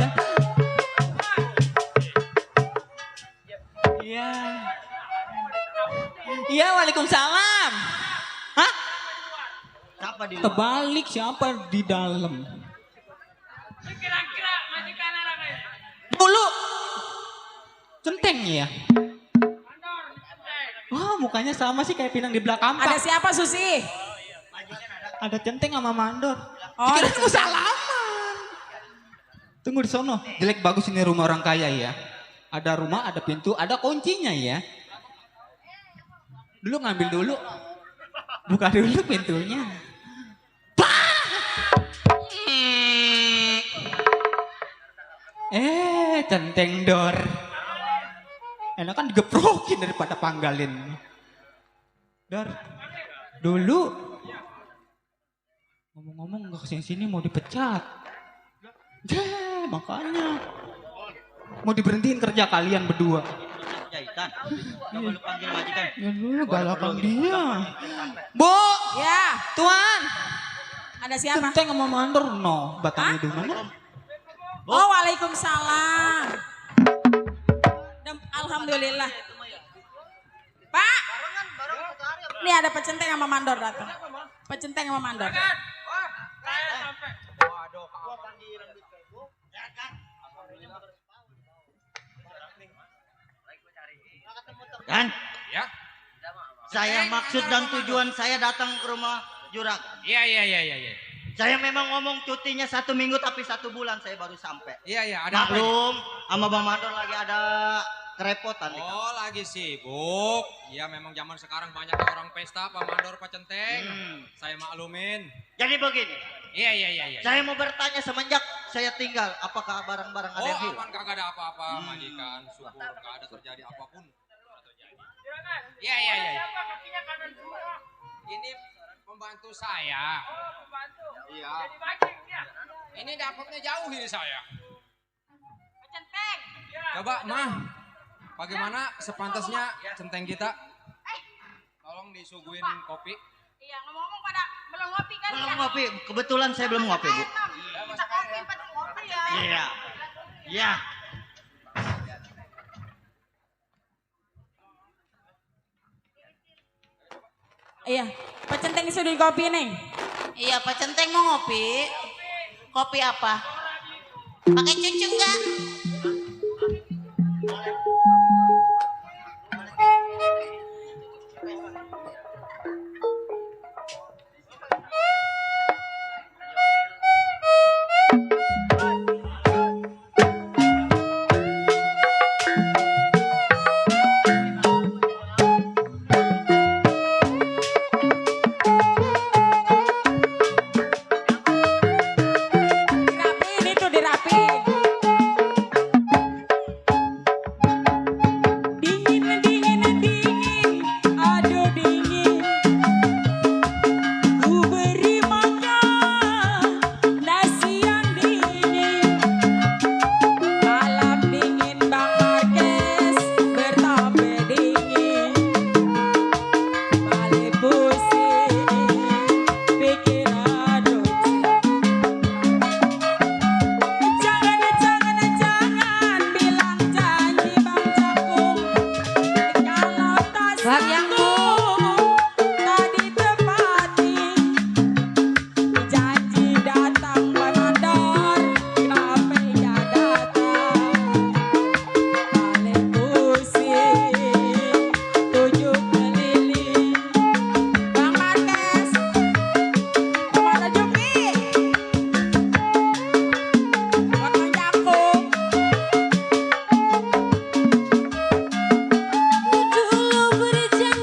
S3: Iya. Iya, waalaikumsalam. Hah?
S10: Siapa di
S3: Terbalik siapa di dalam?
S9: Kira-kira majikan anak ini.
S3: Dulu. Centeng ya? Wah, mukanya sama sih kayak Pinang di belakang.
S13: Ada siapa Susi?
S3: Ada Centeng sama Mandor.
S13: Oh,
S3: Kira
S13: ada
S3: mau salaman. Tunggu di sono. Jelek bagus ini rumah orang kaya ya. Ada rumah, ada pintu, ada kuncinya ya. Dulu ngambil dulu. Buka dulu pintunya. Centeng Dor. Enak kan digeprokin daripada panggalin. Dor, dulu ngomong-ngomong nggak kesini-sini mau dipecat. Makanya mau diberhentiin kerja kalian berdua.
S10: Jahitan. Coba lu panggil majikan.
S3: Ya dulu galakan dia. Bu,
S13: ya,
S3: Tuan.
S13: Ada siapa?
S3: Centeng sama Mandor no, batang hidungan.
S13: Oh, waalaikumsalam. Alhamdulillah. Pak, ini ada pecenteng sama Mandor datang. Pecenteng sama Mandor.
S10: Kan?
S9: Ya.
S10: Saya maksud dan tujuan saya datang ke rumah Juragan.
S9: Iya.
S10: Saya memang ngomong cutinya 1 minggu tapi 1 bulan saya baru sampai.
S9: Iya, ada apa?
S10: Maklum, sama Bang Mandor lagi ada kerepotan.
S9: Oh, lagi sibuk. Ya memang zaman sekarang banyak orang pesta, Pak Mandor, Pak Centeng. Saya maklumin.
S10: Jadi begini.
S9: Iya.
S10: Saya mau bertanya semenjak saya tinggal, apakah barang-barang ada yang hilang?
S9: Aman, kagak ada apa-apa, majikan. Syukur, gak ada terjadi apapun. Iya. Ini pembantu saya. Iya. Ini dapatnya jauh ini saya.
S13: Centeng.
S9: Coba, Mah. Bagaimana sepantasnya centeng kita? Tolong disuguhin kopi.
S13: Iya, ngomong-ngomong pada belum ngopi kan?
S10: Belum ngopi, kebetulan saya belum ngopi, Bu.
S13: Kita kopi, pada ngopi ya.
S10: Iya.
S13: Iya, Pak Centeng disuruh kopi nih.
S6: Iya, Pak Centeng mau ngopi. Kopi apa? Pakai cucu enggak?
S13: Dirapiin itu, dirapiin.
S11: Dulu berjanji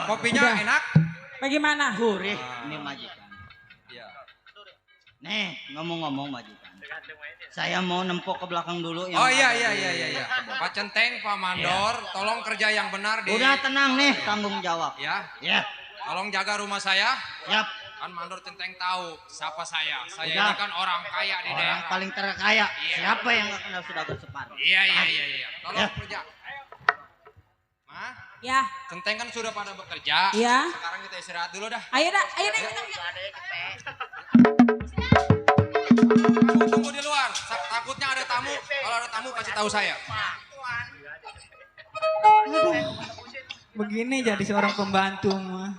S5: kopinya
S1: Udah.
S5: enak.
S13: Bagaimana?
S14: Gurih, ini majikan. Nih, ngomong-ngomong majikan. Saya mau nempok ke belakang dulu.
S5: Oh iya.
S14: ada di-
S5: Pak Centeng, Pak Mandor, tolong kerja yang benar di.
S14: Udah tenang nih, tanggung jawab.
S5: Ya.
S14: Ya.
S5: Tolong jaga rumah saya.
S14: Yap.
S5: Kan Mandor Centeng tahu siapa saya. Saya
S14: Udah.
S5: ini kan orang kaya di
S14: Orang
S5: daerah.
S14: paling terkaya.
S5: Iya.
S14: Siapa yang gak kenal Saudagar Supardi?
S5: Iya. Tolong
S14: Ya.
S5: kerja. Ma,
S13: Ya,
S5: Centeng kan sudah pada bekerja.
S13: Iya.
S5: Sekarang kita istirahat dulu dah.
S13: ayo dah, ayo dah.
S5: Tunggu di luar. Takutnya ada tamu. Kalau ada tamu kasih tahu saya.
S3: Begini jadi seorang pembantu mah.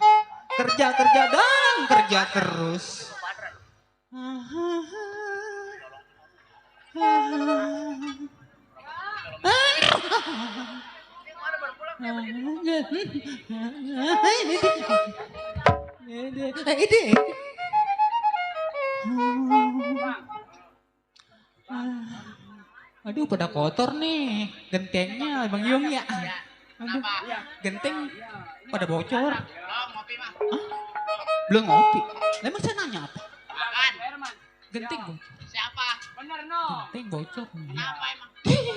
S3: Kerja dan kerja terus. Aduh pada kotor nih gentengnya Bang Yung ya. Aduh genteng pada bocor. Hah? Belum ngopi. Emang saya nanya apa? Genteng bocor.
S9: Siapa? Bener no.
S3: Genteng bocor.
S9: Kenapa emang?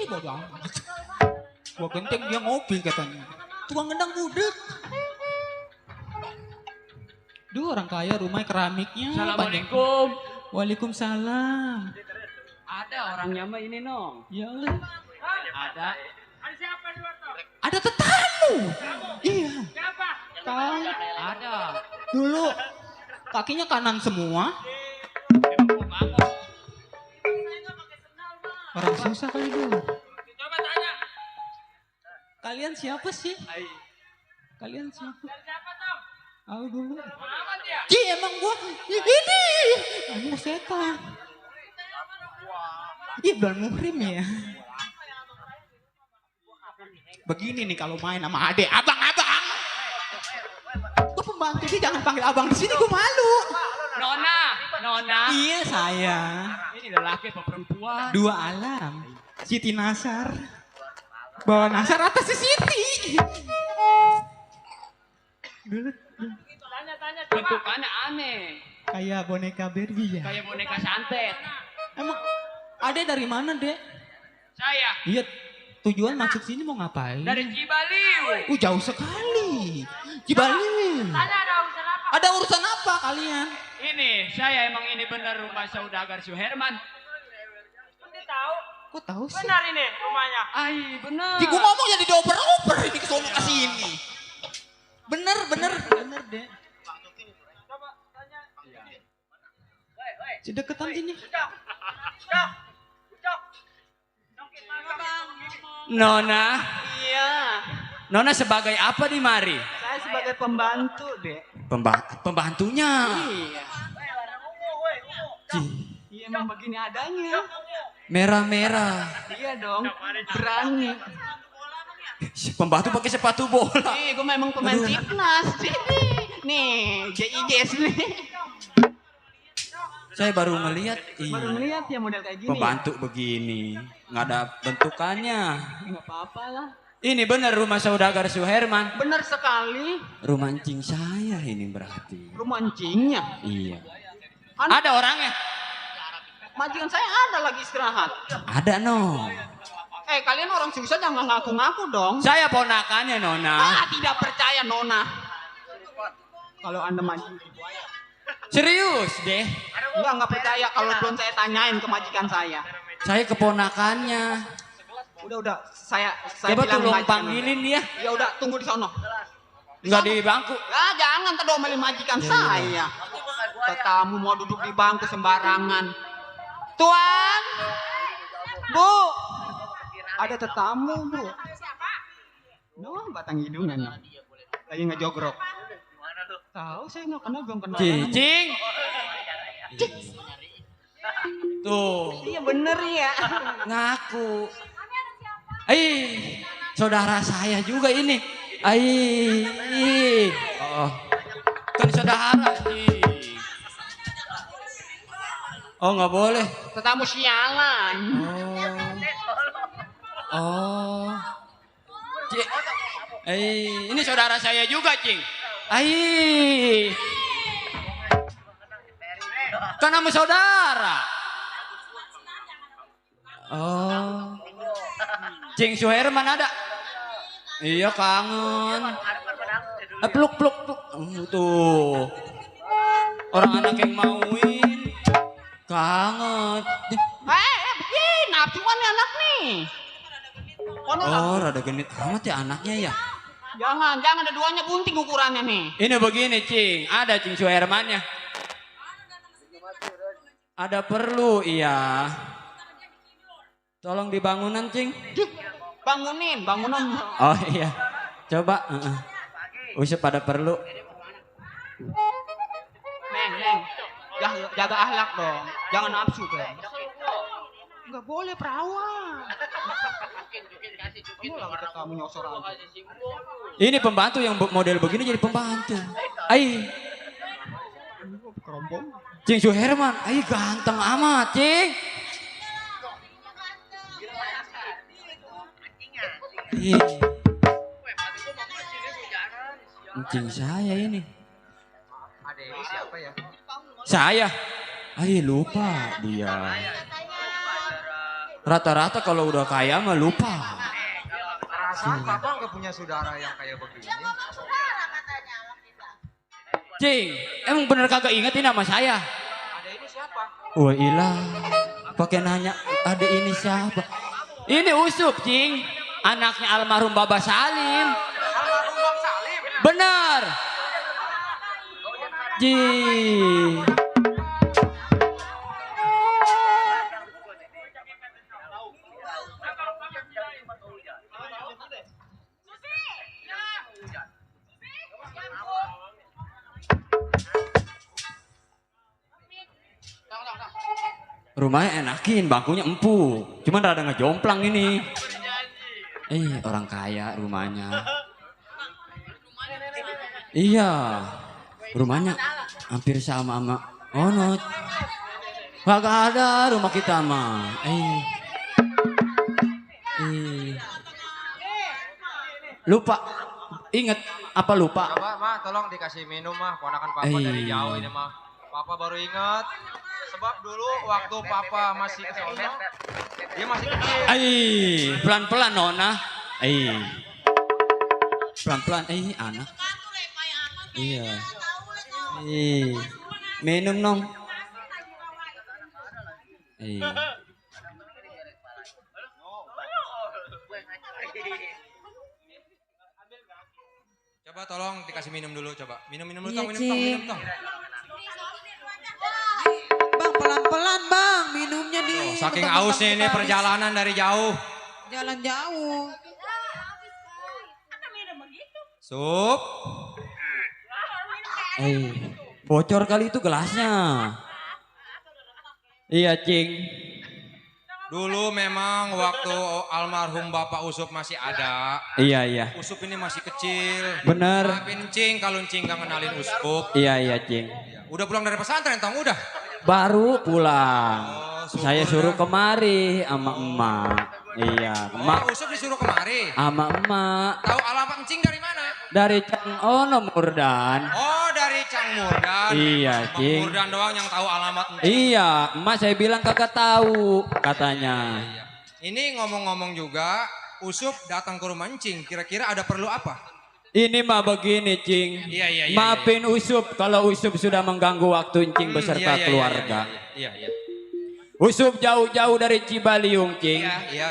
S3: Bodoh amat. Gua genteng dia ngopi katanya. Tukang gendang budek. Duh orang kaya rumah keramiknya.
S9: Assalamualaikum.
S3: Waalaikumsalam.
S9: Ada orangnya mah ini no.
S3: Ya Allah.
S9: Ada. Ada siapa dua toh?
S3: Ada tetamu. Iya.
S9: Siapa?
S3: Tahu.
S9: Ada.
S3: Dulu kakinya kanan semua. Orang susah kali dulu.
S9: Coba tanya.
S3: Kalian siapa sih? Kalian siapa?
S9: Siapa toh?
S3: Tahu dulu.
S9: Aman dia.
S3: Ci emang gua ini. Emang setan. Ih bulan muhrim ya. Begini nih kalau main sama adek, abang. Gua pembantu dia jangan panggil abang di sini gua malu.
S9: Nona.
S3: Iya saya.
S9: Ini lelaki apa perempuan?
S3: Dua alam. Siti Nasar. Bawa Nasar atas si Siti.
S9: Tanya. Bentukannya aneh.
S3: Kayak boneka Barbie ya.
S9: Kayak boneka santet.
S3: Emang adek dari mana dek?
S9: Saya
S3: Iya. Tujuan masuk sini mau ngapain?
S9: dari Cibaliu.
S3: Jauh sekali. Cibaliu.
S9: Tanya ada urusan apa?
S3: Ada urusan apa kalian?
S9: Ini, saya emang ini benar rumah Saudagar Suherman. Anda tahu?
S3: Kok tahu sih?
S9: Benar ini rumahnya. Ay, benar.
S3: Gue ngomong jadi dioper-oper ini ke sono ke sini. Bener deh.
S9: Coba tanya.
S3: Sedeketan sini.
S2: Nona,
S8: Iya,
S2: Nona sebagai apa di mari?
S8: saya sebagai pembantu, Dek.
S2: Pembantunya.
S8: Iya. Iya, emang begini adanya.
S2: Merah-merah.
S8: Iya dong, berani.
S2: Si pembantu pakai sepatu bola.
S8: Nih, gue memang pemain timnas. Sini. Nih, JIGS nih.
S2: Saya baru ngelihat.
S8: Baru ngeliat ya model kayak gini.
S2: Pembantu begini, nggak ada bentukannya.
S8: Nggak apa-apa lah.
S2: Ini benar rumah Saudagar Suherman.
S8: Bener sekali.
S2: Rumah encing saya ini berarti.
S8: Rumah encingnya.
S2: Iya. Ada orangnya?
S8: Majikan saya ada lagi istirahat.
S2: Ada no.
S8: Kalian orang susah jangan ngaku-ngaku dong.
S2: Saya ponakannya Nona.
S8: Tidak percaya Nona. Kalau Anda majikan.
S2: Serius deh.
S8: Enggak percaya kalau belum saya tanyain ke majikan saya.
S2: Saya keponakannya.
S8: Udah, saya
S2: Coba
S8: bilang
S2: tolong
S8: majikan
S2: panggilin dia.
S8: Ya udah, tunggu di sono.
S2: Enggak di bangku.
S8: Jangan terdomelin majikan saya. Tetamu mau duduk di bangku sembarangan. Tuan, Bu, ada tetamu, Bu. Batang hidungan. Lagi ngejogrok. Tahu saya nggak kenal, belum kenal.
S2: Cicing. Tuh.
S8: Iya bener ya.
S2: Ngaku. Saudara saya juga ini. Oh. Kan saudara sih. Oh nggak boleh.
S8: Tetamu sialan.
S2: Oh. Ini saudara saya juga, Cing. Ai. Kan nama saudara. Oh. Cing Suherman ada? Iya kangen. Peluk. Tuh. Orang anak yang mauin. Kangen.
S3: Nafsuan nih anak nih.
S2: Oh, rada genit amat ya anaknya ya.
S3: Jangan ada duanya gunting ukurannya nih.
S2: Ini begini, Cing. Ada Cing Suhermannya. Ada perlu, iya. Tolong dibangunan, Cing.
S3: Bangunan.
S2: Oh iya. Coba. Usup pada perlu.
S3: Neng. Jaga akhlak dong. Jangan nafsu dong. Enggak boleh perawan. Kamu nyosor aja.
S2: Ini pembantu yang model begini jadi pembantu. Ai. Cing Suherman, ai ganteng amat, Cing. Cing saya ini.
S15: Ada ini siapa ya?
S2: Saya. Ai lupa dia. Rata-rata kalau udah kaya mah lupa.
S15: Perasaan papa nggak punya saudara yang kayak begini.
S2: Cing, emang bener kagak inget ini nama saya?
S15: Ada ini siapa?
S2: Wah ilah, pakai nanya ada ini siapa? Ini Usup, Cing. Anaknya almarhum Baba Salim.
S15: Almarhum Bang Salim.
S2: Bener. Cing. Rumahnya enakin, bangkunya empuk. Cuman rada ngejomplang ini. Orang kaya rumahnya. Iya. Rumahnya hampir sama Onot. Kagak ada rumah kita mah. Lupa. Ingat apa lupa?
S15: Coba mah tolong dikasih minum mah. Ponakan papa dari jauh ini mah. Papa baru ingat. Sebab dulu waktu papa masih ke sono, dia masih kecil.
S2: Pelan-pelan Nona. Pelan-pelan, anak. Iya. Minum nong.
S15: Coba tolong dikasih minum dulu coba. Minum dulu
S7: Iya,
S15: tong, minum tong.
S7: Bang pelan-pelan bang, minumnya di.
S15: Saking ausnya ini perjalanan dari jauh.
S7: Jalan jauh.
S15: Sup.
S2: Bocor kali itu gelasnya. Iya, Cing.
S15: Dulu memang waktu almarhum Bapak Usup masih ada.
S2: Iya.
S15: Usup ini masih kecil.
S2: Bener.
S15: Maafin Cing kalau Cing gak kenalin Usup.
S2: Iya, Cing.
S15: Udah pulang dari pesantren, Tong? Udah?
S2: Baru pulang. Saya suruh kemari sama emak. Iya, emak.
S15: Usup disuruh kemari?
S2: Sama emak.
S15: Tahu alamat Cing dari mana?
S2: Dari Cang Ono Murdan.
S15: Oh, dari Cang Murdan.
S2: Iya, Cing.
S15: Murdan doang yang tahu alamat Cing.
S2: Iya, emak saya bilang kagak tahu katanya.
S15: Iya. Ini ngomong-ngomong juga, Usup datang ke rumah Cing. Kira-kira ada perlu apa?
S2: Ini mah begini, Cing.
S15: Iya.
S2: Maafin Usup kalau Usup sudah mengganggu waktu Cing beserta keluarga.
S15: Iya.
S2: Usup jauh-jauh dari Cibaliung, Cing.
S15: Iya.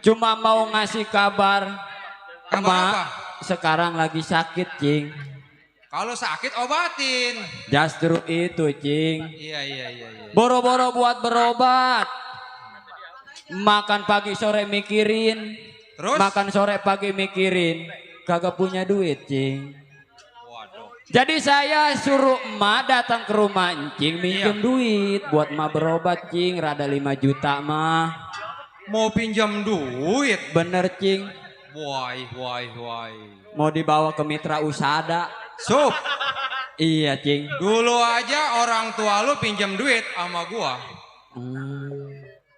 S2: Cuma mau ngasih kabar.
S15: Kabar
S2: Emak
S15: apa?
S2: sekarang lagi sakit, Cing.
S15: Kalau sakit obatin.
S2: Justru itu, Cing.
S15: Iya.
S2: Boro-boro buat berobat. Makan pagi sore mikirin.
S15: Terus?
S2: Makan sore pagi mikirin. Kagak punya duit, Cing. Jadi saya suruh emak datang ke rumah Cing minjem duit buat emak berobat, Cing. Rada 5 juta mah.
S15: Mau pinjam duit?
S2: Bener, Cing.
S15: Why.
S2: Mau dibawa ke mitra usada.
S15: Sup.
S2: Iya, Cing.
S15: Dulu aja orang tua lu pinjam duit sama gua.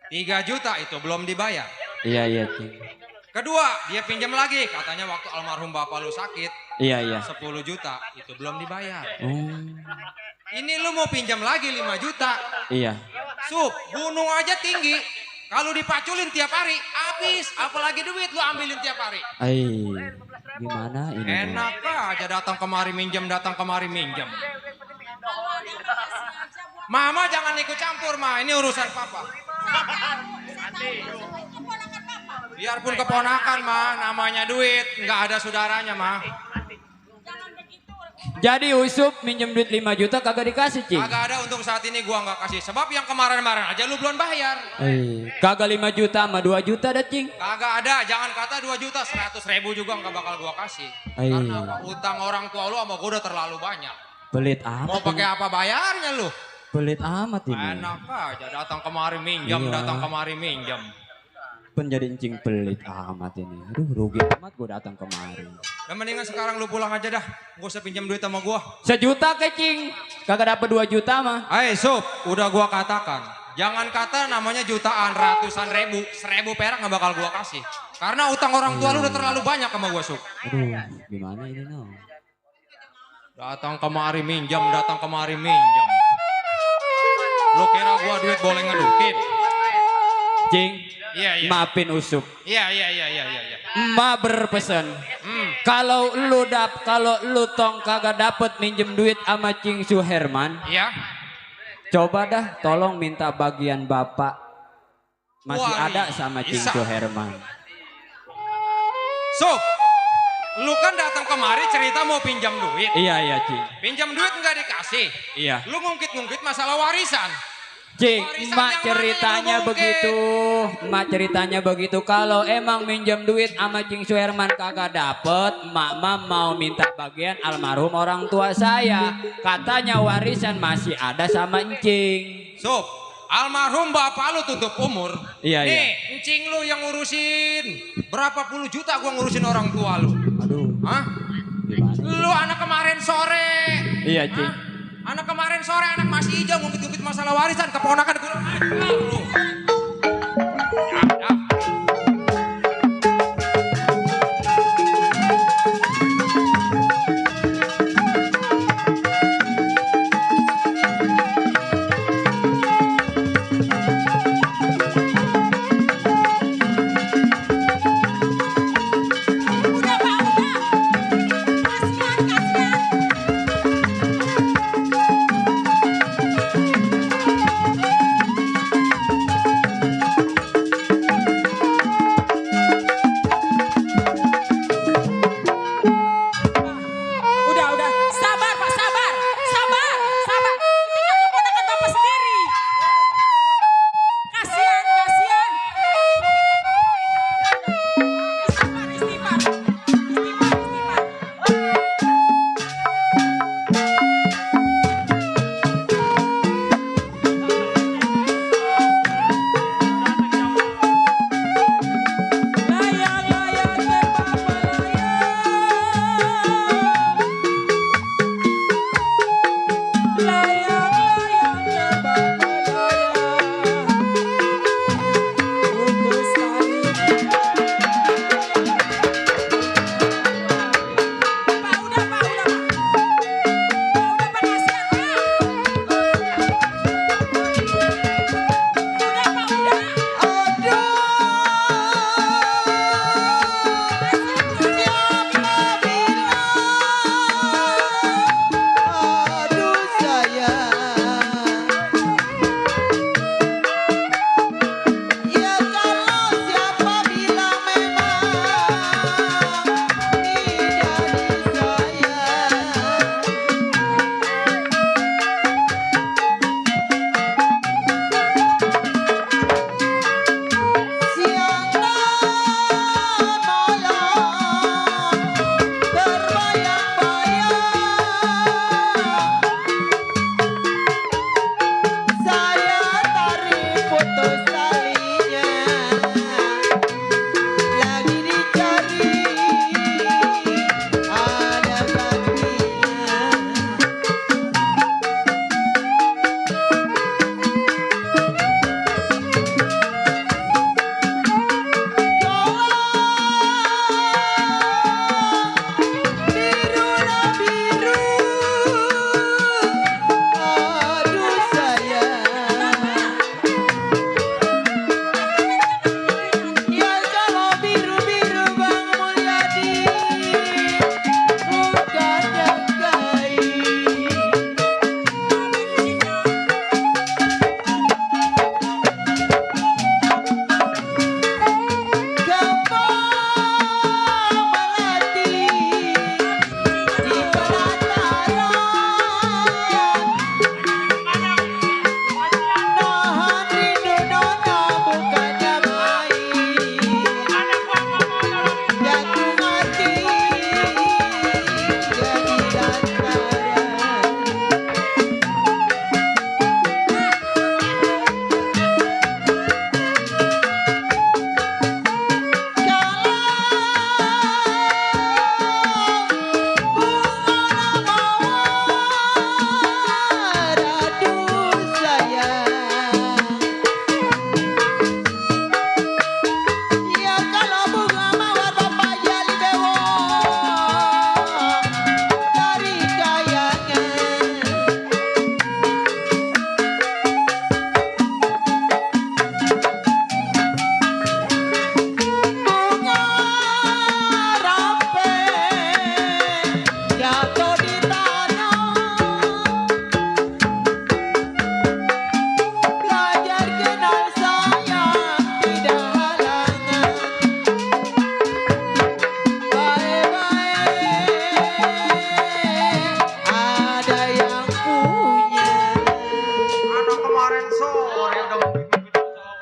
S15: 3 juta itu belum dibayar.
S2: Iya, Cing.
S15: Kedua, dia pinjam lagi. Katanya waktu almarhum bapak lu sakit.
S2: Iya.
S15: 10 juta itu belum dibayar.
S2: Oh,
S15: Ini lu mau pinjam lagi 5 juta.
S2: iya.
S15: Sup, gunung aja tinggi. Kalau dipaculin tiap hari habis, apalagi duit lu ambilin tiap hari.
S2: Gimana ini?
S15: Enak aja datang kemari minjem. Mama jangan ikut campur, Ma. Ini urusan papa. Biarpun keponakan, Ma, namanya duit, nggak ada saudaranya, Ma.
S2: Jadi Usup minjem duit 5 juta kagak dikasih, Cing?
S15: Kagak ada, untuk saat ini gua nggak kasih. Sebab yang kemarin-kemarin aja lu belum bayar.
S2: Kagak 5 juta sama 2 juta dah, Cing.
S15: Kagak ada, jangan kata 2 juta, 100.000 juga nggak bakal gua kasih. Karena apa? Utang orang tua lu sama gua udah terlalu banyak.
S2: Pelit amat.
S15: Mau pakai apa bayarnya lu?
S2: Pelit amat ini.
S15: Enak aja datang kemari minjam, datang kemari minjam.
S2: Jadi encing pelit amat ini. Aduh, rugi amat gue datang kemari.
S15: Dan mendingan sekarang lu pulang aja dah. Gak usah pinjam duit sama gua.
S2: 1 juta ke, Cing. Kagak dapet 2 juta mah.
S15: Sup, udah gua katakan. Jangan kata namanya jutaan, ratusan ribu, 1.000 perak gak bakal gua kasih. Karena utang orang tua lu udah terlalu banyak sama gua, Sup.
S2: Aduh, gimana ini, no?
S15: Datang kemari minjam. Lu kira gua duit boleh ngedukin?
S2: Cing,
S15: Iya.
S2: maafin Usup.
S15: Iya.
S2: Ma berpesan, kalau lu tong kagak dapet minjem duit sama Cing Suherman,
S15: Iya.
S2: coba dah tolong minta bagian bapak. Masih
S15: Wah,
S2: ada sama Cing
S15: bisa.
S2: Suherman.
S15: Sup, lu kan datang kemari cerita mau pinjam duit.
S2: Iya, Cing.
S15: Pinjam duit nggak dikasih.
S2: Iya.
S15: Lu ngungkit-ngungkit masalah warisan.
S2: Cing, mak ceritanya begitu. Kalau emang minjem duit sama Cing Suherman kagak dapet, mak mau minta bagian almarhum orang tua saya. Katanya warisan masih ada sama Encing.
S15: Sup, almarhum bapak lu tutup umur.
S2: Iya.
S15: Nih, Encing lu yang ngurusin. Berapa puluh juta gua ngurusin orang tua lu.
S2: Aduh.
S15: Hah?
S2: Gimana?
S15: Lu anak kemarin sore.
S2: Iya, Cing.
S15: Anak kemarin sore, anak masih hijau ngungkit-ngungkit masalah warisan. Keponakan kurang ajar lu.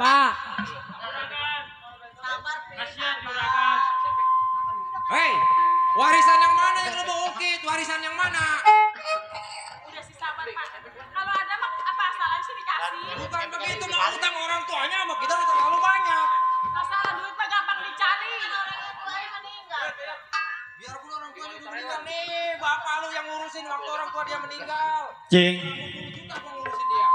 S12: Pak.
S15: Hei, warisan yang mana yang lu mau ungkit? Warisan yang mana?
S13: Udah sih sabar Pak. Kalau ada mah apa salahnya sih dikasih?
S15: Bukan begitu, mau utang orang tuanya sama kita udah terlalu banyak.
S13: Masalah duit mah gampang dicari.
S15: Biarpun orang tua udah meninggal nih, bapak lu yang ngurusin waktu orang tua dia meninggal.
S2: Cing.
S15: 20 juta gua ngurusin dia.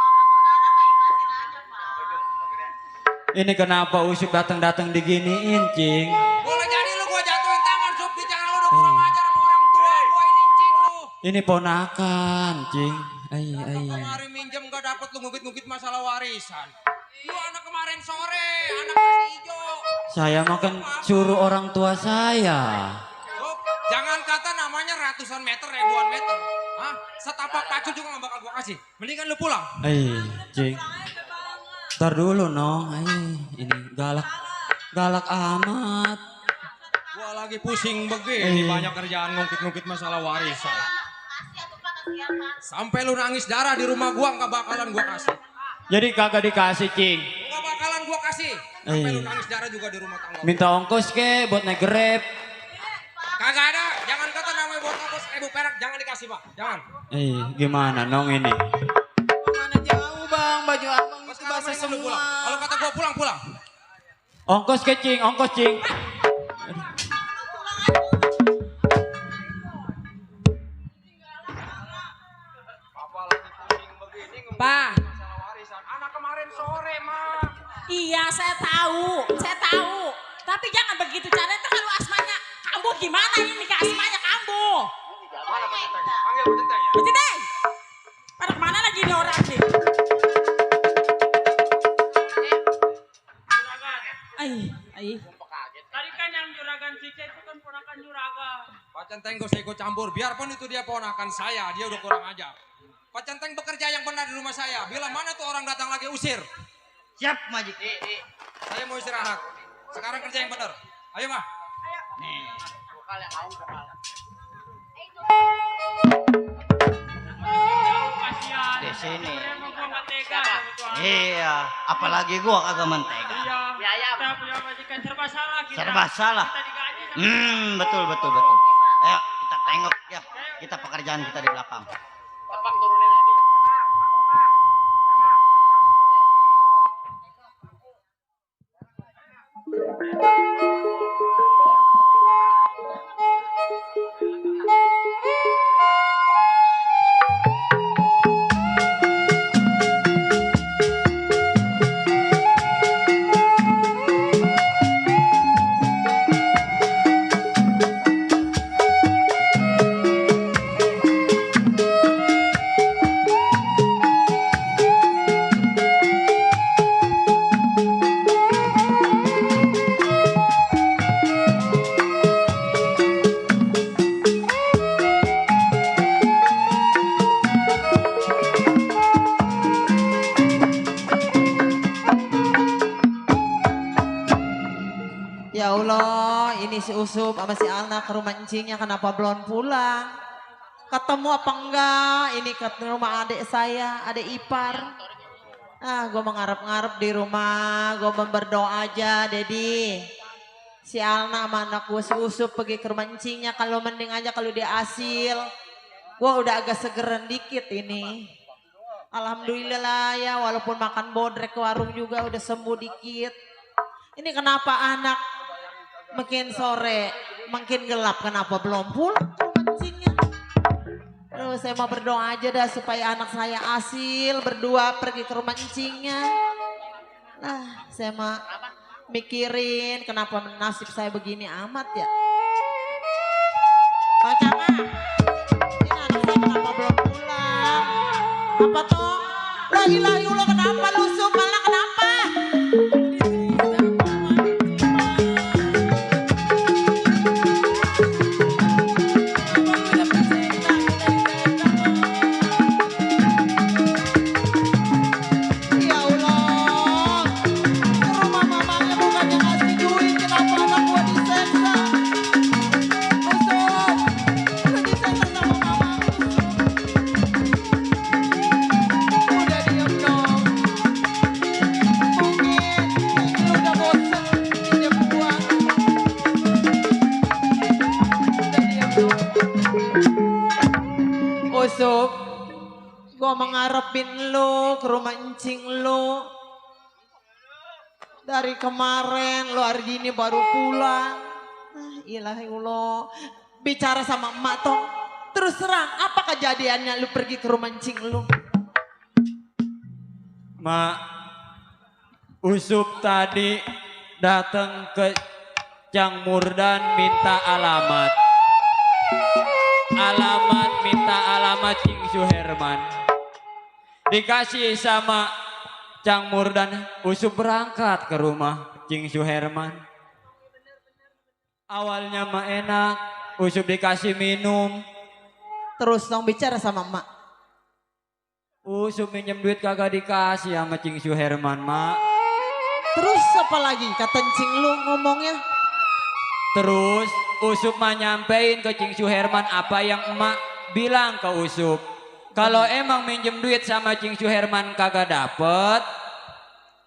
S2: Ini kenapa Usuk datang-datang diginiin, Cing?
S15: Boleh jadi lu gua jatuhin tangan, Sup, bicara lu udah kurang ajar sama orang tua. Gua ini Cing lu.
S2: Ini ponakan, Cing.
S15: Kemarin minjem gak dapet lu ngubit-ngubit masalah warisan. Lu anak kemarin sore, anak nasi hijau.
S2: Saya makan suruh orang tua saya.
S15: Sup, jangan kata namanya ratusan meter, ribuan meter. Hah? Setapak pacu juga gak bakal gua kasih. Mendingan lu pulang.
S2: Cing. Ntar dulu, Nong. Ini galak amat.
S15: Gua lagi pusing begini, banyak kerjaan ngungkit-ngungkit masalah warisan. Sampai lu nangis darah di rumah gua gak bakalan gua kasih.
S2: Jadi kagak dikasih, Cing.
S15: Gak bakalan gua kasih. Sampai lu nangis darah juga di rumah tangga.
S2: Minta ongkos ke buat naik Grab.
S15: Kagak ada, jangan kata namanya buat ongkos 1.000 perak, jangan dikasih Pak, jangan.
S2: Gimana, Nong ini?
S7: Mana jauh bang, baju abang itu basah semua.
S15: Kalau kata gua pulang.
S2: Ongkos ke, Cing, ongkos, Cing.
S12: Pak.
S15: Anak kemarin sore, Mak.
S13: Iya, saya tahu. Tapi jangan begitu caranya, itu kalau asmanya kambuh gimana ini ke asmanya kambuh.
S15: Mana Pak Centeng? Panggil Pak Centeng ya.
S13: Pak Centeng. Pada kemana lagi nih orang nih?
S9: Tadi kan yang juragan Cice itu kan ponakan juragan.
S15: Pak Centeng gak usah ikut campur, biarpun itu dia ponakan saya, dia udah kurang ajar. Pak Centeng bekerja yang benar di rumah saya, bila mana tuh orang datang lagi usir.
S14: Siap, Majik.
S15: Saya mau istirahat, sekarang kerja yang benar. Ayo, Mah.
S14: Nih. Di sini. Iya, apalagi gua kagak mentega.
S9: Iya, kita punya majikan serba salah kita.
S14: Serba salah.
S9: Kita digaji.
S14: Betul. Ayo kita tengok ya, kita pekerjaan kita di belakang.
S9: Tepak turunin aja.
S7: Ya Allah, ini si Usup sama si Alna ke rumah encingnya kenapa belum pulang? Ketemu apa enggak? Ini ke rumah adik saya, adik ipar. Gue mengharap-ngarap di rumah, gue berdoa aja, Dedi. Si Alna sama anak gue si Usup pergi ke rumah encingnya, kalau mending aja kalau dia asil. Gue udah agak segeran dikit ini. Alhamdulillah ya, walaupun makan bodrek ke warung juga udah sembuh dikit. Ini kenapa anak makin sore, makin gelap, kenapa belum pulang ke rumah encingnya? Aduh, saya mau berdoa aja dah supaya anak saya asil, berdua pergi ke rumah encingnya. Nah, saya mah mikirin kenapa nasib saya begini amat ya. Pak Camat, ini anak saya kenapa belum pulang? Apa toh? La ilaha illallah, kenapa lu Sup? Malah kenapa? Gua mengharapin lo ke rumah encing lo. Dari kemarin lo hari ini baru pulang. Ilahillah. Bicara sama emak toh. Terus terang apa kejadiannya lu pergi ke rumah encing lu?
S2: Mak, Usup tadi datang ke Cang Murdan minta alamat. Minta alamat Cing Suherman. Dikasih sama Cang Murdan, Usup berangkat ke rumah Cing Suherman. Awalnya mah enak, Usup dikasih minum.
S7: Terus dong bicara sama emak.
S2: Usup minjem duit kagak dikasih sama Cing Suherman, Mak.
S7: Terus apa lagi kata encing lu ngomongnya?
S2: Terus Usup mah nyampein ke Cing Suherman apa yang emak bilang ke Usup. Kalau emang minjem duit sama Cing Suherman kagak dapet,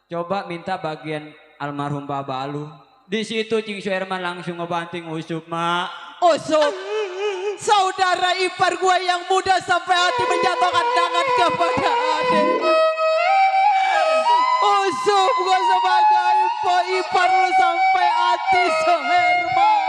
S2: coba minta bagian almarhum Baba lu. Di situ Cing Suherman langsung ngebanting Usup, Mak.
S7: Usup, saudara ipar gua yang muda sampai hati menjatuhkan tangan kepada adik. Usup gua sebagai ipar lu sampai hati Suherman.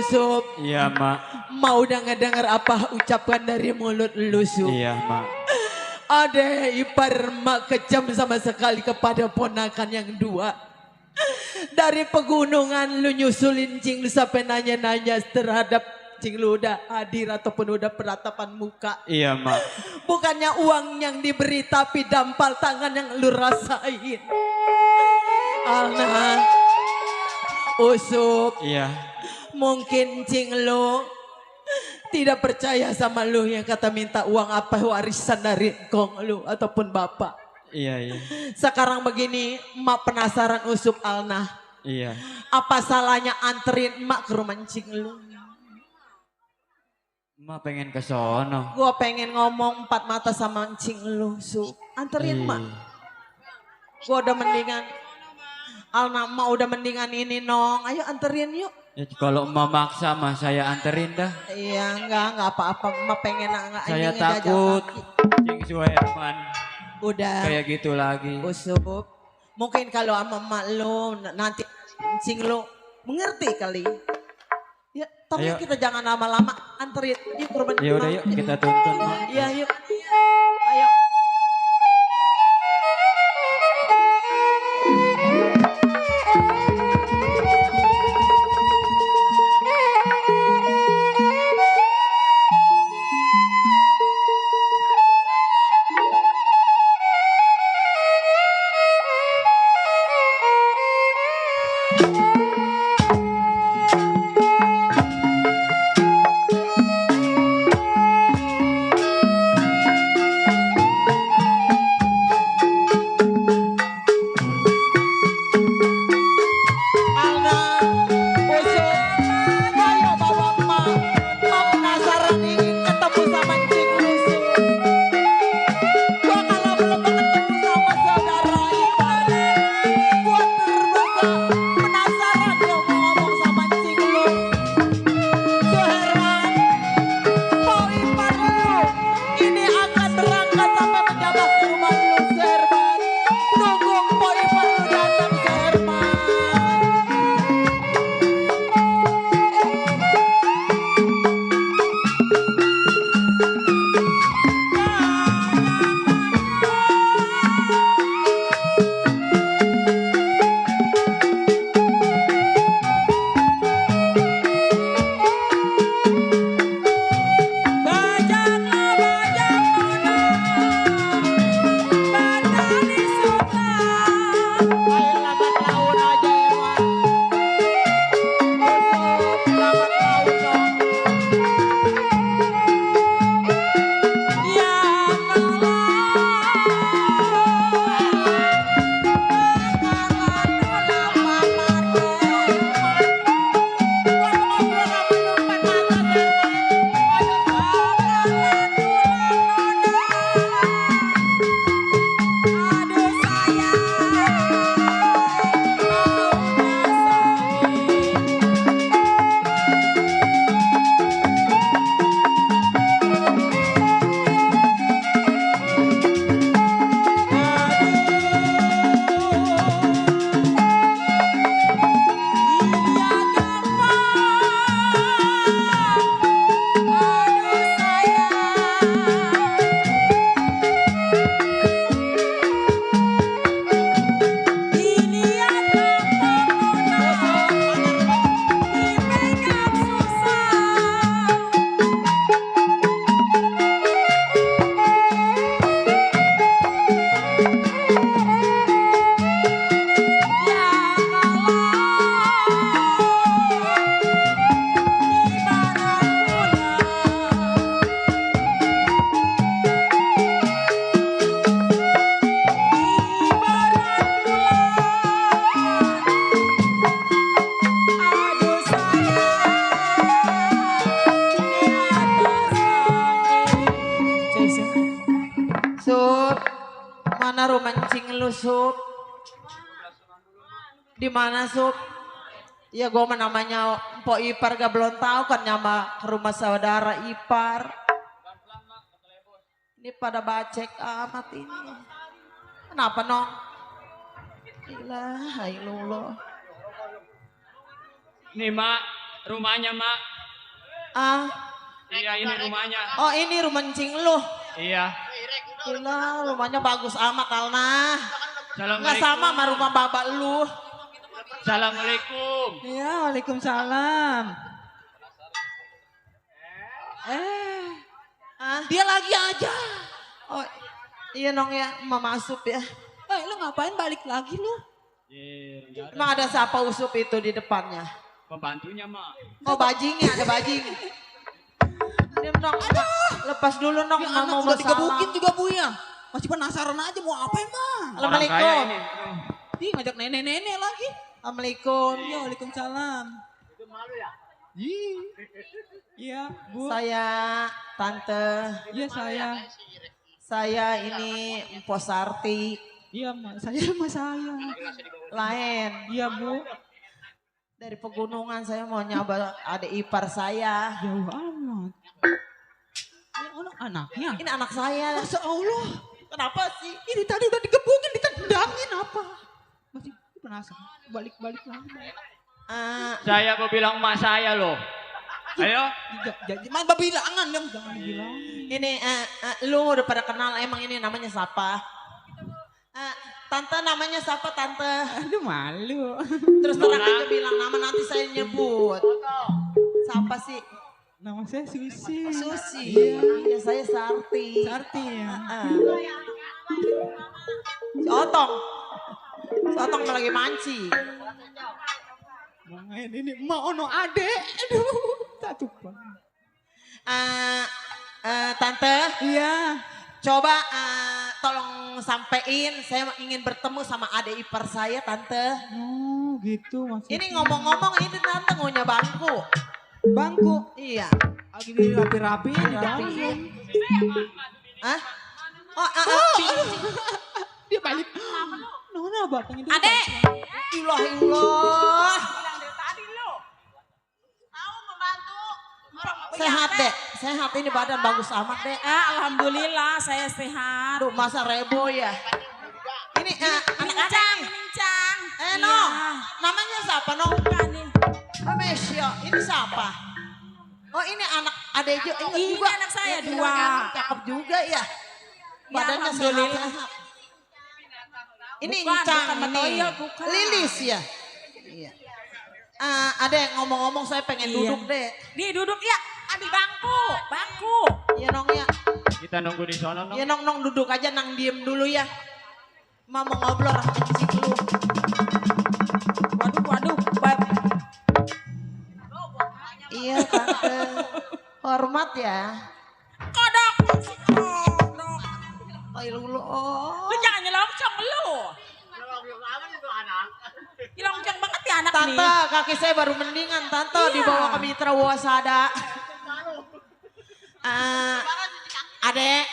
S7: Sup.
S2: Iya, Mak.
S7: Mau udah ngedenger apa ucapan dari mulut lu, Sup?
S2: Iya, Mak.
S7: Ada ipar mak kejam sama sekali kepada ponakan yang dua. Dari pegunungan lu nyusulin Cing lu sampai nanya-nanya terhadap Cing lu udah hadir ataupun udah peratapan muka.
S2: Iya, Mak.
S7: Bukannya uang yang diberi tapi dampal tangan yang lu rasain. Alna, Usup.
S2: Iya.
S7: Mungkin Cing lu tidak percaya sama lu yang kata minta uang apa warisan dari kong lu ataupun bapak.
S2: Iya, iya.
S7: Sekarang begini, emak penasaran Usup Alna.
S2: Iya.
S7: Apa salahnya anterin emak ke rumah Cing lu?
S2: Ma pengen ke sono.
S7: Gua pengen ngomong empat mata sama encing lu, Sup. Anterin mak. Gua udah mendingan. Alma udah mendingan ini nong. Ayo anterin yuk.
S2: Ya, kalau emak maksa mah saya anterin dah.
S7: Iya enggak apa-apa. Emak pengen nggak.
S2: Saya takut Cing Suherman.
S7: Udah.
S2: Kayak gitu lagi.
S7: Sup. Mungkin kalau sama emak lu nanti encing lu mengerti kali. Ya, tapi
S2: Ayo.
S7: kita jangan lama-lama anterin. Yuk ke rumah.
S2: Ya udah yuk kita tuntun. Ma.
S7: Iya yuk. Ayo. Mana rumah encing lu, Sup? Di mana, Sup? Ya gue namanya Mpok Ipar gak belum tahu kan nyama ke rumah saudara Ipar. Ini pada bacek amat ini. Kenapa, Nong? Ilah, ilallah.
S9: Nih, Mak, rumahnya, Mak.
S7: Ah.
S9: Iya, ini rumahnya.
S7: Oh, ini rumah encing lu.
S9: Iya.
S7: Gila, rumahnya bagus amat, Alna.
S9: Assalamualaikum.
S7: Nggak sama sama rumah bapak lu.
S9: Assalamualaikum.
S12: Iya, waalaikumsalam. Dia lagi aja.
S7: Oh, iya Nong ya, Mama Asup ya.
S12: Lu ngapain balik lagi lu?
S7: Emang ada siapa Usup itu di depannya?
S9: Pembantunya, Mak.
S7: Oh, bajingnya, ada bajing. Diam Nong, lepas dulu Nong.
S12: Ya
S7: Mama
S12: anak
S7: mau
S12: udah
S7: bersalam.
S12: digebukin juga Bu ya. Masih penasaran aja mau apa emang.
S7: Assalamualaikum.
S12: Ih, ngajak nenek-nenek lagi.
S7: Assalamualaikum.
S12: Iya, waalaikumsalam.
S9: Itu malu ya?
S3: Iya, Bu.
S7: Saya Tante.
S3: Iya, saya.
S7: Saya ini Mpo Sarti.
S3: Iya, saya sama saya.
S7: Lain.
S3: Iya, Bu.
S7: Dari pegunungan saya mau nyoba adik ipar saya.
S3: Jauh amat. Anaknya?
S7: Ini anak saya.
S3: Masya Allah.
S7: Kenapa sih?
S3: Ini tadi udah digebukin, ditendangin apa? Masih penasaran. Balik-balik lagi.
S9: Saya mau bilang emak saya loh. Ayo.
S3: Jangan berbilangan dong, jangan dibilang.
S7: Ini lu udah pada kenal emang ini namanya siapa? Tante namanya siapa Tante?
S3: Aduh malu.
S7: Terus terang aja bilang nama nanti saya nyebut. Siapa sih?
S3: Nama saya Susi.
S7: Susi.
S3: Iya.
S7: Iya saya Sarti.
S3: Sarti ya.
S7: Sotong. Sotong lagi manci.
S3: Main ini mau ono ade. Aduh, satu Pak.
S7: Tante.
S3: Iya.
S7: Coba tolong sampein saya ingin bertemu sama adik ipar saya Tante.
S3: Oh gitu maksudnya.
S7: Ini ngomong-ngomong ini Tante ngunya bangku.
S3: Bangku?
S7: Iya.
S3: Lagi dirapi-rapi di dalam.
S7: Hah?
S3: Dia balik. Nona batangnya.
S7: Adek. Ilah. Sehat dek, sehat ini badan bagus amat dek.
S13: Alhamdulillah saya sehat.
S7: Aduh masa rebo ya. Ini anak
S13: Nincang.
S7: No, namanya siapa no? Mesya, ini siapa? Oh ini anak adek juga.
S13: Ini anak saya dua.
S7: Cakep juga ya. Badannya
S13: alhamdulillah.
S7: sehat. Ini
S13: Bukan,
S7: Incang
S13: bukan
S7: ini.
S13: Matoyo, bukan.
S7: Lilis ya. Iya. Ada yang ngomong-ngomong saya pengen duduk deh.
S13: Nih duduk ya, ambil bangku.
S7: Iya nong ya.
S9: Kita nunggu di sana nong.
S7: Iya nong duduk aja nang diem dulu ya. Mau ngobrol sama cicik lu.
S13: Waduh.
S7: Iya Tante. Hormat ya.
S13: Kodok.
S7: Ayo lu.
S13: Lu jangan nyelongcong lu. Nyelongcong banget ya anak
S7: Tante,
S13: nih.
S7: kaki saya baru mendingan Tante
S13: Iya.
S7: dibawa ke Mitra Wasada. Adek,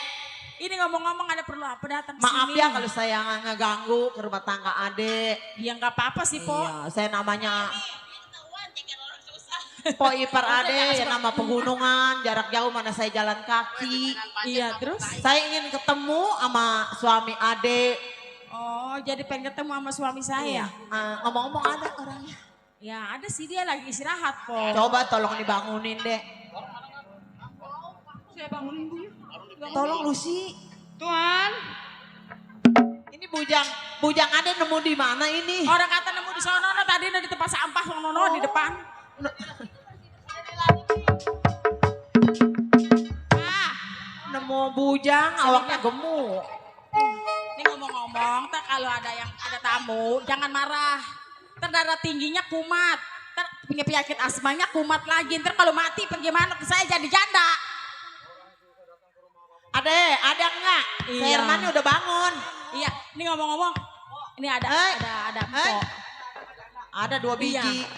S13: Ini ngomong-ngomong ada perlu apa datang ke
S7: maaf
S13: sini?
S7: ya kalau saya ngeganggu ke rumah tangga adek.
S13: Ya nggak apa-apa sih, Po.
S7: Iya, saya namanya Po ipar adek, ya nama pegunungan, jarak jauh mana saya jalan kaki.
S13: Iya, terus?
S7: Saya ingin ketemu sama suami adek.
S13: Oh, jadi pengen ketemu sama suami saya?
S7: Ngomong-ngomong ada orangnya.
S13: Ya, ada sih dia lagi istirahat, Po.
S7: Coba tolong dibangunin dek.
S13: Saya bangunin dulu.
S7: Tolong Lucy.
S13: Tuan.
S7: Ini bujang adek nemu di mana ini?
S13: Orang kata nemu di sono, tadi di tempat sampah sono di depan.
S7: Nemu bujang, awaknya gemuk.
S13: Ini ngomong-ngomong, kalau ada tamu, jangan marah. Ntar darah tingginya kumat. Ntar punya penyakit asmanya kumat lagi. Ntar kalau mati bagaimana? Saya jadi janda.
S7: Ada enggak?
S13: Iya.
S7: Herman udah bangun.
S13: Iya, ini ngomong-ngomong. Ini ada empok.
S7: Ada 2 biji.
S13: Iya.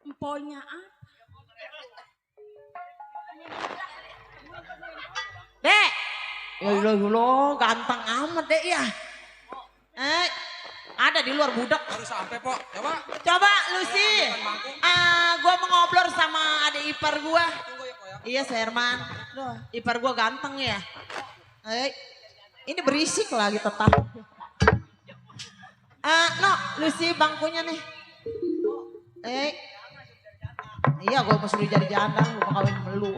S13: Emponya apa?
S7: Dek. Ya ganteng amat dek ya. Ada di luar budak.
S15: Baru sampai, Pok.
S7: Coba Lucy. Gua mau ngobrol sama adik ipar gua. Iya, Herman. Ipar gua ganteng ya. Ini berisik lagi tetap. No, Lucy bangkunya nih. Iya, gua mau suruh jadi janda, gua mau kawin sama lu.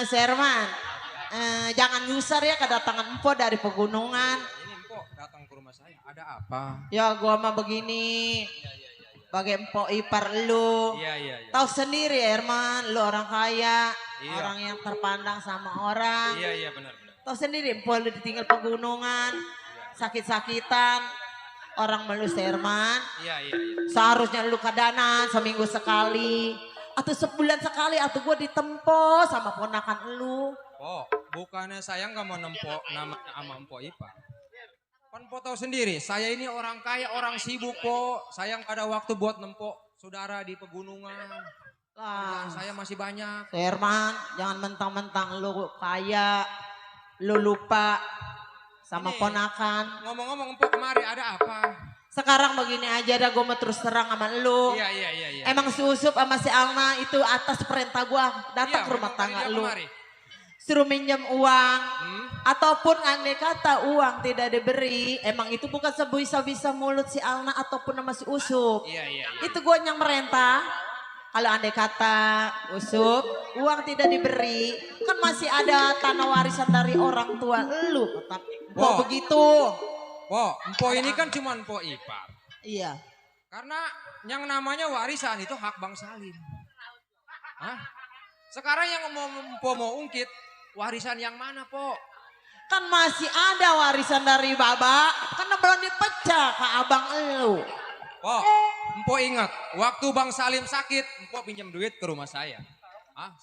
S7: Herman, jangan nyusar ya kedatangan Empo dari pegunungan.
S15: Ini Empok datang ke rumah saya. Ada apa?
S7: Ya gua mah begini. Bagai Empo ipar lu.
S15: Iya.
S7: Tahu sendiri ya Herman, lu orang kaya.
S15: Iya.
S7: Orang yang terpandang sama orang.
S15: Iya, benar.
S7: Tahu sendiri Empo lu ditinggal pegunungan. Sakit-sakitan. Orang melus Herman.
S15: Iya.
S7: Seharusnya lu kadanan seminggu sekali. Atau sebulan sekali atau gue ditempo sama ponakan lu.
S15: Pok, bukannya saya nggak mau nempok nama sama Empok Ipa. Kan Empok Empok tahu sendiri, saya ini orang kaya, orang sibuk, Po. Saya nggak ada waktu buat nempok saudara di pegunungan. Kerjaan saya masih banyak.
S7: Herman, jangan mentang-mentang lu kaya, lu lupa sama
S15: Ini,
S7: ponakan.
S15: Ngomong-ngomong Empok kemari ada apa?
S7: Sekarang begini aja dah, gue mau terus terang sama lu.
S15: Iya.
S7: Emang si Usup sama si Alna itu atas perintah gue datang
S15: Iya,
S7: ke rumah
S15: memang
S7: tangga
S15: tadi dia
S7: lu.
S15: kemari.
S7: Suruh minjem uang. Ataupun andai kata uang tidak diberi. Emang itu bukan sebisa-bisa mulut si Alna ataupun sama si Usup.
S15: Iya.
S7: Itu gue yang merintah. Kalau andai kata Usup uang tidak diberi. Kan masih ada tanah warisan dari orang tua lu. Kok begitu?
S15: Po, Empok ini kan cuma Empok ipar.
S7: Iya.
S15: Karena yang namanya warisan itu hak Bang Salim. Hah? Sekarang yang mau ungkit, warisan yang mana, Po?
S7: Kan masih ada warisan dari Baba, karena belum dipecah ke abang elu.
S15: Po, Empok ingat, waktu Bang Salim sakit, Empok pinjam duit ke rumah saya.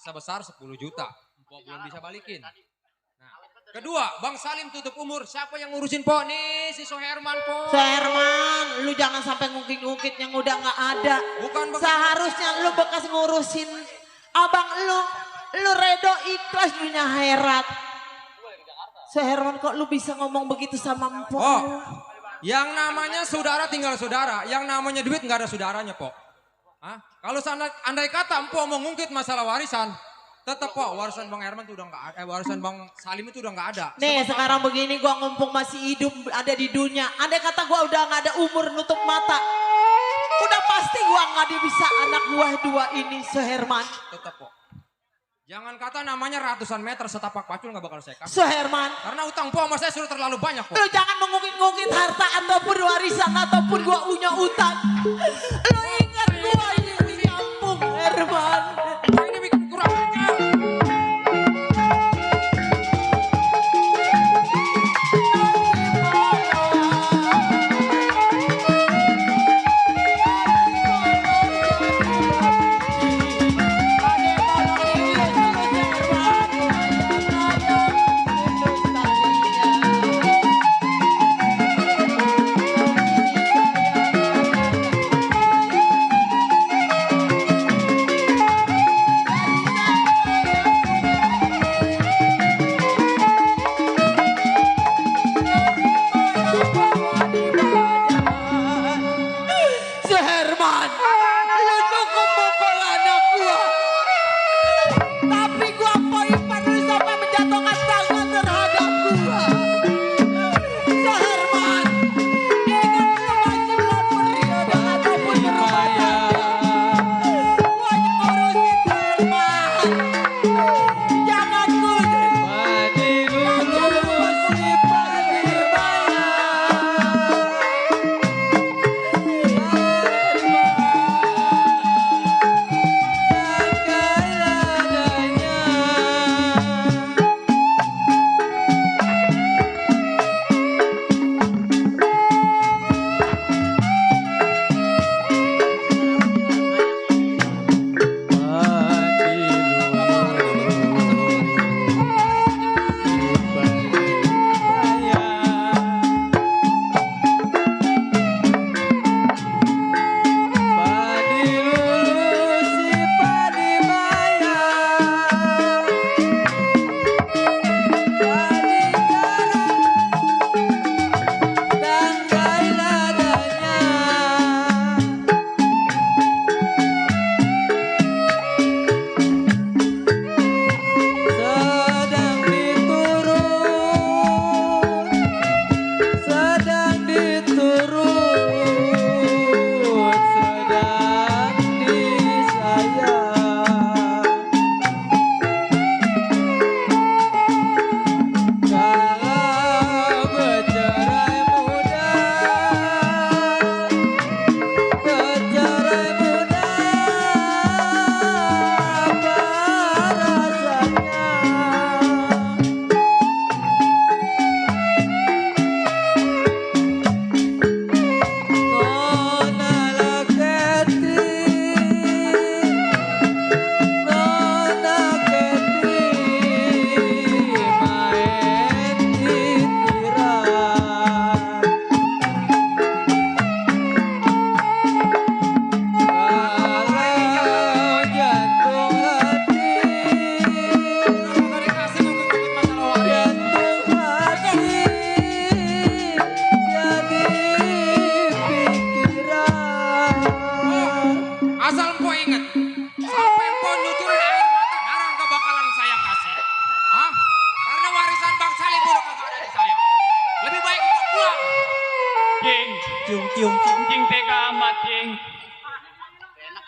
S15: Sebesar 10 juta. Empok belum bisa balikin. Kedua, Bang Salim tutup umur. Siapa yang ngurusin Po? Nih si Soherman, Po.
S7: Soherman, lu jangan sampai ngungkit-ngungkit yang udah nggak ada.
S15: Bukan
S7: seharusnya lu bekas ngurusin abang lu. Lu redo ikhlas dunia akhirat. Soherman, kok lu bisa ngomong begitu sama empok lu?
S15: Yang namanya saudara tinggal saudara. Yang namanya duit nggak ada saudaranya, Po. Kalau andai kata Empok mau ngungkit masalah warisan, tetap Po, warisan Bang Herman itu udah nggak ada, warisan Bang Salim itu udah nggak ada.
S7: Nih sekarang begini gua ngumpung masih hidup ada di dunia. Andai kata gua udah nggak ada umur nutup mata, udah pasti gua nggak bisa anak gua dua ini Soherman.
S15: Tetap Po. Jangan kata namanya ratusan meter setapak pacul nggak bakal saya kasih.
S7: Soherman.
S15: Karena utang Po sama saya sudah terlalu banyak Po.
S7: Lu jangan mengungkit-ngungkit harta ataupun warisan ataupun gua punya utang. Lu ingat gua ini kampung Herman.
S15: Ini bikin kurang ajar.
S9: Cing. Cing tega amat, Cing.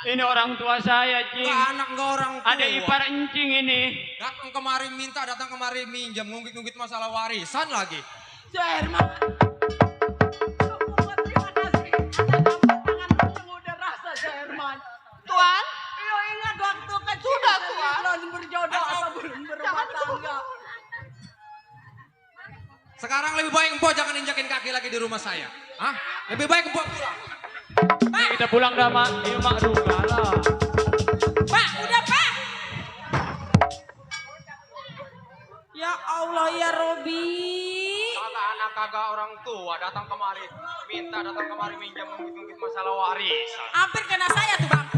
S9: Ini orang tua saya, Cing.
S15: Anak enggak orang tua.
S9: Ada ipar encing ini.
S15: Datang kemari minta, datang kemari minjam, ngungkit-ngungkit masalah warisan lagi.
S13: Herman. Terima kasih. Tangan udah rasa Herman. Tuan, lo ingat waktu kecil sudah belum berjodoh atau belum berumah tangga.
S15: Sekarang lebih baik empok jangan injakin kaki lagi di rumah saya. Hah? Lebih baik empok pulang.
S9: Nih, kita pulang dah, Mak. Ini Mak duka lah.
S13: Pak, udah Pak. Ya Allah ya Robi.
S15: Kagak anak kagak orang tua datang kemari minta, datang kemari minjam, ngungkit-ngungkit masalah warisan.
S13: Hampir kena saya tuh bangku.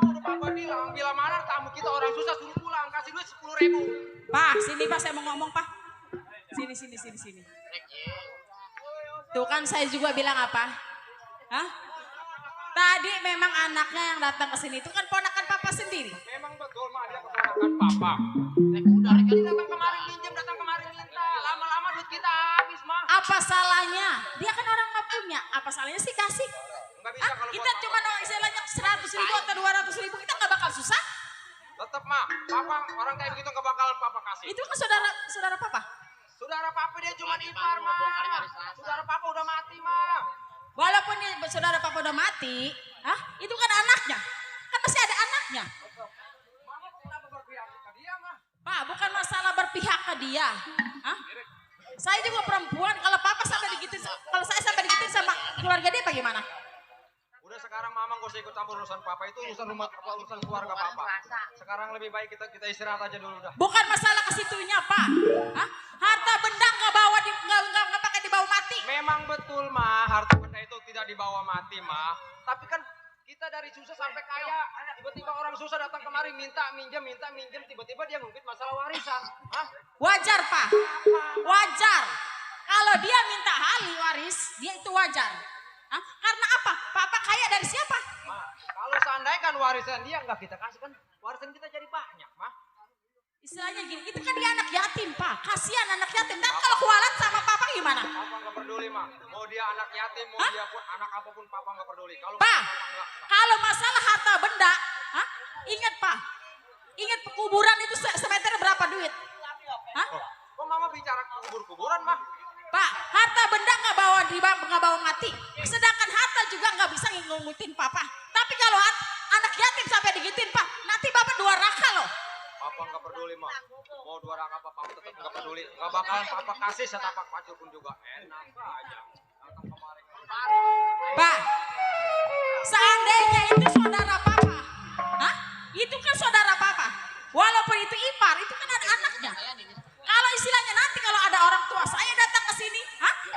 S15: Udah papa bilang, bila mana tamu kita orang susah suruh pulang, kasih duit 10.000.
S13: Pak, sini Pak, saya mau ngomong Pak. Sini. Tuh kan saya juga bilang apa? Hah? Tadi memang anaknya yang datang ke sini itu kan ponakan papa sendiri.
S15: Memang betul, Mak, dia keponakan papa. Udah kali datang kemari minjam, datang kemari minta. Lama-lama duit kita habis, Mak.
S13: Apa salahnya? Dia kan orang nggak punya. Apa salahnya sih kasih?
S15: Nggak bisa kalau
S13: kita cuma istilahnya 100.000 atau 200.000 kita nggak bakal susah.
S15: Tetap, Mak. Papa orang kayak begitu nggak bakal papa kasih.
S13: Itu kan saudara papa.
S15: Saudara papa dia cuma ipar, Mak. Saudara papa udah mati, Mak.
S13: Walaupun saudara papa udah mati, itu kan anaknya. Kan masih ada anaknya. Pak, bukan masalah berpihak ke dia. Saya juga perempuan, kalau papa sampai digituin, kalau saya sampai digituin sama keluarga dia bagaimana?
S15: Udah sekarang mama gak usah ikut campur urusan papa, itu urusan rumah urusan keluarga papa. Sekarang lebih baik kita istirahat aja dulu dah.
S13: Bukan masalah kesitunya, Pak. Harta benda nggak bawa nggak pakai dibawa mati.
S15: Memang betul, Ma, harta benda itu tidak dibawa mati, Ma. Tapi kan kita dari susah sampai kaya, tiba-tiba orang susah datang kemari minta minjam, tiba-tiba dia ngungkit masalah warisan.
S13: Wajar, Pak. Wajar. Kalau dia minta ahli waris, dia itu wajar. Karena apa? Papa kaya dari siapa?
S15: Ma, kalau seandainya kan warisan dia nggak kita kasih, kan warisan kita jadi banyak, Ma.
S13: Istilahnya gini, itu kan dia anak yatim, Pak. Kasihan anak yatim. Dan kalau kualat sama papa gimana?
S15: Papa nggak peduli, Ma. Mau dia anak yatim, mau dia pun anak apapun, papa nggak peduli.
S13: Pak, kalau masalah harta benda, ingat Pak. Ingat kuburan itu semeter berapa duit?
S15: Kok Mama bicara kubur-kuburan, Ma?
S13: Pak, harta benda nggak bawa mati. Sedangkan harta juga nggak bisa ngikutin papa. Tapi kalau anak yatim sampai digituin, Pak, nanti bapak dua raka loh.
S15: Papa nggak peduli, Ma. Mau dua raka papa tetap nggak peduli. Nggak bakal papa kasih setapak pancur pun juga. Enak aja.
S13: Pak, seandainya itu saudara papa, itu kan saudara papa. Walaupun itu ipar, itu kan ada anaknya. Kalau istilahnya nanti kalau ada orang tua saya datang ke sini,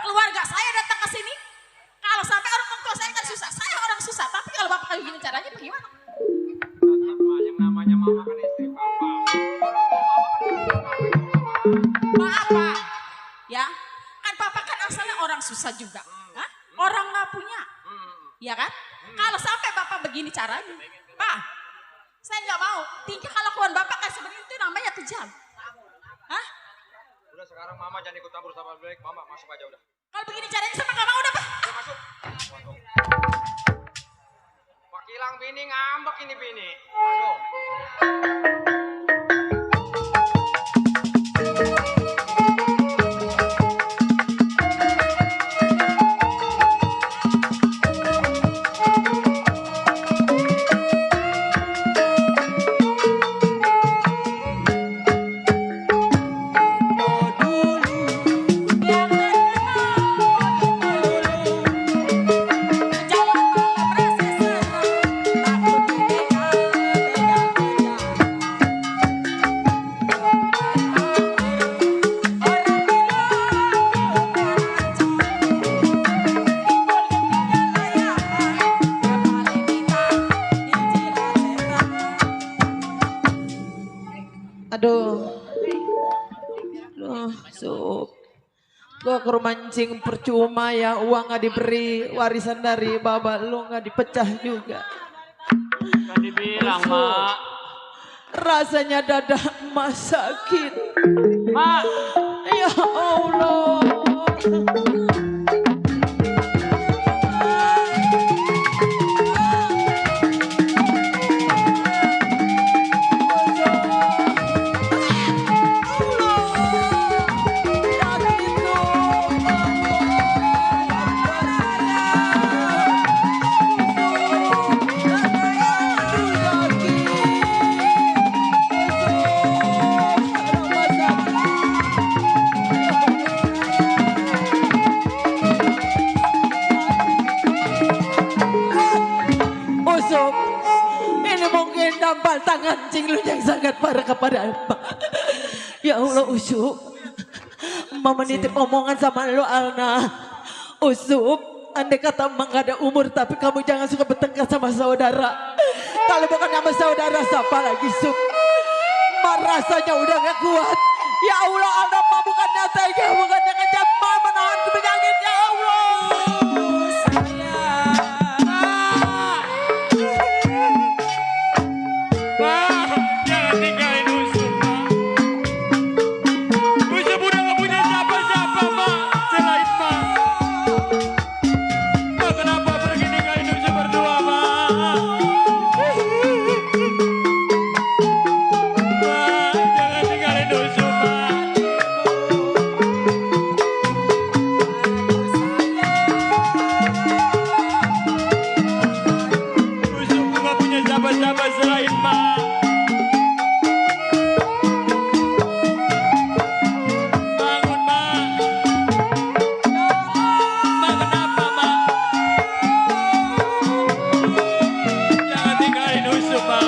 S13: keluarga saya datang ke sini, kalau sampai orang tua saya kan susah, saya orang susah. Tapi kalau bapak kayak gini caranya bagaimana?
S15: Yang namanya mama kan istri papa.
S13: Maaf Pak, ya kan papa kan asalnya orang susah juga, orang nggak punya, ya kan? Kalau sampai bapak begini caranya, Pak, saya nggak mau. Tingkah kelakuan bapak kayak seperti itu namanya kejam.
S15: Udah sekarang mama jangan ikut campur sama Black, mama masuk aja udah.
S13: Kalau begini caranya sama nggak mau udah Pak.
S15: Udah masuk. Pak Kilang bini ngambek ini bini. Aduh.
S7: Gua ke rumah mancing percuma ya, uang nggak diberi, warisan dari bapak lu nggak dipecah juga.
S9: Kan dibilang, Mak.
S7: Rasanya dada emak sakit.
S9: Mak.
S7: Ya Allah. pancing lu yang sangat parah kepada Alma. Ya Allah Usup, Mama nitip omongan sama lu Alna. Usup, andai kata emang gak ada umur tapi kamu jangan suka bertengkar sama saudara. Kalau bukan sama saudara siapa lagi Sup? Mak rasanya udah gak kuat. Ya Allah Alna mah bukannya tega, bukannya kejam, mah menahan penyakit ya Allah.
S2: Jangan tinggalin Usup, Ma. Usup udah gak punya siapa-siapa, Ma, selain Ma. Ma kenapa pergi tinggalin Usup berdua, Ma? Ma, jangan tinggalin Usup, Ma. Usup gak punya siapa-siapa selain Ma. Bangun, Ma. Ma kenapa, Ma? Jangan tinggalin Usup, Ma.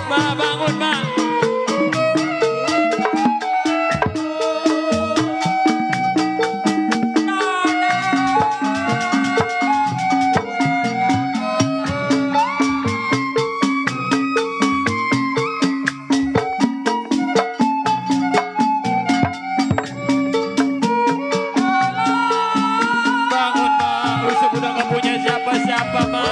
S2: Ma bangun, Ma. Bangun, Ma. Usup udah gak punya siapa-siapa, Ma.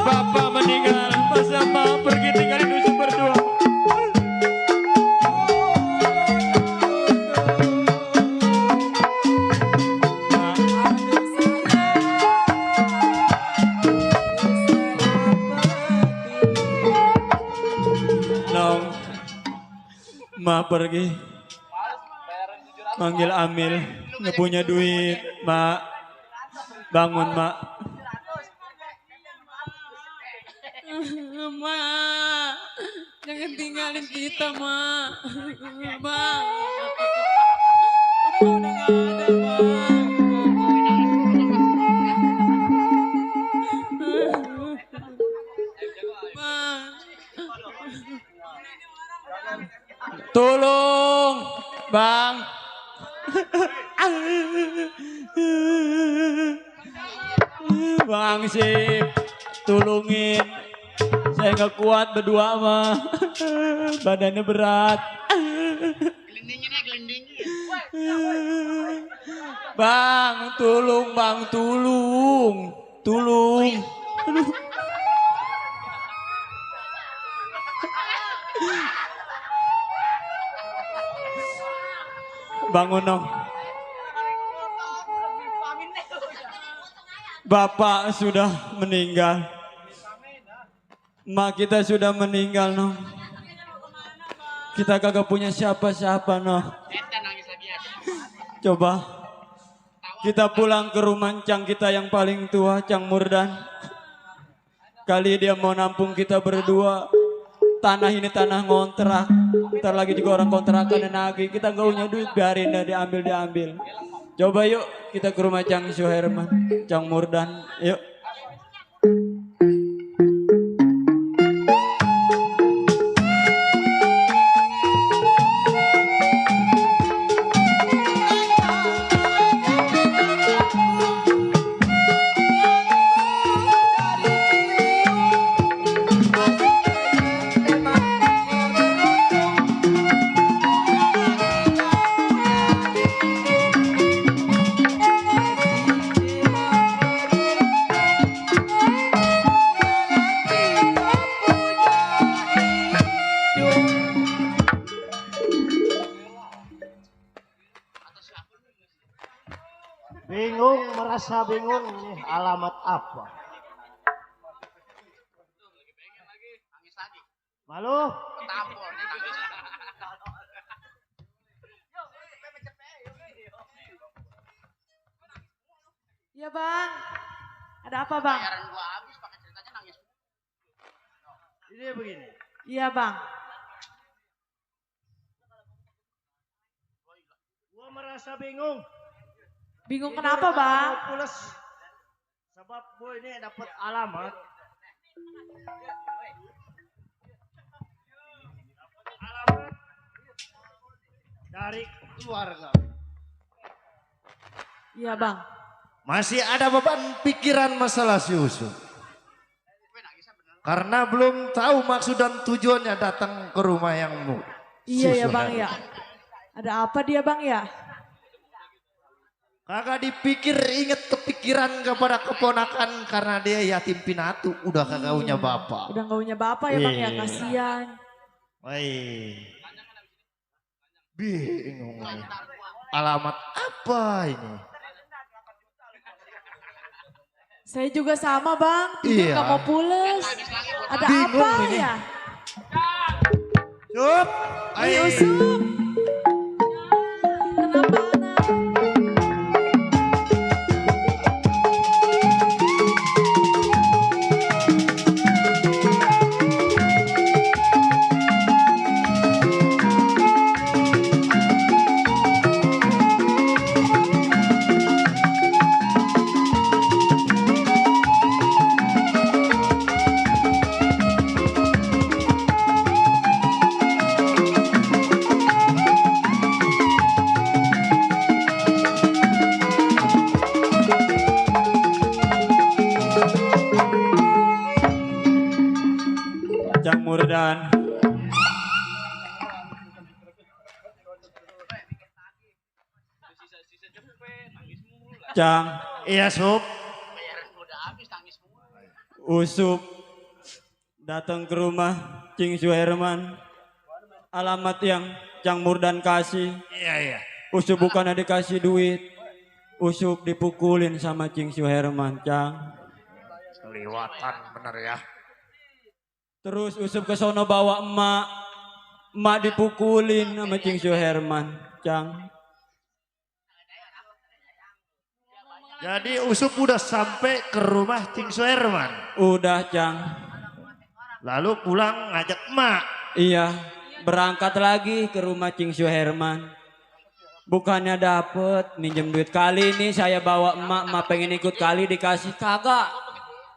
S2: Bapak meninggal, masa Ma pergi tinggalin Usup berdua. Nong, Ma pergi. Manggil Amil, nggak punya duit, Ma. Bangun, Ma.
S12: Ma, jangan tinggalin kita, Ma. Ma, udah gak ada, Ma.
S2: Tolong, Bang. Bang Sip, tolongin. Saya nggak kuat berdua, mah. Badannya berat. Bang, tolong, Bang, tolong. Tolong. Aduh. Bangun dong. Bapak sudah meninggal. Mak kita sudah meninggal, noh. Kita kagak punya siapa-siapa, noh. Coba kita pulang ke rumah Cang kita yang paling tua, Cang Murdan. Kali dia mau nampung kita berdua. Tanah ini tanah ngontrak. Ntar lagi juga orang kontrakan dan nagih. Kita nggak punya duit, biarin dah, diambil. Coba yuk kita ke rumah Cang Suherman, Cang Murdan. Yuk.
S10: Bingung, merasa bingung nih alamat apa? Malu?
S12: Ya bang, ada apa bang?
S10: Ini begini.
S12: Iya bang.
S10: Gua merasa bingung.
S12: Bingung
S10: Tidur
S12: kenapa
S10: kagak
S12: bang?
S10: mau pules. Sebab gue ini dapat alamat. Alamat dari keluarga.
S12: Iya bang.
S10: Masih ada beban pikiran masalah si Usuk. Karena belum tahu maksud dan tujuannya datang ke rumah yangmu.
S12: Iya ya bang ya. Ada apa dia bang ya?
S10: Kagak dipikir inget kepikiran kepada keponakan karena dia yatim piatu. Udah kagak punya bapak.
S12: Udah gak punya bapak ya bang ya, kasihan.
S10: Woi. Bingung. Alamat apa ini?
S12: Saya juga sama bang, tidur
S10: Iya.
S12: gak mau pules. Ada
S10: Bingung
S12: apa
S10: ini.
S12: ya?
S10: Sup.
S12: Ayo Usuk. Kenapa anak?
S2: Cang Murdan. Cang.
S10: Iya Sup.
S2: Usup datang ke rumah Cing Suherman. Alamat yang Cang Murdan kasih.
S10: Iya iya.
S2: Usup bukannya dikasih duit. Usup dipukulin sama Cing Suherman, Cang.
S10: Kelewatan bener ya.
S2: Terus Usup ke sono bawa emak. Emak dipukulin sama Cing Suherman, Cang.
S10: Jadi Usup udah sampai ke rumah Cing Suherman.
S2: Udah, Cang.
S10: Lalu pulang ngajak emak.
S2: Iya, berangkat lagi ke rumah Cing Suherman. Bukannya dapet minjem duit, kali ini saya bawa emak pengen ikut kali dikasih kagak.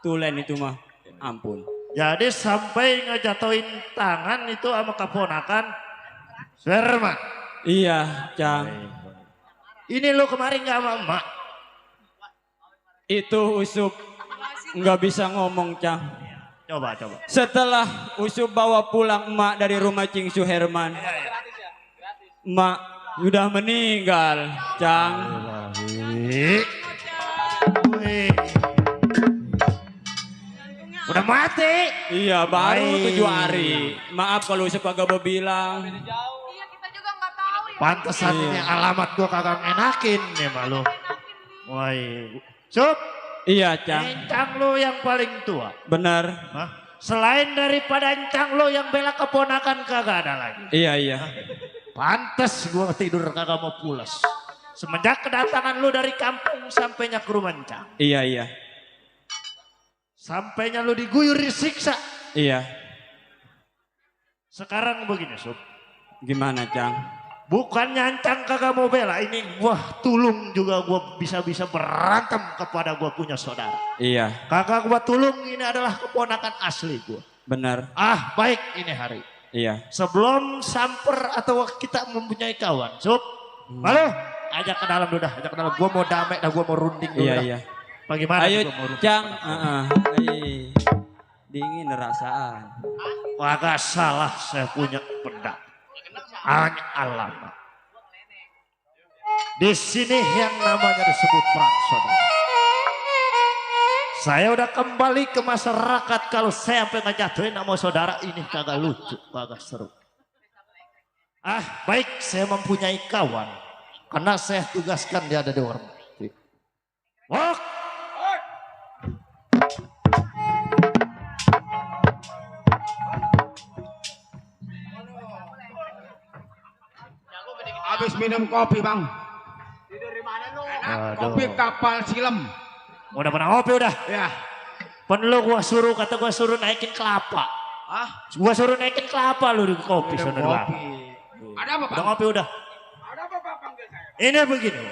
S2: Tulen itu mah, ampun.
S10: Jadi sampai ngejatuhin tangan itu sama keponakan Suherman.
S2: Iya, Cang.
S10: Ini lo kemarin gak sama emak?
S2: Itu Usup nggak bisa ngomong, Cang.
S10: Coba.
S2: Setelah Usup bawa pulang emak dari rumah Cing Suherman, emak udah meninggal, Cang.
S10: Udah mati?
S2: Iya, baru 7 hari. Maaf kalau Usup kagak bilang.
S10: Pantesan ini alamat gua kagak enakin nih malu. Woi, Sup.
S2: Iya, Cang.
S10: Encang lo yang paling tua.
S2: Benar.
S10: Hah? Selain daripada encang lo yang bela keponakan kagak ada lagi.
S2: Iya.
S10: Pantes gua tidur kagak mau pulas. Semenjak kedatangan lo dari kampung sampainya ke rumah encang.
S2: Iya.
S10: Sampainya lo diguyur disiksa.
S2: Iya.
S10: Sekarang begini Sup.
S2: Gimana, Cang?
S10: Bukannya encang kagak mau bela. Ini gua tulung juga gua bisa-bisa berantem kepada gua punya saudara.
S2: Iya.
S10: Kagak gua tulung, ini adalah keponakan asli gua.
S2: Benar.
S10: Baik ini hari.
S2: Iya.
S10: Sebelum samper atau kita mempunyai kawan. Sup. Halo. Ajak ke dalam dulu dah. Ajak ke dalam. Gua mau damai dah. Gua mau runding dulu dah.
S2: Iya.
S10: Bagaimana?
S2: Ayo,
S10: gua mau runding?
S2: Cang. Dingin rasaan.
S10: Kagak salah saya punya pendapat. Hanya alamat. Di sini yang namanya disebut perang saudara. Saya udah kembali ke masyarakat, kalau saya sampai ngejatuhin nama saudara ini kagak lucu, kagak seru. Baik, saya mempunyai kawan karena saya tugaskan dia ada di warung. Wok.
S4: Habis minum kopi bang. Kopi kapal silem.
S10: Udah pernah ngopi udah?
S4: Ya.
S10: Perlu gua suruh naikin kelapa. Gua suruh naikin kelapa lu di kopi sana doang.
S4: Ada apa bang?
S10: Udah ngopi udah.
S4: Ada apa pak panggil saya?
S10: Ini begini.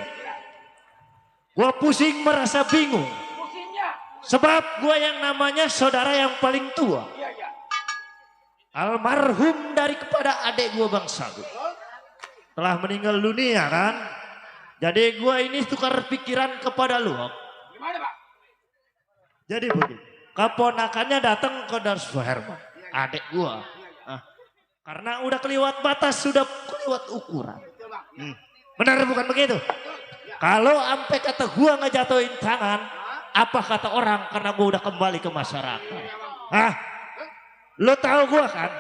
S10: Gua pusing merasa bingung.
S4: Pusingnya
S10: Sebab gue yang namanya saudara yang paling tua. Almarhum dari kepada adik gue Bang Salim. Telah meninggal dunia kan. Jadi gue ini tukar pikiran kepada lu.
S4: Gimana, Pak?
S10: Jadi begini. Keponakannya datang ke Dar Suherman. Adik gue. Karena udah keliwat batas, sudah keliwat ukuran. Benar bukan begitu? Kalau sampai kata gue ngejatuhin tangan, apa kata orang karena gue udah kembali ke masyarakat. Lo tahu gue kan?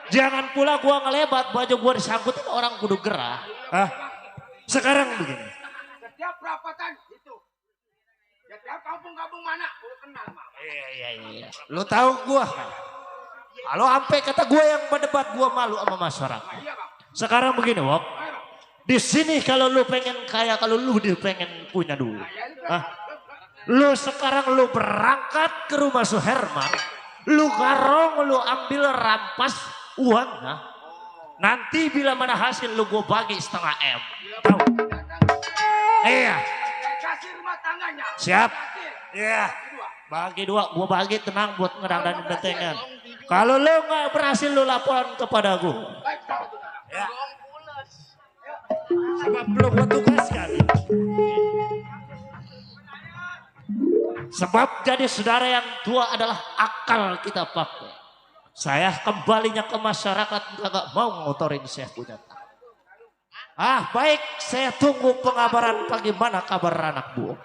S10: Jangan pula gue ngelebat, baju gue disangkutin orang kudu gerah. Sekarang begini.
S4: Setiap perapatan itu. Setiap kampung-kampung mana, gue kenal, Mak.
S10: Iya. Lo tahu gue kan? Kalau sampai kata gue yang berdebat, gue malu sama masyarakat. Sekarang begini, Wok. Di sini kalau lu pengen kaya, kalau lu pengen punya duit. Lu sekarang lu berangkat ke rumah Suherman, lu garong, lu ambil rampas uangnya. Nanti bila mana hasil lu gue bagi setengah M. Tahu? Iya.
S4: Kasih rumah tangganya.
S10: Siap. Iya. Bagi dua, gue bagi tenang buat ngedang-dangin bentengan. Kalau lu nggak berhasil lu laporan kepada gue. Ya. Sebab lu gue tugaskan. Sebab jadi saudara yang tua adalah akal kita pakai. Saya kembalinya ke masyarakat nggak mau ngotorin saya punya tangan. Baik, saya tunggu pengabaran bagaimana kabar anak buah.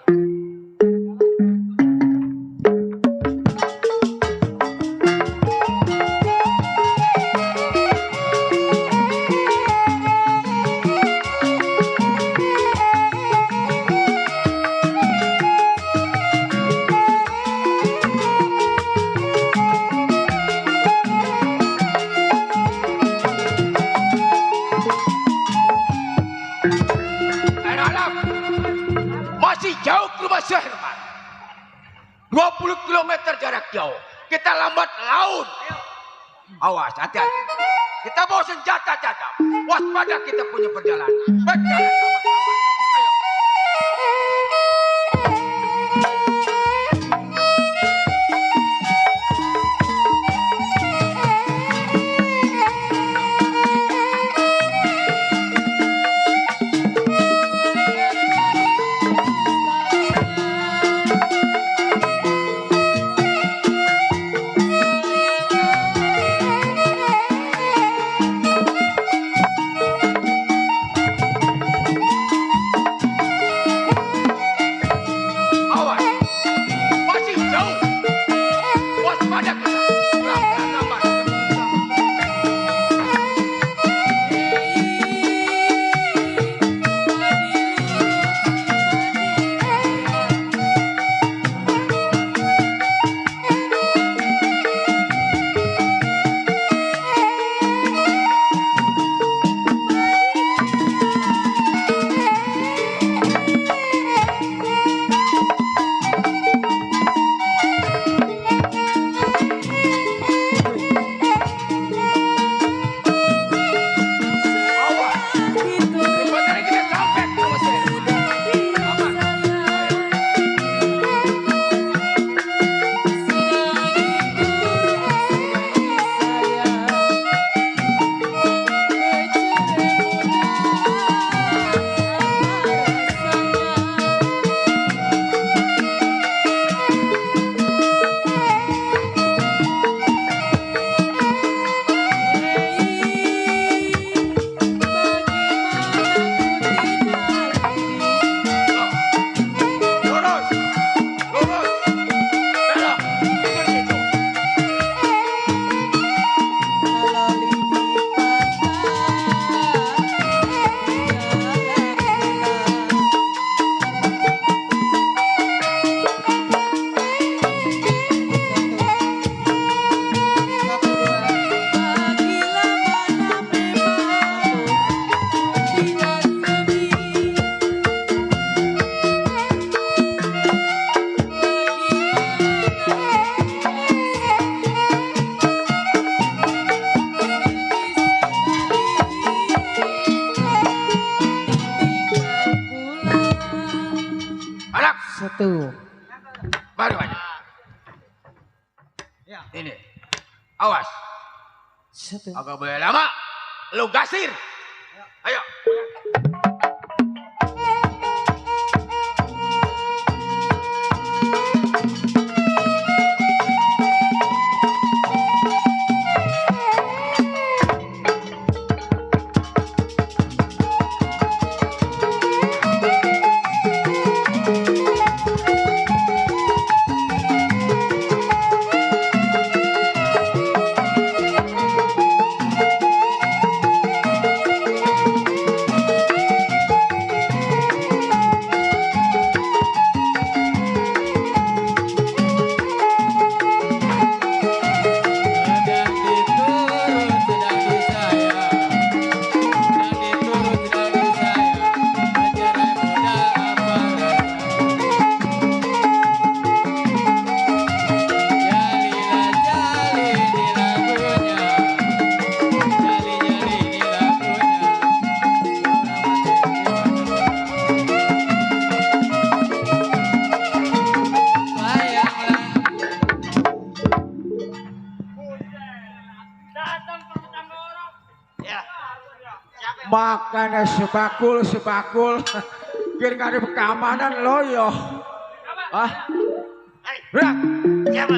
S4: Jauh ke rumah Suherman. 20 km jarak jauh. Kita lambat laun. Awas, hati-hati. Kita bawa senjata tajam. Waspada kita punya perjalanan. Berjalan sama-sama. Ayo.
S7: Satu.
S4: Baru aja. Ini. Awas. Agak boleh lama. Lu gasir. Ayo.
S5: Makanya sebakul biar gak ada keamanan lo yo. Ah, berak.
S10: Siapa?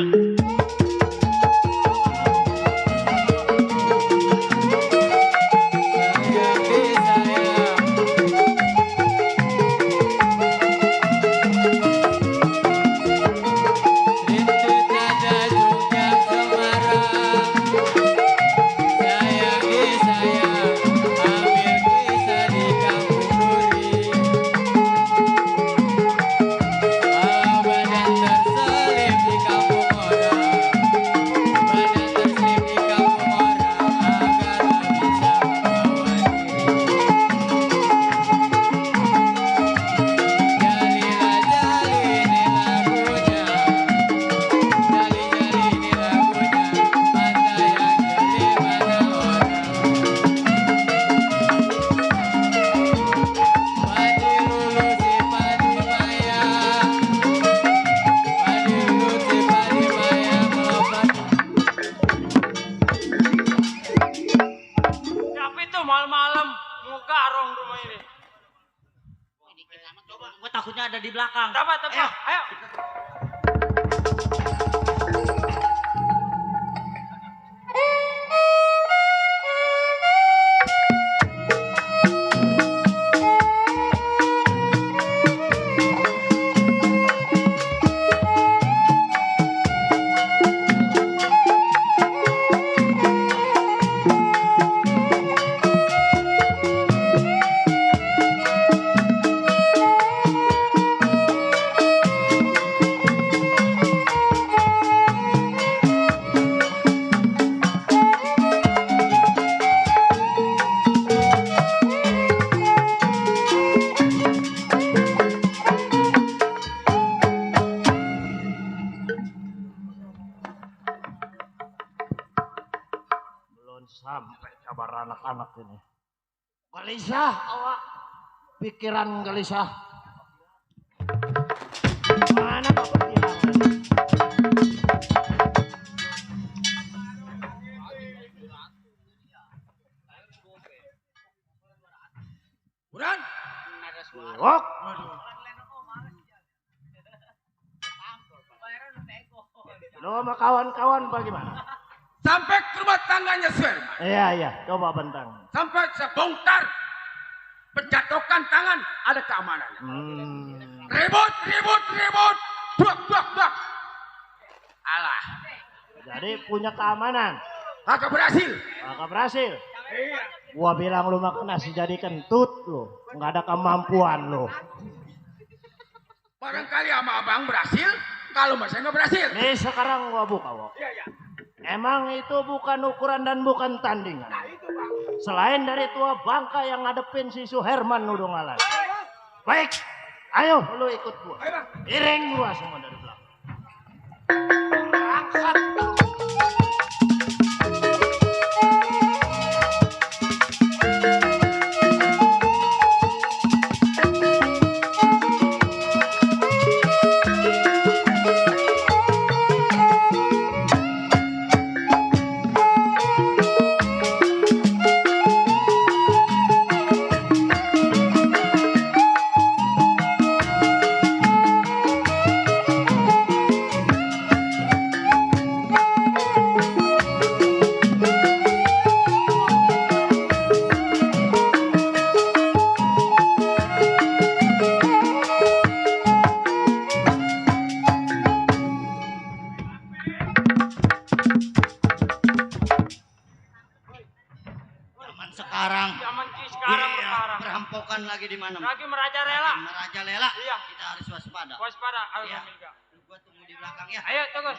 S14: Gue takutnya ada di belakang.
S9: Coba. Ayo.
S10: Sampai kabar anak-anak ini. Gelisah awak. Pikiran gelisah. Mana pikiran?
S5: Buran.
S10: Wok. Lo sama kawan-kawan bagaimana?
S5: Sampai ke rumah tangganya Suherman.
S10: Iya, coba bentang.
S5: Sampai saya bongkar. Penjatuhkan tangan, ada keamanannya. Ribut. Bak. Alah.
S10: Jadi punya keamanan.
S5: Kagak berhasil.
S10: Iya. Gua bilang lu makan nasi jadi kentut lu. Nggak ada kemampuan lu.
S5: Barangkali sama abang berhasil, kalau mas saya nggak berhasil.
S10: Nih sekarang gua buka, Wok.
S5: Iya.
S10: Emang itu bukan ukuran dan bukan tandingan. Selain dari tua bangka yang ngadepin si Suherman udah ngalah. Baik, ayo lu ikut gua. Iring gua semua dari belakang. Angkat.
S9: sekarang.
S14: Perampokan lagi di mana?
S9: Lagi merajalela.
S14: Merajalela.
S9: Iya.
S14: Kita harus waspada.
S9: Waspada, ayo
S14: Iya.
S9: Milka.
S14: Gua tunggu di belakang ya.
S9: Ayo, tunggu.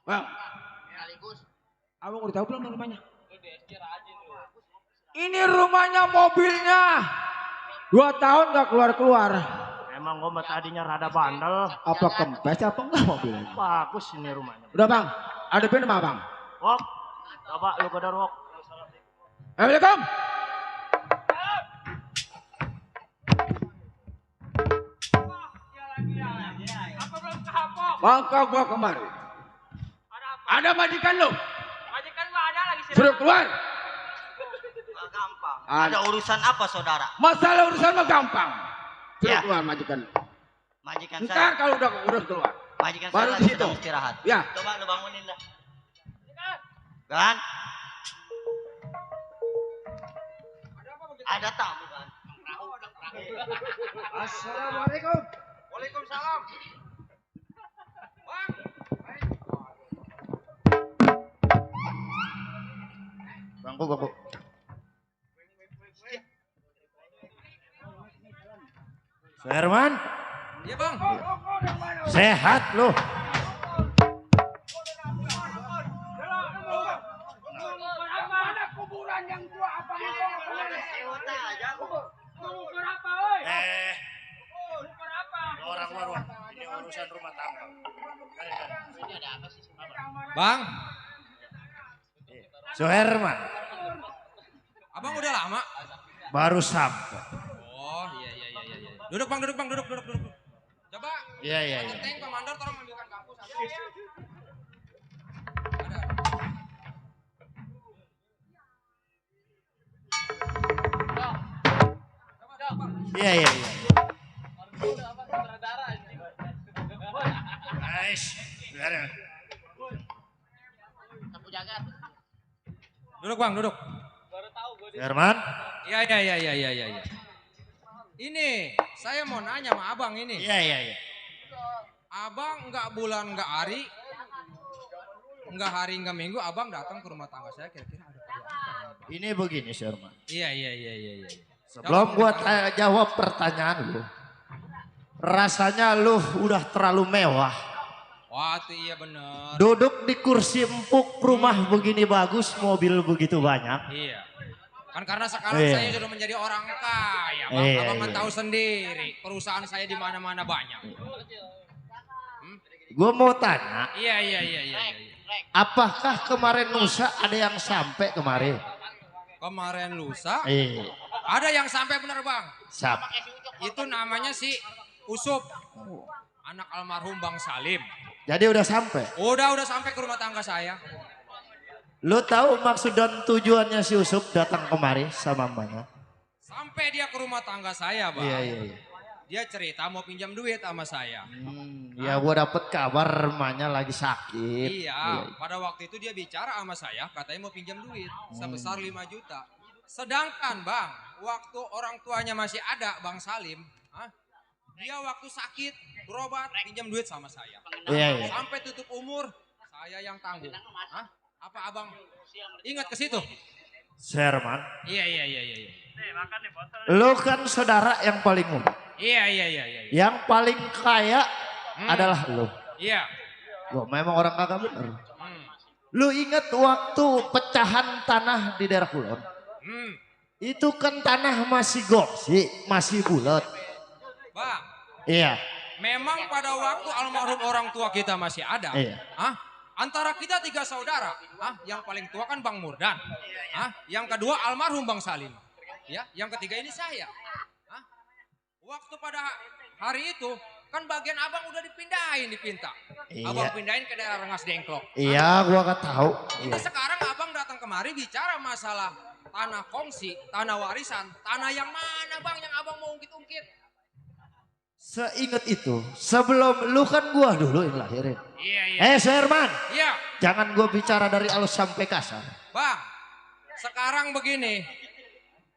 S5: Bang, abang udah tahu belum rumahnya? Ini rumahnya, mobilnya. 2 tahun gak keluar-keluar.
S10: Emang gua mah tadinya rada bandel.
S5: Apa kempes apa enggak mobilnya?
S10: Bagus ini rumahnya.
S5: Udah bang, ada pin sama bang.
S10: Wok, coba lu kedar wok.
S5: Assalamualaikum. Maka gua kemari. Ada majikan lu.
S9: Majikan gua ada lagi sih.
S5: Suruh keluar.
S14: Gampang. Ada urusan apa saudara?
S5: Masalah urusan mah gampang. Suruh
S14: Ya.
S5: keluar majikan.
S14: Majikan
S5: Ntar
S14: saya.
S5: kalau udah urus keluar.
S14: Majikan
S5: baru
S14: saya
S5: di
S14: lagi
S5: situ.
S14: sedang istirahat.
S5: Ya.
S14: Coba lu bangunin dah. Kan? Ada tamu kan?
S5: Assalamualaikum.
S9: Waalaikumsalam.
S14: Bangku, bangku.
S10: Herman,
S15: Iya bang.
S10: sehat lu.
S4: Mana kuburan yang tua apa
S10: Orang baru. Ini urusan rumah tangga.
S15: Bang,
S10: Herman,
S15: abang udah lama?
S10: baru sampai.
S15: Oh iya iya iya iya. Duduk bang, duduk bang, duduk. Coba.
S10: Iya, iya, iya.
S15: Teng komandor tolong ambilkan kampus.
S10: Iya, iya, iya. Nice.
S15: Duduk bang, duduk.
S10: Herman,
S15: Iya iya iya iya iya iya. Ini saya mau nanya sama abang ini.
S10: iya, iya, iya.
S15: Abang nggak bulan nggak hari, nggak hari nggak minggu, abang datang ke rumah tangga saya kira-kira ada perlu apa?
S10: Ini begini, Herman.
S15: Iya iya iya iya iya.
S10: Sebelum gua jawab pertanyaan lu, rasanya lu udah terlalu mewah.
S15: Wah itu iya bener.
S10: Duduk di kursi empuk, rumah begini bagus, mobil begitu banyak.
S15: Iya. Kan karena sekarang
S10: Iya.
S15: saya sudah menjadi orang kaya, bang.
S10: Iya,
S15: Abang kan
S10: iya.
S15: tahu sendiri, perusahaan saya di mana-mana banyak.
S10: Gua mau tanya,
S15: Iya iya iya iya. iya.
S10: apakah kemarin lusa ada yang sampai kemarin?
S15: Kemarin lusa,
S10: Iya.
S15: ada yang sampai bener bang.
S10: Siapa?
S15: Itu namanya si Usup, anak almarhum Bang Salim.
S10: Jadi udah sampai.
S15: Udah sampai ke rumah tangga saya.
S10: Lu tahu maksud dan tujuannya si Usup datang kemari sama mamanya?
S15: Sampai dia ke rumah tangga saya bang.
S10: Iya, iya, iya.
S15: Dia cerita mau pinjam duit sama saya.
S10: Ya gua dapet kabar emaknya lagi sakit.
S15: Iya, pada waktu itu dia bicara sama saya, katanya mau pinjam duit sebesar 5 juta. Sedangkan bang, waktu orang tuanya masih ada, Bang Salim, dia waktu sakit, berobat, pinjam duit sama saya.
S10: Iya, iya.
S15: Sampai tutup umur, saya yang tanggung. Apa abang ingat ke situ?
S10: Herman,
S15: Iya, iya, iya, iya. iya.
S10: lu kan saudara yang paling muda.
S15: Iya, iya, iya, iya.
S10: Yang paling kaya adalah lu.
S15: Iya.
S10: Gua memang orang kagak bener. Lu inget waktu pecahan tanah di daerah Kulon? Itu kan tanah masih gosip, masih bulat.
S15: Bang,
S10: Iya.
S15: memang pada waktu almarhum orang tua kita masih ada,
S10: Iya.
S15: antara kita 3 saudara, yang paling tua kan Bang Murdan, yang kedua almarhum Bang Salim, ya, yang ketiga ini saya. Waktu pada hari itu kan bagian abang udah dipindahin di Pinta,
S10: Iya.
S15: abang pindahin ke daerah Rengas Dengklok.
S10: Iya, gua gak tahu.
S15: Itu
S10: Iya.
S15: sekarang abang datang kemari bicara masalah tanah kongsi, tanah warisan, tanah yang mana bang yang abang mau ungkit-ungkit?
S14: Seingat itu, sebelum lu kan gua dulu yang lahirin.
S15: Iya.
S14: Suherman,
S15: Iya.
S14: jangan gua bicara dari halus sampai kasar.
S15: Bang, sekarang begini.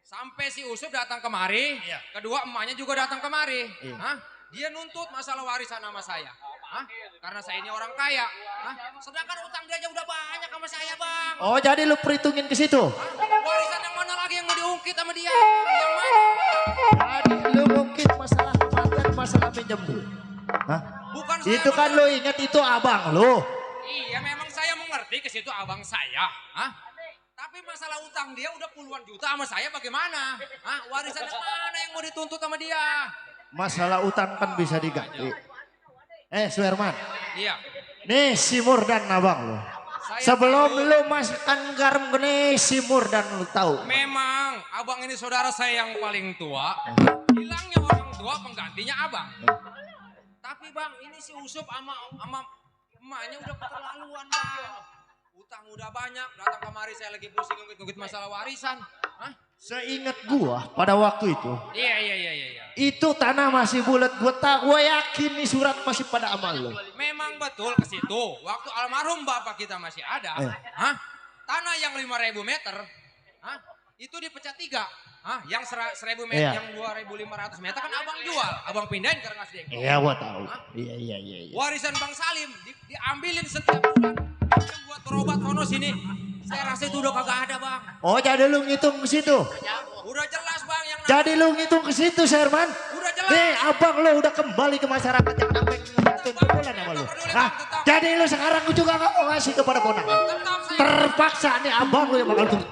S15: Sampai si Usup datang kemari, kedua emaknya juga datang kemari. Hah? Dia nuntut masalah warisan sama saya. Hah? Karena saya ini orang kaya. Hah? Sedangkan utang dia aja udah banyak sama saya, Bang.
S14: Oh, jadi lu perhitungin ke situ.
S15: Warisan yang mana lagi yang mau diungkit sama dia? Yang mana?
S14: Jadi lu mungkin masalah kematian, masalah pinjam dulu. Hah?
S15: Bukan
S14: Itu kan lu ingat itu abang lu.
S15: Iya, memang saya mengerti ke situ abang saya. Hah? Tapi masalah utang dia udah puluhan juta sama saya bagaimana? Hah? Warisan yang mana yang mau dituntut sama dia?
S14: Masalah utang kan bisa diganti. Suherman.
S15: Iya.
S14: Nih si Murdan abang lu. Sebelum lu masukkan garam gini si Murdan lu tahu.
S15: Memang abang ini saudara saya yang paling tua. Hilangnya orang tua penggantinya abang. Tapi bang ini si Usup sama emaknya udah keterlaluan bang. Utang udah banyak, datang kemari saya lagi pusing ngungkit masalah warisan. Hah?
S14: Seingat gua pada waktu itu.
S15: Iya.
S14: Itu tanah masih bulat, gua yakin nih surat masih pada amal lo.
S15: Memang betul ke situ. Waktu almarhum bapak kita masih ada, hah? Tanah yang 5.000 meter, hah? Itu dipecah 3. Hah? Yang 1.000 meter, yang 2.500 meter kan abang jual, abang pindahin ke Rengas Dengklok.
S14: Iya, gua tahu. Iya.
S15: Warisan Bang Salim diambilin setiap bulan. Yang buat berobat sono sini. Saya rasa itu udah kagak ada, Bang.
S14: Oh, jadi lu ngitung ke situ.
S15: Udah jelas, Bang, yang
S14: jadi lu ngitung ke situ, Sherman.
S15: Udah jelas.
S14: Nih, abang lu udah kembali ke masyarakat yang sampai ngeliatin bulan sama lu. Hah? Jadi lu sekarang juga gak mau ngasih kepada ponakan. Terpaksa nih abang lu yang bakal tuh.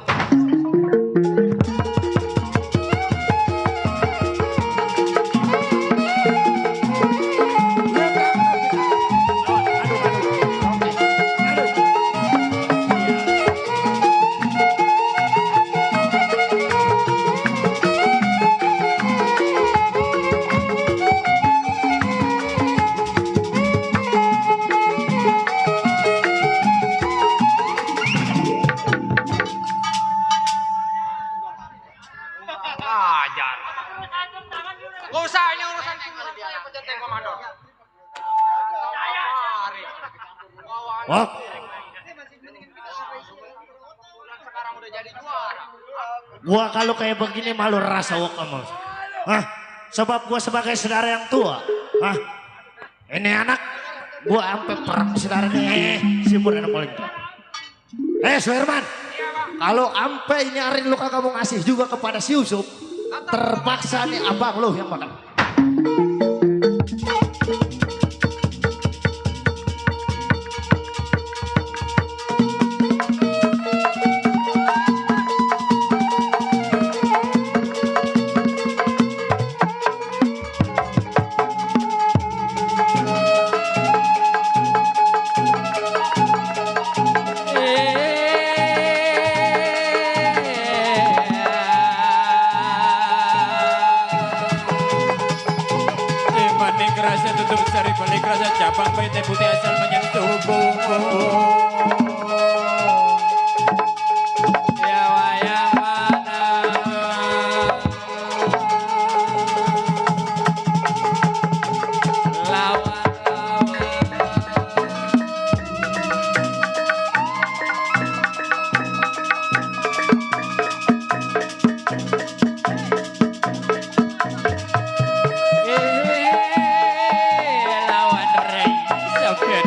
S9: Gak usah, ini urusan saya pencet komando.
S14: Wah.
S9: Sekarang udah jadi juara.
S14: Gua kalau kayak begini malu rasa wak sama. Hah? Sebab gua sebagai saudara yang tua. Hah? Ini anak gua sampai perang saudara nih. Si Murdan paling tua. Suherman. Kalau sampai ini hari lu kagak mau ngasih juga kepada si Usup, terpaksa nih abang lu yang makan.
S2: Rasa tutup sari balik rasa cabang bayi teh putih asal menyentuh tubuh. Ya wayang mana lawan lawan Rey Sofian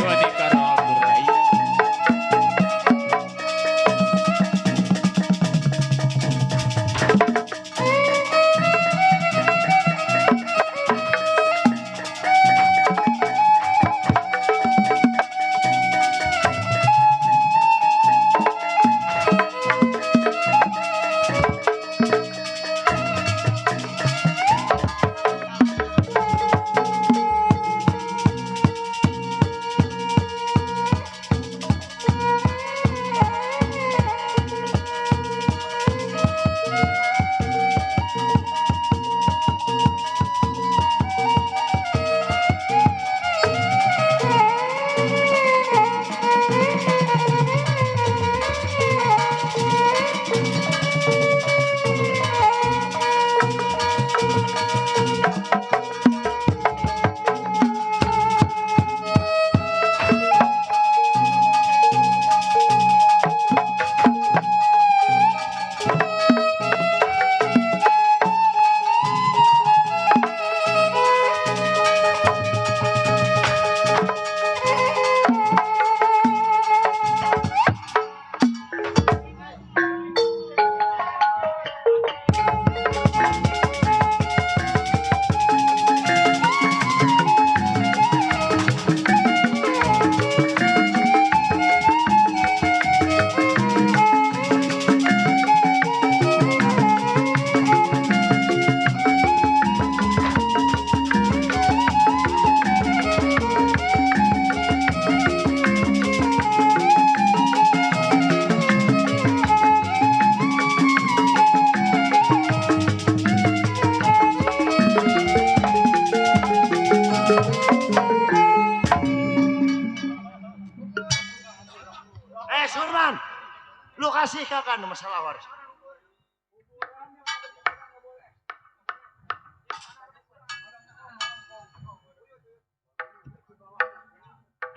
S14: Lu kasih kakak masalah waris.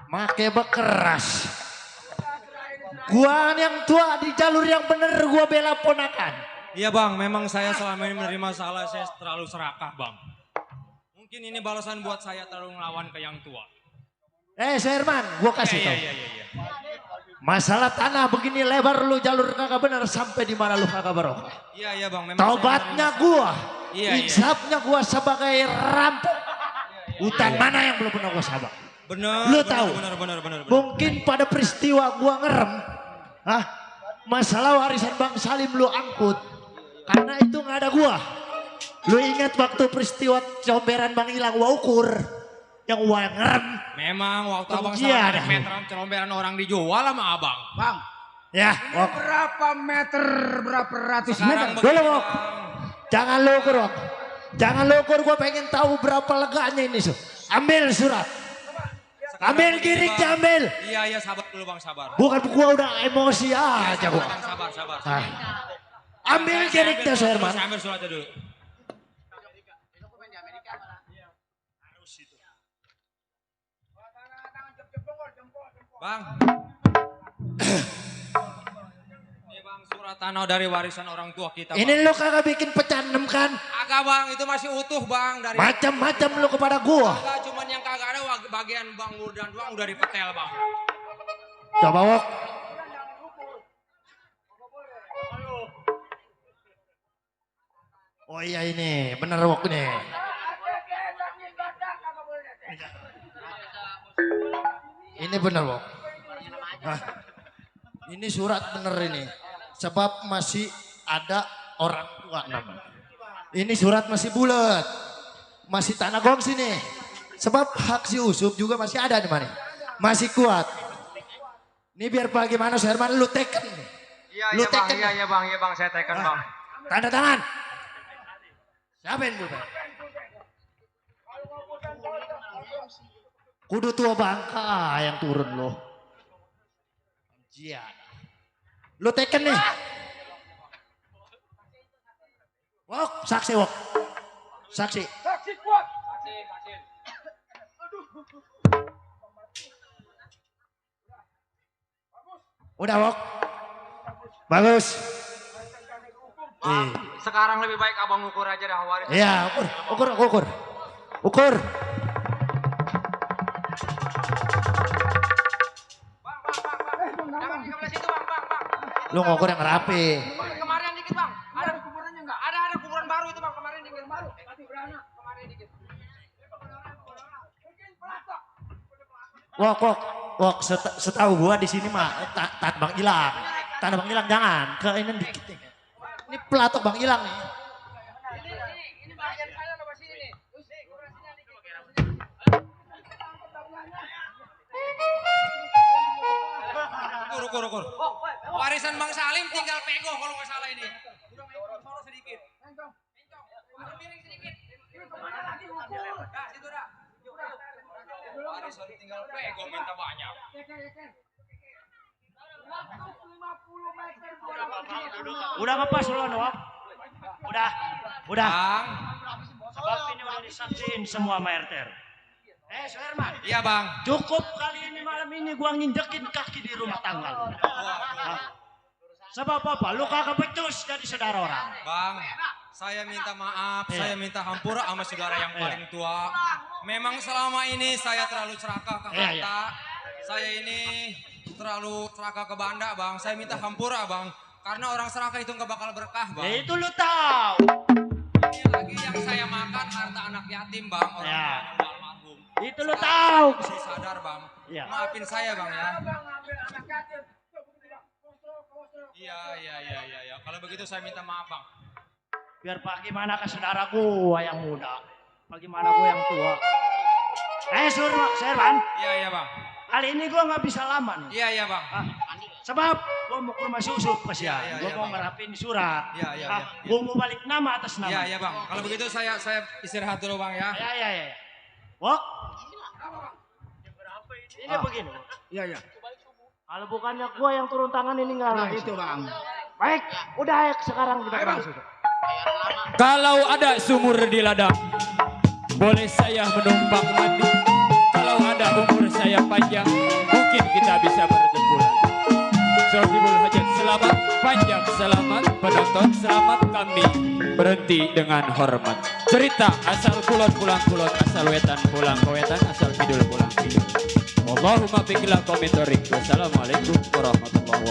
S14: Make bekeras. Gua yang tua di jalur yang bener gua bela ponakan.
S15: Iya bang, memang saya selama ini menerima salah, saya terlalu serakah bang. Mungkin ini balasan buat saya terlalu ngelawan ke yang tua.
S14: Sherman, gua kasih tau.
S15: Iya.
S14: Masalah tanah begini lebar lu jalur kagak bener sampai di mana lu kagak barokah.
S15: Iya bang, memang
S14: Taubatnya gua,
S15: Iya.
S14: insafnya gua sebagai rampok. Utang mana yang belum pernah gua sabak?
S15: Bener.
S14: Lu tahu?
S15: Bener.
S14: Mungkin pada peristiwa gua ngerem, masalah warisan Bang Salim lu angkut, karena itu nggak ada gua. Lu ingat waktu peristiwa comberan Bang Ilang gua ukur, yang gua ngerem.
S15: Memang waktu abang
S14: Iya,
S15: salah meteran comberan orang dijual sama abang.
S4: Bang,
S14: ya.
S4: ini berapa meter, berapa ratus
S15: Sekarang
S4: meter?
S14: Dulu Wok, jangan lu ukur Wok. Jangan lu ukur, gua pengen tahu berapa leganya ini. Ambil surat. Ambil giring, ambil.
S15: Iya, sabar dulu bang, sabar.
S14: Bukan gua udah emosi aja gua.
S15: Sabar.
S14: Ambil giringnya Sherman.
S15: Saya ambil suratnya dulu. Bang. Ini bang surat tanah dari warisan orang tua kita. Bang.
S14: Ini lu kagak bikin pecanem kan?
S15: Agak bang, itu masih utuh bang dari.
S14: Macam-macam lu kepada gua.
S15: Agak cuman yang kagak ada bagian bang Murdan doang udah dipetel bang.
S14: Coba Wok. Oh iya ini, bener Wok nih. Ini bener Wok. Ini surat bener ini. Sebab masih ada orang tua namanya. Ini surat masih bulat. Masih tanah gong sini. Sebab hak si Usup juga masih ada di mana. Masih kuat. Ini biar bagaimana Sherman lu teken.
S15: Iya bang, saya teken bang.
S14: Tanda tangan. Siapa yang bukan? Kudu tua bangka yang turun lo. Iya. Lu teken nih. Wok, saksi Wok. Saksi.
S4: Saksi kuat.
S14: Udah Wok. Bagus.
S15: Sekarang lebih baik abang ukur aja dah waris.
S14: Iya, ukur.
S15: Jangan di sebelah situ bang.
S14: Lu ngukur yang rapi.
S15: Kemarin dikit bang. Ada kuburannya enggak? Ada kuburan baru itu bang. Kemarin dikit baru. Kemarin dikit.
S14: Wok, setahu gua di sini mah tanah Bang Ilang. Tanah Bang Ilang jangan ke ini dikit. Ini pelatok Bang Ilang nih.
S15: Ini bagian saya loh sini nih. Ukur. Warisan Bang Salim tinggal pego kalau nggak salah ini. Udah main solo sedikit. Encong. Agak miring sedikit. Dah, situ dah. Warisan tinggal pego minta banyak.
S14: Udah ngepas lo Wok. Udah.
S15: Bang.
S14: Sebab ini udah disaksiin semua sama RT. Sherman.
S15: Iya bang.
S14: Cukup kali ini malam ini gua nginjekin kaki di rumah tangga. Sebab apa? Lu kagak becus jadi saudara orang.
S15: Bang, saya minta maaf, saya minta hampura sama saudara yang paling tua. Memang selama ini saya terlalu serakah ke harta. Saya ini terlalu serakah ke banda bang. Saya minta hampura bang. Karena orang serakah itu nggak bakal berkah bang.
S14: Ya itu lu tahu.
S15: Ini lagi yang saya makan harta anak yatim bang. Orang tuanya almarhum.
S14: Itu lu tahu.
S15: Mesti sadar bang.
S14: Ya.
S15: Maafin saya bang ya. Iya. Kalau begitu saya minta maaf bang.
S14: Biar bagaimana ke saudara gua yang muda. Bagaimana gua yang tua. Sherman.
S15: Iya bang.
S14: Kali ini gua nggak bisa lama nih.
S15: Iya bang.
S14: Sebab gua mau ke rumah Usup kasihan. Gua mau ngerapin surat.
S15: Iya.
S14: Gua mau balik nama atas nama.
S15: Iya bang. Kalau begitu saya istirahat dulu bang ya.
S14: Iya. Wok. Ini begini.
S4: Iya.
S14: Kalau bukannya gua yang turun tangan ini nggak
S4: Nah
S14: langsung.
S4: itu bang.
S14: Baik, udah ayo sekarang kita
S4: Ayo, Bang.
S14: langsung.
S2: Kalau ada sumur di ladang, boleh saya menumpang mandi. Kalau ada umur saya panjang, mungkin kita bisa bertemu lagi. Sohibul hajat, selamat panjang, selamat penonton, selamat kami berhenti dengan hormat. Cerita asal kulon pulang kulon, asal wetan pulang ke wetan, asal kidul pulang kidul. Allahumma biqila komitorik. Wassalamualaikum warahmatullahi wabarakatuh.